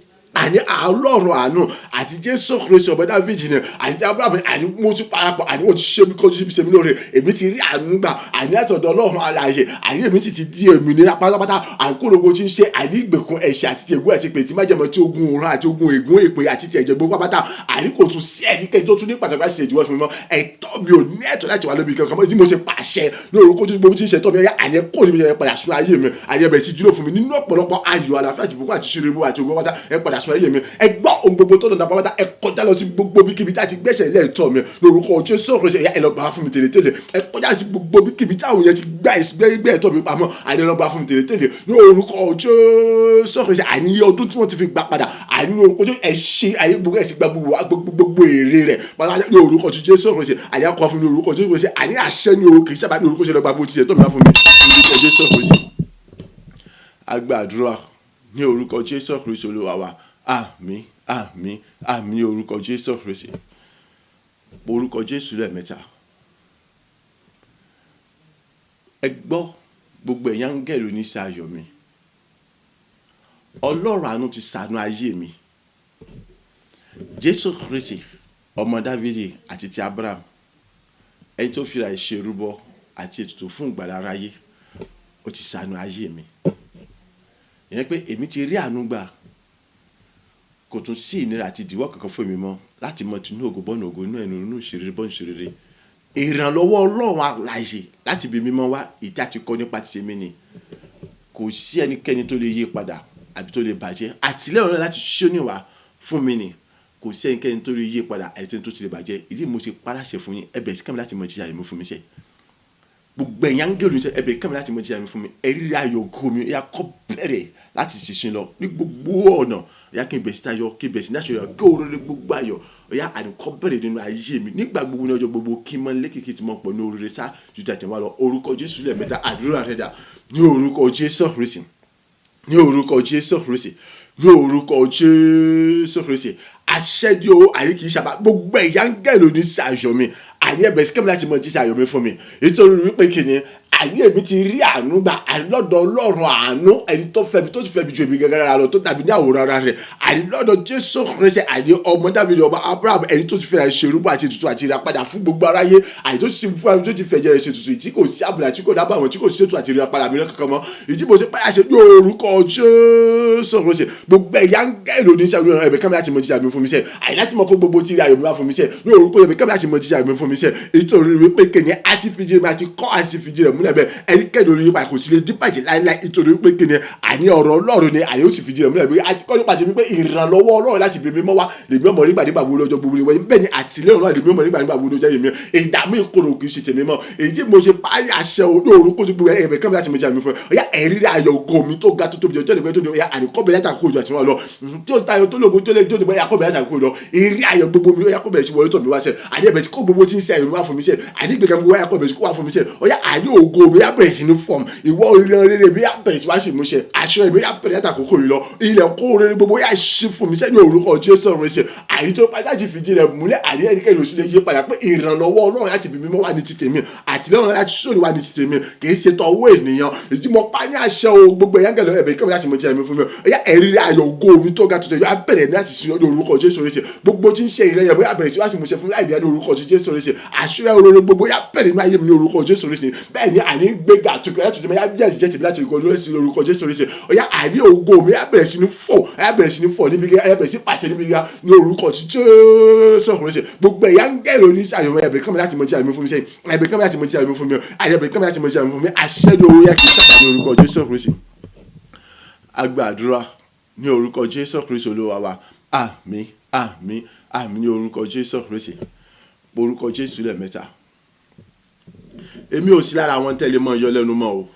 Àní Ọlọ́run àánú àti Jésù Kristi ọmọ Dávidi ni, àní tí Abraham, àní mo ti parapọ̀, àní wọ́n ti ṣe mí kọjú ṣe mí lóore. Èmi ti rí àánú gbà, àní láti ọ̀dọ̀ Ọlọ́run alààyè, àní èmi sì ti di òmìnira pátápátá. Àkórògbò tí ń ṣe àní ìgbèkùn ẹ̀ṣẹ̀ àti ti ègún àti ìpè tí májẹ̀mọ́ tí ogun òran àti ogun ègún èpè àti ti ẹ̀jẹ̀ gbogbo pátápátá. Àní kò tún sí ẹnikẹ́ni tó tún ní pàtàkì láti ṣe ìdíwọ́ fún mi mọ́. Ẹ̀tọ́ mi ò ní ẹ̀tọ́ láti wà lóbi kankan mọ́ tí mo ṣe pàṣẹ ní orúkọ tí gbogbo tí ń ṣe ẹ̀tọ́ mi, àní kò ní bí ẹ padà sún ayé mi. Àní ẹ bẹ̀rẹ̀ sí dúró fún mi nínú ọ̀pọ̀lọpọ̀ ayọ̀, àlàáfíà àti ìbùkún àti ìṣeré àti ogun pátá. Ẹ padà sún ayé mi. Ẹ gbọ́ ohun gbogbo tó dọ̀dọ̀ pátá, ẹ kọjá lọ sí gbogbo ibikíbi tí a ti gbẹ́sẹ̀ lé ẹ̀tọ́ mi lórúkọ Jésù Kristi. Ẹ lọ gbà fún mi tẹ́lẹ̀ tẹ́lẹ̀. Ẹ kọjá lọ sí gbogbo ibikíbi tí àwọn yẹn ti gbẹ́ ẹ̀tọ́ mi pamọ́, àní ẹ lọ gbà fún mi tẹ́lẹ̀ tẹ́lẹ̀ ní orúkọ Jésù Kristi. Àní ọdún tí wọ́n ti fi gbà padà, àní orúkọ Jésù, ẹ ṣe àyè gbogbo ẹ sì gba gbogbo èrè rẹ̀ pátá ní orúkọ Jésù Kristi. Àní akọ fún mi ní orúkọ Jésù Kristi. Àní àṣẹ ní orúkọ kì í sábà ní orúkọ Jésù lọ gba bó ti ṣe tó mi bá fún mi ní orúkọ Jésù Kristi. A gbàdúrà ní orúkọ Jésù Kristi Olúwa wa. Àmín, àmín, àmín ní orúkọ Jésù Kristi. Orúkọ Jésù lẹ́ẹ̀mẹ́ta. Ẹ gbọ́ gbogbo ẹ̀yin áńgẹ́lì oníṣẹ́ ayọ̀ mi. Ọlọ́run àánú ti ṣàánú ayé mi. Jésù Kristi ọmọ Dávidi àti ti Abraham, ẹni tó fira ìṣe rúbọ àti ètùtù fún ìgbàlà aráyé, ó ti ṣàánú ayé mi. Ìyẹn pé èmi ti rí àánú gbà. Kò tún sí ìnira àti ìdíwọ́ kankan fún mi mọ́ láti mọ tinú ògo bọ́nà ògo, inú ẹnu inú ìṣerere bọ́nà ìṣerere. Ìrànlọ́wọ́ Ọlọ́run alààyè láti ibi mímọ́ wá, ìdí àti kọ́ nípa ti tèmi ni. Kò sí ẹnikẹ́ni tó lè yí padà àbí tó lè bàjẹ́. Àtìlẹ́yìn Ọlọ́run láti ṣóní wá fún mi ni. Kò sí ẹnikẹ́ni tó lè yí padà àti tó ti lè bàjẹ́. Ìdí mo ṣe paláṣẹ fún yín, ẹ bẹ̀rẹ̀ sí kàn mí láti mọ jíjà yìí fún mi sẹ́. Gbogbo ẹ̀yin áńgẹ́lì oníṣẹ́, ẹ bẹ̀rẹ̀ kàn mí láti mọ jíjà yìí fún mi. Ẹ rírí ayọ̀ ògo mi, ó yá kó bẹ̀rẹ̀ láti ṣinṣin lọ ní gbogbo ọ̀nà. Ó yá kí n bẹ̀rẹ̀ sí tayọ, kí n bẹ̀rẹ̀ sí ní àṣeyọrí, kí oore gbogbo ayọ̀, ó yá àní kó bẹ̀rẹ̀ nínú ayé mi. Nígbà gbogbo ní ọjọ́ gbogbo kí n mọ lékèké tí mo pọ̀ ní oore sá ju tàtẹ̀wá lọ. Orúkọ Jésù lẹ́ẹ̀mẹ́ta, àdúrà rẹ̀ dà ní orúkọ Jésù Kristi. Ní orúkọ Jésù Kristi, ní orúkọ Jésù Kristi, àṣẹ di o, àní kì í ṣàbá. Gbogbo ẹ̀yà áńgẹ́lì oníṣẹ́ ayọ̀ mi, àní ẹ̀bẹ̀ sí kẹ́mi láti mọ jíṣẹ́ ayọ̀ mi fún mi, nítorí wípé kìíní àní èmi ti rí àánú gbà, àní lọ́dọ̀ Ọlọ́run àánú, ẹni tó fẹ́ mi, tó sì fẹ́ mi ju èmi gẹ́gẹ́ rárá lọ, tó dàbí ní àwòrán ara rẹ̀, àní lọ́dọ̀ Jésù Kristi, àní ọmọ Dáfídì, ọmọ Abraham, ẹni tó ti fẹ́ rẹ̀ ṣe irúgbó àti ètùtù àti ìràpadà fún gbogbo aráyé, àní tó ti fún tó ti fẹ̀jẹ̀ rẹ̀ ṣe ètùtù tí kò sí àbùdá, tí kò dábàá, tí kò sí ètò àti ìràpadà mìíràn kankan mọ́. Ìdí mo ṣe padà ṣe ní orúkọ Jésù Kristi, gbogbo ẹ̀yà áńgẹ́lì oníṣẹ́ ẹ̀bẹ̀ kẹ́mi láti mọ jíṣẹ́ mi fún mi sẹ́, àyè láti mọ kó gbogbo tí ayọ̀ mi wá fún mi sẹ́, ní orúkọ ẹ̀bẹ̀ kẹ́mi láti mọ jíṣẹ́ mi fún mi sẹ́, nítorí wípé kìíní àti fìdí rẹ̀ àti kọ́ àti fìdí rẹ̀ múlẹ̀ bẹ́ẹ̀, ẹnikẹ́ni orí yípa kò sí lè díbàjẹ́ láíláí, nítorí wípé kìíní àní ọ̀rọ̀ Ọlọ́run ni àyè ó sì fìdí rẹ̀ múlẹ̀ bẹ́ẹ̀. Àti kọ́ nípa ti wípé ìrànlọ́wọ́ Ọlọ́run láti bí mímọ́ wá lèmi ọmọ nígbà nígbà wo lọ́jọ́ gbogbo ni, bẹ́ẹ̀ ni àtìlẹ́yìn Ọlọ́run lèmi ọmọ nígbà nígbà wo lọ́jọ́ yìí. Ìdààmú ìkorò kì í ṣe tèmi mọ́. Èyí tí mo ṣe páyà àṣẹ ní orúkọ tó gbogbo ẹ̀bẹ̀ kẹ́mi láti mọ jíṣẹ́ mi fún ẹ. Ọ̀yá, ẹ̀rí ayọ̀ ògo mi tó ga tó tóbi jẹ́ tó ní, ọ̀yá, àníkọ́bẹ̀rẹ̀ láti àkókò ìjọ àti wọn lọ tí ó tayọ tó lóògùn tó lè tó lè bọ́, ọ̀yá, kọ́bẹ̀rẹ̀ láti àkókò lọ. Ìrí ayọ̀ gbogbo mi, ọ̀yá, kọ́bẹ̀rẹ̀ sí wọlé tó mi wá sẹ́, àní ẹ̀bẹ̀ tí kò gbogbo tí ń ṣe ayọ̀ mi wá fún mi sẹ́, àní ìgbéga mi wáyà kọ́bẹ̀rẹ̀ sí kó wá fún mi sẹ́, ọ̀yá, àní ògo mi yá bẹ̀rẹ̀ sí ní fọ́ọ̀m, ìwọ ìran rere mi yá bẹ̀rẹ̀ sí wá sí ìmúṣẹ, àṣẹ mi yá bẹ̀rẹ̀ láti àkókò yìí lọ, ilẹ̀ kó rere gbogbo yá ṣí fún mi sẹ́ ní orúkọ Jésù rẹ̀ sẹ́. Àní tó pàṣẹ láti fìdí rẹ̀ múlẹ̀, àní ẹnikẹ́ni ò sì lè yí padà pé ìrànlọ́wọ́ Ọlọ́run láti bí mímọ́ wà ní ti tèmi, àtìlẹ́yìn Ọlọ́run láti sóni wà ní ti tèmi, kì í ṣe tọwọ́ ènìyàn. Ìdí mo pa ní àṣẹ o, gbogbo ẹ̀yà gẹ̀lẹ́ ẹ̀bẹ̀ kẹ́mi láti mọ ti ẹ̀mí fún mi. Ọ̀yá, ẹ̀rí ayọ̀ ògo mi tó ga tuntun yóò bẹ̀rẹ̀ ní láti sin ní orúkọ Jésù rẹ̀ sẹ́. Gbogbo tí ń ṣe ìrẹ́yẹ̀ bóyá bẹ̀rẹ̀ sí wá sí mo ṣe fún láì ní orúkọ Jésù rẹ̀ sẹ́. Àṣírí oró gbogbo yá bẹ̀rẹ̀ ní ayé mi ní orúkọ Jésù rẹ̀ sẹ́. Bẹ́ẹ̀ ni àní gbéga àtúnkẹ́ láti tuntun yá bẹ̀rẹ̀ jẹ́ tèmi láti orúkọ Jésù lórúkọ Jésù rẹ̀ sẹ́. Ọ̀yá, àní ògo mi yá bẹ̀rẹ̀ sí ní fò, yá bẹ̀rẹ̀ sí ní fò níbi gíga, yá bẹ̀rẹ̀ sí pàṣẹ níbi gíga ní orúkọ Jésù rẹ̀ sẹ́. Gbogbo ẹ̀yà ń gẹ̀rọ ní sàyẹ̀wò, ẹ̀bẹ̀ kẹ́mi láti mọ jẹ́ àmì fún mi sẹ́, ẹ̀bẹ̀ kẹ́mi láti mọ jẹ́ àmì fún mi, ẹ̀bẹ̀ kẹ́mi láti mọ jẹ́ àmì fún mi. Àṣẹ ní orí yá kí ní orúkọ Jésù Kristi. A gbàdúrà ní orúkọ Jésù Kristi Olúwa wa. Àmín, àmín, àmín ní orúkọ Jésù Kristi. Orúkọ Jésù lẹ́ẹ̀mẹ́ta. Èmi ò sí lára àwọn tẹ́lẹ̀ mọ́ yọ lẹ́nu mọ́ o.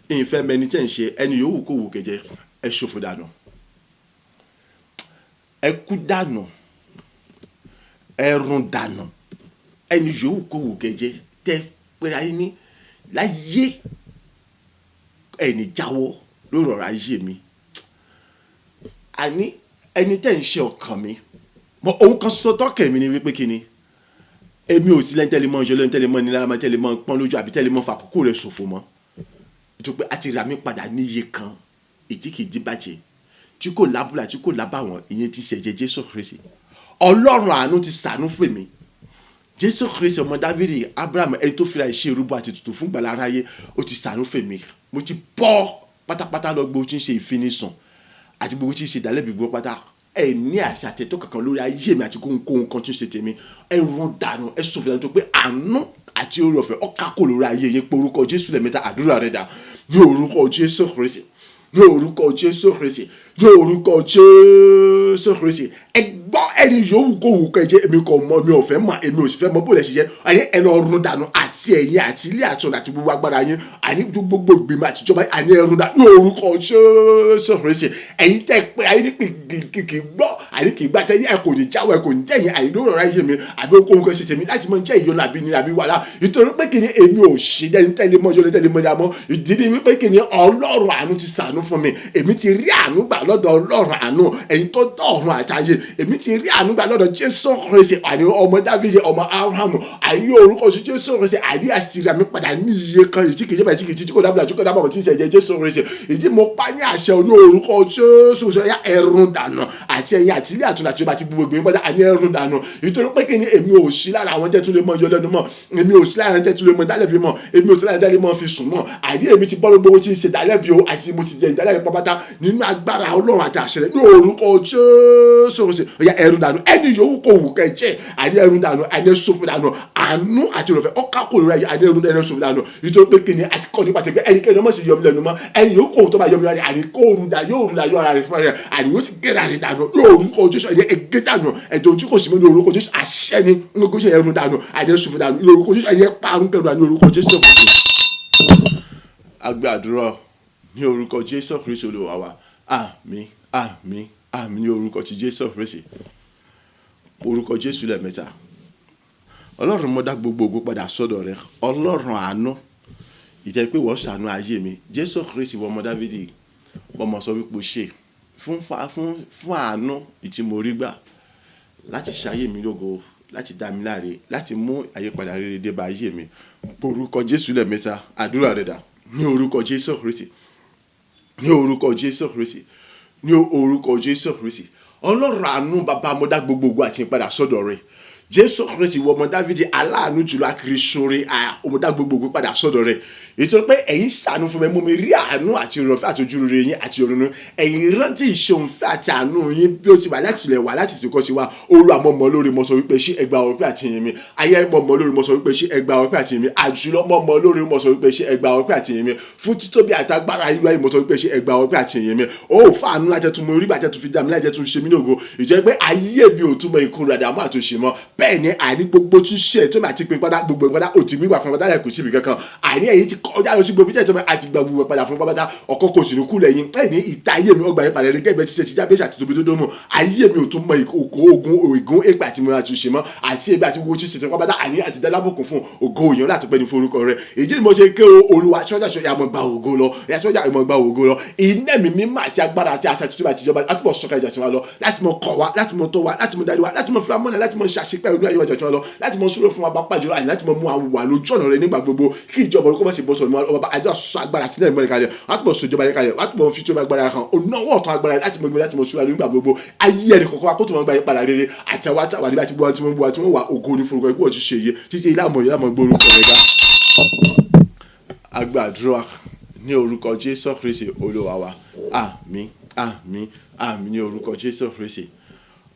Ìfẹ́ mẹni tẹ́ ń ṣe, ẹni yòówù kó wù kẹjẹ, ẹ ṣòfò dànù, ẹ kú dànù, ẹ run dànù. Ẹni yòówù kó wù kẹjẹ tẹ pẹ́rẹ́ ayé ní láyé, ẹni jáwọ́ lórí ọ̀rọ̀ ayé mi. Àní ẹni tẹ́ ń ṣe ọkàn mi mọ ohun kan ṣoṣo tọ́kẹ̀ mi ni wípé kí ni èmi ò sí lẹ́ni tẹ́lẹ̀ mọ́ yọ lẹ́nu, tẹ́lẹ̀ mọ́ nílára mọ́, tẹ́lẹ̀ mọ́ pọ́n lójú, àbí tẹ́lẹ̀ mọ́ fàkókò rẹ̀ ṣòfò mọ́, nítorí pé a ti rà mí padà ní iye kan ètí kì í díbàjẹ́, tí kò lábùlà, tí kò lábàwọ́n, ìyẹn ti ṣẹ̀jẹ̀ Jésù Kristi. Ọlọ́run àánú ti ṣàánú fún mi. Jésù Kristi, ọmọ Dáfídì, Abraham, ẹni tó fira ìṣe ìrúbọ àti ètùtù fún ìgbàlà aráyé, ó ti ṣàánú fún mi. Mo ti bọ́ pátápátá lọ gbogbo tí ń ṣe ìfinisùn àti gbogbo tí ń ṣe ìdálẹ́bi gbogbo pátá. Ẹ ní àṣà àtẹ̀tọ́ kankan lórí ayé mi àti kóhunkóhun kan tí ń ṣe tèmi. Ẹ rún dànù, ẹ sọ̀fìn dànù, tó pé àánú àti oore ọ̀fẹ́ ọ̀ká kò lórí ayé yẹn. Pé orúkọ Jésù lẹ́ẹ̀mẹ́ta. Àdúrà rẹ̀ dà. Ní orúkọ Jésù Kristi, ní orúkọ Jésù Kristi, ní orúkọ Jésù Kristi. Ẹ gbọ́, ẹni yòówù kó wù kẹ́ jẹ́, èmi kò mọ̀, mi ò fẹ́ mọ̀, èmi ò sì fẹ́ mọ̀ bó lẹ̀ ṣe jẹ́. Àní ẹ lọ run dànù, àti ẹ̀yin àti ilé àti ọ̀nà àti gbogbo agbára yín, àní gbogbo ìgbìmọ̀ àtijọba, àní ẹ run dànù ní orúkọ Jésù Kristi. Ẹ̀yin tẹ́ pé ayé ní kì í gbọ́, àní kì í gbà tẹ́ ní ẹ kò ní jáwọ́, ẹ kò ní jẹ́yìn àní lórí ọ̀rọ̀ ayé mi àbí okòwò kan ṣe tèmi láti mọ jẹ́ ìyọnu àbí nira àbí wàhálà, nítorí pé kí ni èmi ò ṣe jẹ́ tẹ́lẹ̀ mọ́ yọlẹ́ tẹ́lẹ̀ mọ́ ní amọ́. Ìdí ni wípé kí ni Ọlọ́run àánú ti ṣàánú fún mi. Èmi ti rí àánú gbà lọ́dọ̀ Ọlọ́run àánú, ẹ̀yin tó dá ọ̀run àtayé. Èmi ti rí àánú gbà lọ́dọ̀ Jésù Kristi, àní ọmọ Dáfídì, ọmọ Abrahamu, àní orúkọ sí Jésù Kristi, àní àṣírí àmì padà ní iye kan èyí tí kìí ṣe báyìí, tí kìí tí kò dábìlà, tí kò dábàbọ̀, tí ń ṣẹ̀jẹ̀ Jésù Kristi. Ìdí mo pa ní àṣẹ ní orúkọ Jésù Kristi, ẹ̀yà ẹ̀rùn dànù, àti ẹ̀yin àti ilé àtúnṣe àti ọba àti gbogbo ìgbìmọ̀ pátá, àní ẹ̀rùn dànù, nítorí pé kí ni èmi ò sí lára àwọn tẹ́tún lè mọ yọ lẹ́nu mọ́. Èmi ò sí lára àwọn tẹ́tún lè mọ dálẹ́bi mọ́. Èmi ò sí lára tẹ́lẹ̀ mọ́ fi sùn mọ́. Àní èmi ti bọ́ gbogbo tí ń ṣe dálẹ́bi o, àti mo sì jẹ ìdálẹ́bi pápátá nínú agbára Ọlọ́run àti àṣẹ rẹ̀ ní orúkọ Jésù Kristi. Ọ̀yà, ẹ̀rùn dànù, ẹni yòówù kò wù kẹ́ jẹ́, àní ẹ̀rùn dànù, àní sófin dànù. Àánú àti ìrọ̀fẹ́ ọ̀ká kò lórí ayé, àní ẹ̀rùn dànù, sófin dànù, nítorí pé kíni àti kọ́ nípa tẹ̀gbẹ́ ẹnikẹ́ni ọmọ sì yọmi lẹ́nu mọ́. Ẹni yòówù kò tó bá yọmi lẹ́nu, àní kó rú dà, yóò rú dà, yóò ara rẹ̀ fún rẹ̀, àní yóò sì gẹ́rẹ́ àrí dànù ní orúkọ Jésù. Ẹni ẹgẹ́ dànù, ẹ̀jẹ̀ tí kò sí mọ́ ní orúkọ Jésù. Àṣẹ ni ní orúkọ Jésù. Ẹ̀rùn dànù, àní sófin dànù ní orúkọ Jésù. Ẹni parun kẹrù ní orúkọ Jésù. A gbàdúrà ní orúkọ Jésù Kristi Olúwa wa. Àmín, àmín, àmín ní orúkọ ti Jésù Kristi. Orúkọ Jésù lẹ́ẹ̀mẹ́ta. Ọlọ́run, mo dá gbogbo ògo padà sọ́dọ̀ rẹ. Ọlọ́run àánú, ìjẹ́ pé wọ́n ṣàánú ayé mi. Jésù Kristi, ọmọ Dáfídì. Mo mọ̀ sọ wípé o ṣe fún fún fún àánú ìtí mo rí gbà láti ṣayé mi lógo, láti dá mi láre, láti mú àyípadà rere dé bá ayé mi. Orúkọ Jésù lẹ́ẹ̀mẹ́ta, àdúrà rẹ̀ dà. Ní orúkọ Jésù Kristi. Ní orúkọ Jésù Kristi. Ní orúkọ Jésù Kristi. Ọlọ́run àánú, bàbá, mo dá gbogbo ògo àti ìpadà sọ́dọ̀ rẹ̀. Jésù Kristi, ìwọ ọmọ Dávidi, aláàánú jùlọ, akiri sóore, mo dá gbogbo ògo padà sọ́dọ̀ rẹ̀. Ètò pé ẹ̀yin ṣàánú fún mi, mú mi rí àánú àti ìrọ̀fẹ́ àti ojúrere yín àti ìrònú. Ẹ̀yin rántí ìṣeunfẹ́ àti àánú yín bí ó ti wà láti ilẹ̀ wá láti tìkọ́ sí wa. Olúwa, mo mọ̀ lórí, mo sọ wípé ṣé ẹgbàá ọpẹ́ àti ìyìn mi. Ayé, mo mọ̀ lórí, mo sọ wípé ṣé ẹgbàá ọpẹ́ àti ìyìn mi. Àjùlọ, mo mọ̀ lórí, mo sọ wípé ṣé ẹgbàá ọpẹ́ àti ìyìn mi. Fún títóbi àtagbára irú ayé, mo sọ wípé ṣé ẹgbàá ọpẹ́ àti ìyìn mi. Ó fàánú láti tún mo rí bàtẹ́ tún fi dá mi láti tún ṣe mí lógo. Ìjẹ́ pé ayé mi ò túmọ̀ ìkorò, àdàmú àtòṣe mọ́. Bẹ́ẹ̀ ni àní gbogbo tún ṣe tó máa ti pin padà, gbogbo ìpadà òtí mi wà fún padà kò síbi kankan. Àní ẹ̀yin ti kọjá lọ sí gbogbo tẹ̀sán àti gba gbogbo padà fún padà, ọkọ kò sì ní kú lẹ́yìn. Bẹ́ẹ̀ ni ìta ayé mi ọgbà yẹn padà rẹ̀ gẹ́gẹ́ bí ṣe ti Jábésì àti tóbi tó dómù. Ayé mi ò tún mọ ìkókó ogun ògùn èpè àti mìíràn àtúnṣe mọ́ àti ebi àti gbogbo títí tó padà, àní àti dálábòkun fún ògo òyìn láti pẹ́ ní forúkọ rẹ̀. Èyí ni mo ṣe ké o, Olúwa, sọ́jà sọ́jà mọ̀ gba ògo lọ, ìyá sọ́jà mọ̀ gba ògo lọ. Iná mi mímọ́ àti agbára àti àṣà tuntun àti ìjọba láti mọ̀ sọ̀kalẹ̀ ìjà sí wa lọ, láti mọ̀ kọ̀ wa, láti mọ̀ tọ́ wa, láti mọ̀ darí wa, láti mọ̀ fi wa mọ̀nà, láti mọ̀ ṣàṣepẹ́ inú ayé wa jà sí wa lọ, láti mọ̀ súré fún wa bá pàjọ́ àyè, láti mọ̀ mú àwọn wà lójú ọ̀nà rẹ̀ nígbà gbogbo, kí ìjọba orúkọ mọ̀ sí bọ́ sọ̀rọ̀ ọba àjọ sọ agbára àti náà ìmọ̀ kalẹ̀, láti mọ̀ sọ ìjọba rẹ̀ kalẹ̀, láti mọ̀ fi tó agbára kan onáwó ọ̀tún agbára láti mọ̀ gbé, láti mọ̀ súra nígbà gbogbo. Ayé ẹnì kọ̀ọ̀kan wa kó tó mọ̀ gba ìpadà rere àti àwa táwa níbi àti gbogbo àti wọ́n gbogbo àti wọ́n wà. Ògo ní forúkọ ikú ọ̀tún ṣe yé títí ilé àmọ̀ ilé àmọ̀ gbórúkọ rẹ̀ ga. Agbàdúrà ní orúkọ Jésù Kristi Olúwa wa. Àmín, àmín, àmín ní orúkọ Jésù Kristi.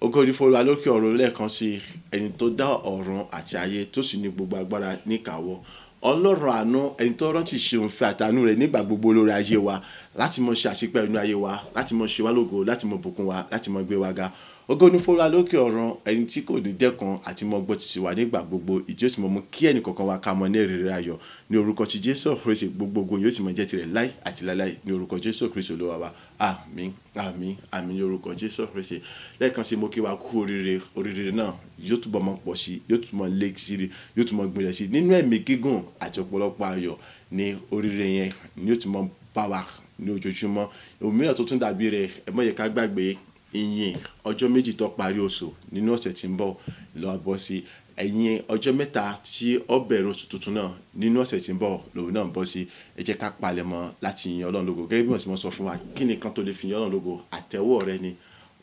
Ògo ní fún Olúwa lókè ọ̀run lẹ́ẹ̀kan sí, ẹni tó dá ọ̀run àti ayé, tó sì ní gbogbo agbára níkàáwọ́. Ọlọ́run àánú, ẹni tó rántí ṣeun fẹ́ àtàánú rẹ̀ nígbà gbogbo lórí ayé wa, láti mọ ṣe àṣepẹ́ inú ayé wa, láti mọ ṣe wá lógo, láti mọ bùkún wa, láti mọ gbé wa ga. Ògo ní fún Olúwa lókè ọ̀run, ẹni tí kò ní dẹ́kun àti mọ gbọ́ títí wa nígbà gbogbo, ìjọ sì mọ mú kí ẹnì kọ̀ọ̀kan wa ká mọ ní èrè ayọ̀ ní orúkọ ti Jésù Kristi. Gbogbo ògo yóò sì mọ jẹ́ tirẹ̀ láì àti láíláí ní orúkọ Jésù Kristi Olúwa wa. Àmín, àmín, àmín ní orúkọ Jésù Kristi. Lẹ́ẹ̀kan sí, mo kí wa kú oríire. Oríire náà yóò túbọ̀ mọ́ pọ̀ sí, yóò túbọ̀ lé sí, yóò túbọ̀ gbìnlẹ̀ sí nínú ẹ̀mí gígùn àti ọ̀pọ̀lọpọ̀ ayọ̀ ní oríire yẹn ni yóò tún mọ bá wa ní ojoojúmọ́. Òmíràn tó tún dàbí rẹ̀, ẹ má yẹ ká gbàgbé ìyìn ọjọ́ 2 tó parí oṣù nínú ọ̀sẹ̀ tí ń bọ̀ lọ bọ́ sí ẹ̀yìn ọjọ́ 3 tí ó bẹ̀rẹ̀ oṣù tuntun náà nínú ọ̀sẹ̀ tí ń bọ̀ lòun náà ń bọ́ sí. Ẹ jẹ́ ká palẹ̀ mọ́ láti yin Ọlọ́run lógo gẹ́gẹ́ bí wọ́n sì mọ́ sọ fún wa. Kí ni kan tó lè fi yin Ọlọ́run lógo? Àtẹ́wọ́ rẹ ni,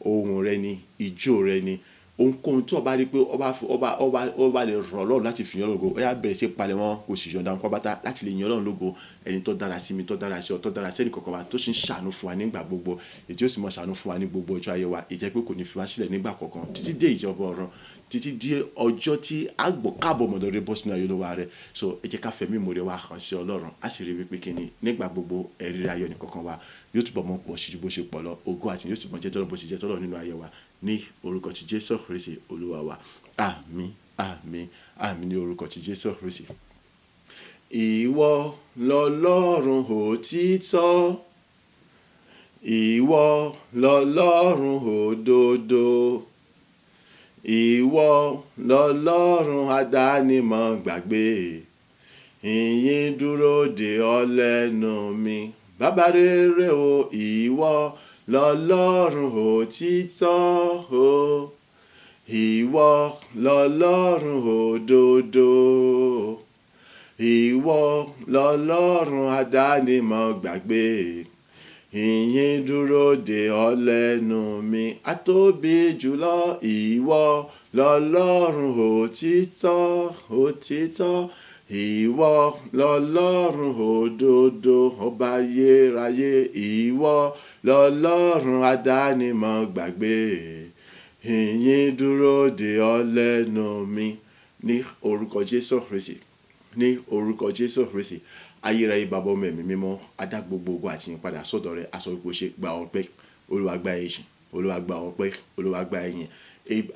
ohùn rẹ ni, ijó rẹ ni, ohunkóhun tí o bá rí pé ọba lè rọ̀ Ọlọ́run láti fi yin Ọlọ́run lógo, ó yá, bẹ̀rẹ̀ sí palẹ̀ mọ́, kò sì yọ̀ǹda nǹkan bàtà láti lè yin Ọlọ́run lógo, ẹni tó dára sí mi, tó dára sí ọ, tó dára sí ẹnì kọ̀ọ̀kan wa, tó sì ń ṣàánú fún wa nígbà gbogbo, èyí tí ó sì mọ ṣàánú fún wa ní gbogbo ọjọ́ ayé wa, ìjẹ́ pé kò ní fi wá sílẹ̀ nígbà kọ̀ọ̀kan títí dé ìjọba ọ̀run, títí dé ọjọ́ tí a gbọ́ káàbọ̀ mọ̀dọ̀rẹ́ bọ́ sínú ayé Olúwa rẹ̀. So ẹ jẹ́ ká fẹ̀mí ìmoore wa hàn sí Ọlọ́run, á sì rí wípé kí ni nígbà gbogbo ẹ̀rí ayọ̀ nìkọ̀ọ̀kan wa yóò túbọ̀ mọ́ pọ̀ sí ju bó ṣe pọ̀ lọ. Ògo àti yóò sì mọ jẹ́ tọ́lọ́ bó ṣe jẹ́ tọ́lọ́ nínú ayé wa ní orúkọ ti Jésù Kristi Olúwa wa. Àmín, àmín, àmín ní orúkọ ti Jésù Kristi. Ìwọ lọlọ́run òtítọ́, ìwọ lọlọ́run òdodo, ìwọ lọlọ́run àdánimọ̀ gbàgbé. Ìyìn dúró de ọ lẹ́nu mi. Bàbá rere o, ìwọ lọlọ́run òtítọ́ o, ìwọ lọlọ́run òdodo, ìwọ lọlọ́run àdánimọ̀ gbàgbé. Ìyìn dúró de ọ lẹ́nu mi. Atóbi jùlọ, ìwọ lọlọ́run òtítọ́, òtítọ́, ìwọ lọlọ́run òdodo, ọba ayérayé, ìwọ lọlọ́run àdánimọ̀ gbàgbé. Ìyìn dúró de ọ lẹ́nu mi ní orúkọ Jésù Kristi, ní orúkọ Jésù Kristi. Ayérayé, Bàbá, ọmọ, ẹ̀mí mímọ́, adá gbogbo ogun àti ìyìn padà sọ́dọ̀ rẹ̀. Aṣọ ipò ṣe gba ọpẹ́, Olúwa, gba ẹ̀yìn, Olúwa, gba ọpẹ́, Olúwa, gba ẹ̀yìn.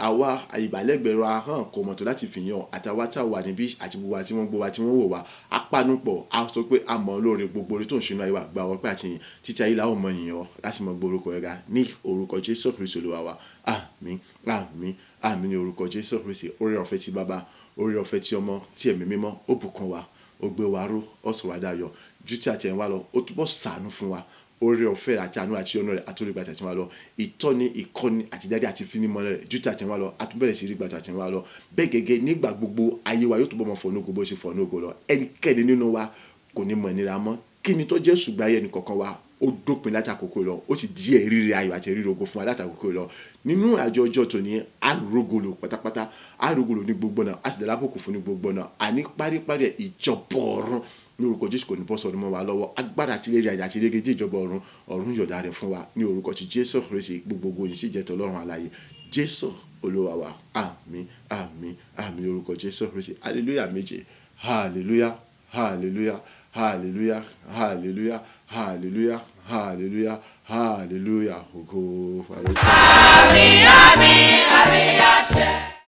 Àwa ìbálẹ́gbẹ̀rọ ahọ́n kò mọ̀tò láti fìyàn àtàwa tá a wà níbí àti gbogbo àti wọ́n gbogbo wa tí wọ́n wò wá apánupọ̀, a sọ pé a mọ̀ lóore gbogbo orí tó ń ṣe inú ayé wa. Gba ọpẹ́ àti ìyìn títí ayé làwọn mọ̀ yìn ọ́ láti mọ gbórúkọ rẹ̀ ga ní orúkọ Jésù Kristi Olúwa wa. Àmín, àmín, àmín ní orúkọ Jésù Kristi. Oore ọ̀fẹ́ ti Bàbá, oore ọ̀fẹ́ ti Ọmọ, ti Ẹ̀mí Mímọ́, ó bùkún wa, ó gbé wa ró, ó sọ wá dayọ̀ ju tí a ti ẹ̀ ń wá lọ, ó túbọ̀ ṣàánú fún wa. Oore ọ̀fẹ́ rẹ̀ àti àánú àti ọ̀nà rẹ̀ àtúrò ìgbà àti wá lọ. Ìtọ́ni, ìkọ́ni àti ìdarí àti ìfinimọ̀nà rẹ̀ ju ti àtẹ̀yìnwá lọ. A tún bẹ̀rẹ̀ sí rí gbà ju àtẹ̀yìnwá lọ. Bẹ́ẹ̀ gẹ́gẹ́ nígbà gbogbo ayé wa yóò túbọ̀ mọ́ fọ̀ ní ògo bó ṣe fọ̀ ní ògo lọ. Ẹnikẹ́ni nínú wa kò ní mọ̀ ìnira mọ́. Kí ni tó jẹ́ ṣùgbọ́n ayé ẹnì kọ̀ọ̀kan wa ó dópin láti àkókò lọ, ó sì di ẹ̀rí rere ayọ̀ àti ẹ̀rí ògo fún wa láti àkókò lọ. Nínú àjọ ọjọ́ tòní, a rògolo pátápátá, a rògolo ní gbogbo ọ̀nà, a sì dára bòkù fún ní gbogbo ọ̀nà. Àní paríparí ẹ̀ ìjọba ọ̀run ní orúkọ Jésù kò ní bọ́ sọnù mọ́ wa lọ́wọ́. Agbára àti ìlérí ayọ̀ àti ìlérí ìjọba ọ̀run, ọ̀run yọ̀ọ̀da rẹ̀ fún wa ní orúkọ ti Jésù Kristi. Gbogbogbò yìí sì jẹ́ tọlọ́run alààyè. Jésù Olúwa wa. Àmín, àmín, àmín ní orúkọ Jésù Kristi. Hallelujah méje. Hallelujah, hallelujah, hallelujah, hallelujah, hallelujah, hallelujah, hallelujah. Ògo. Àmín, àmín, àmín àṣẹ.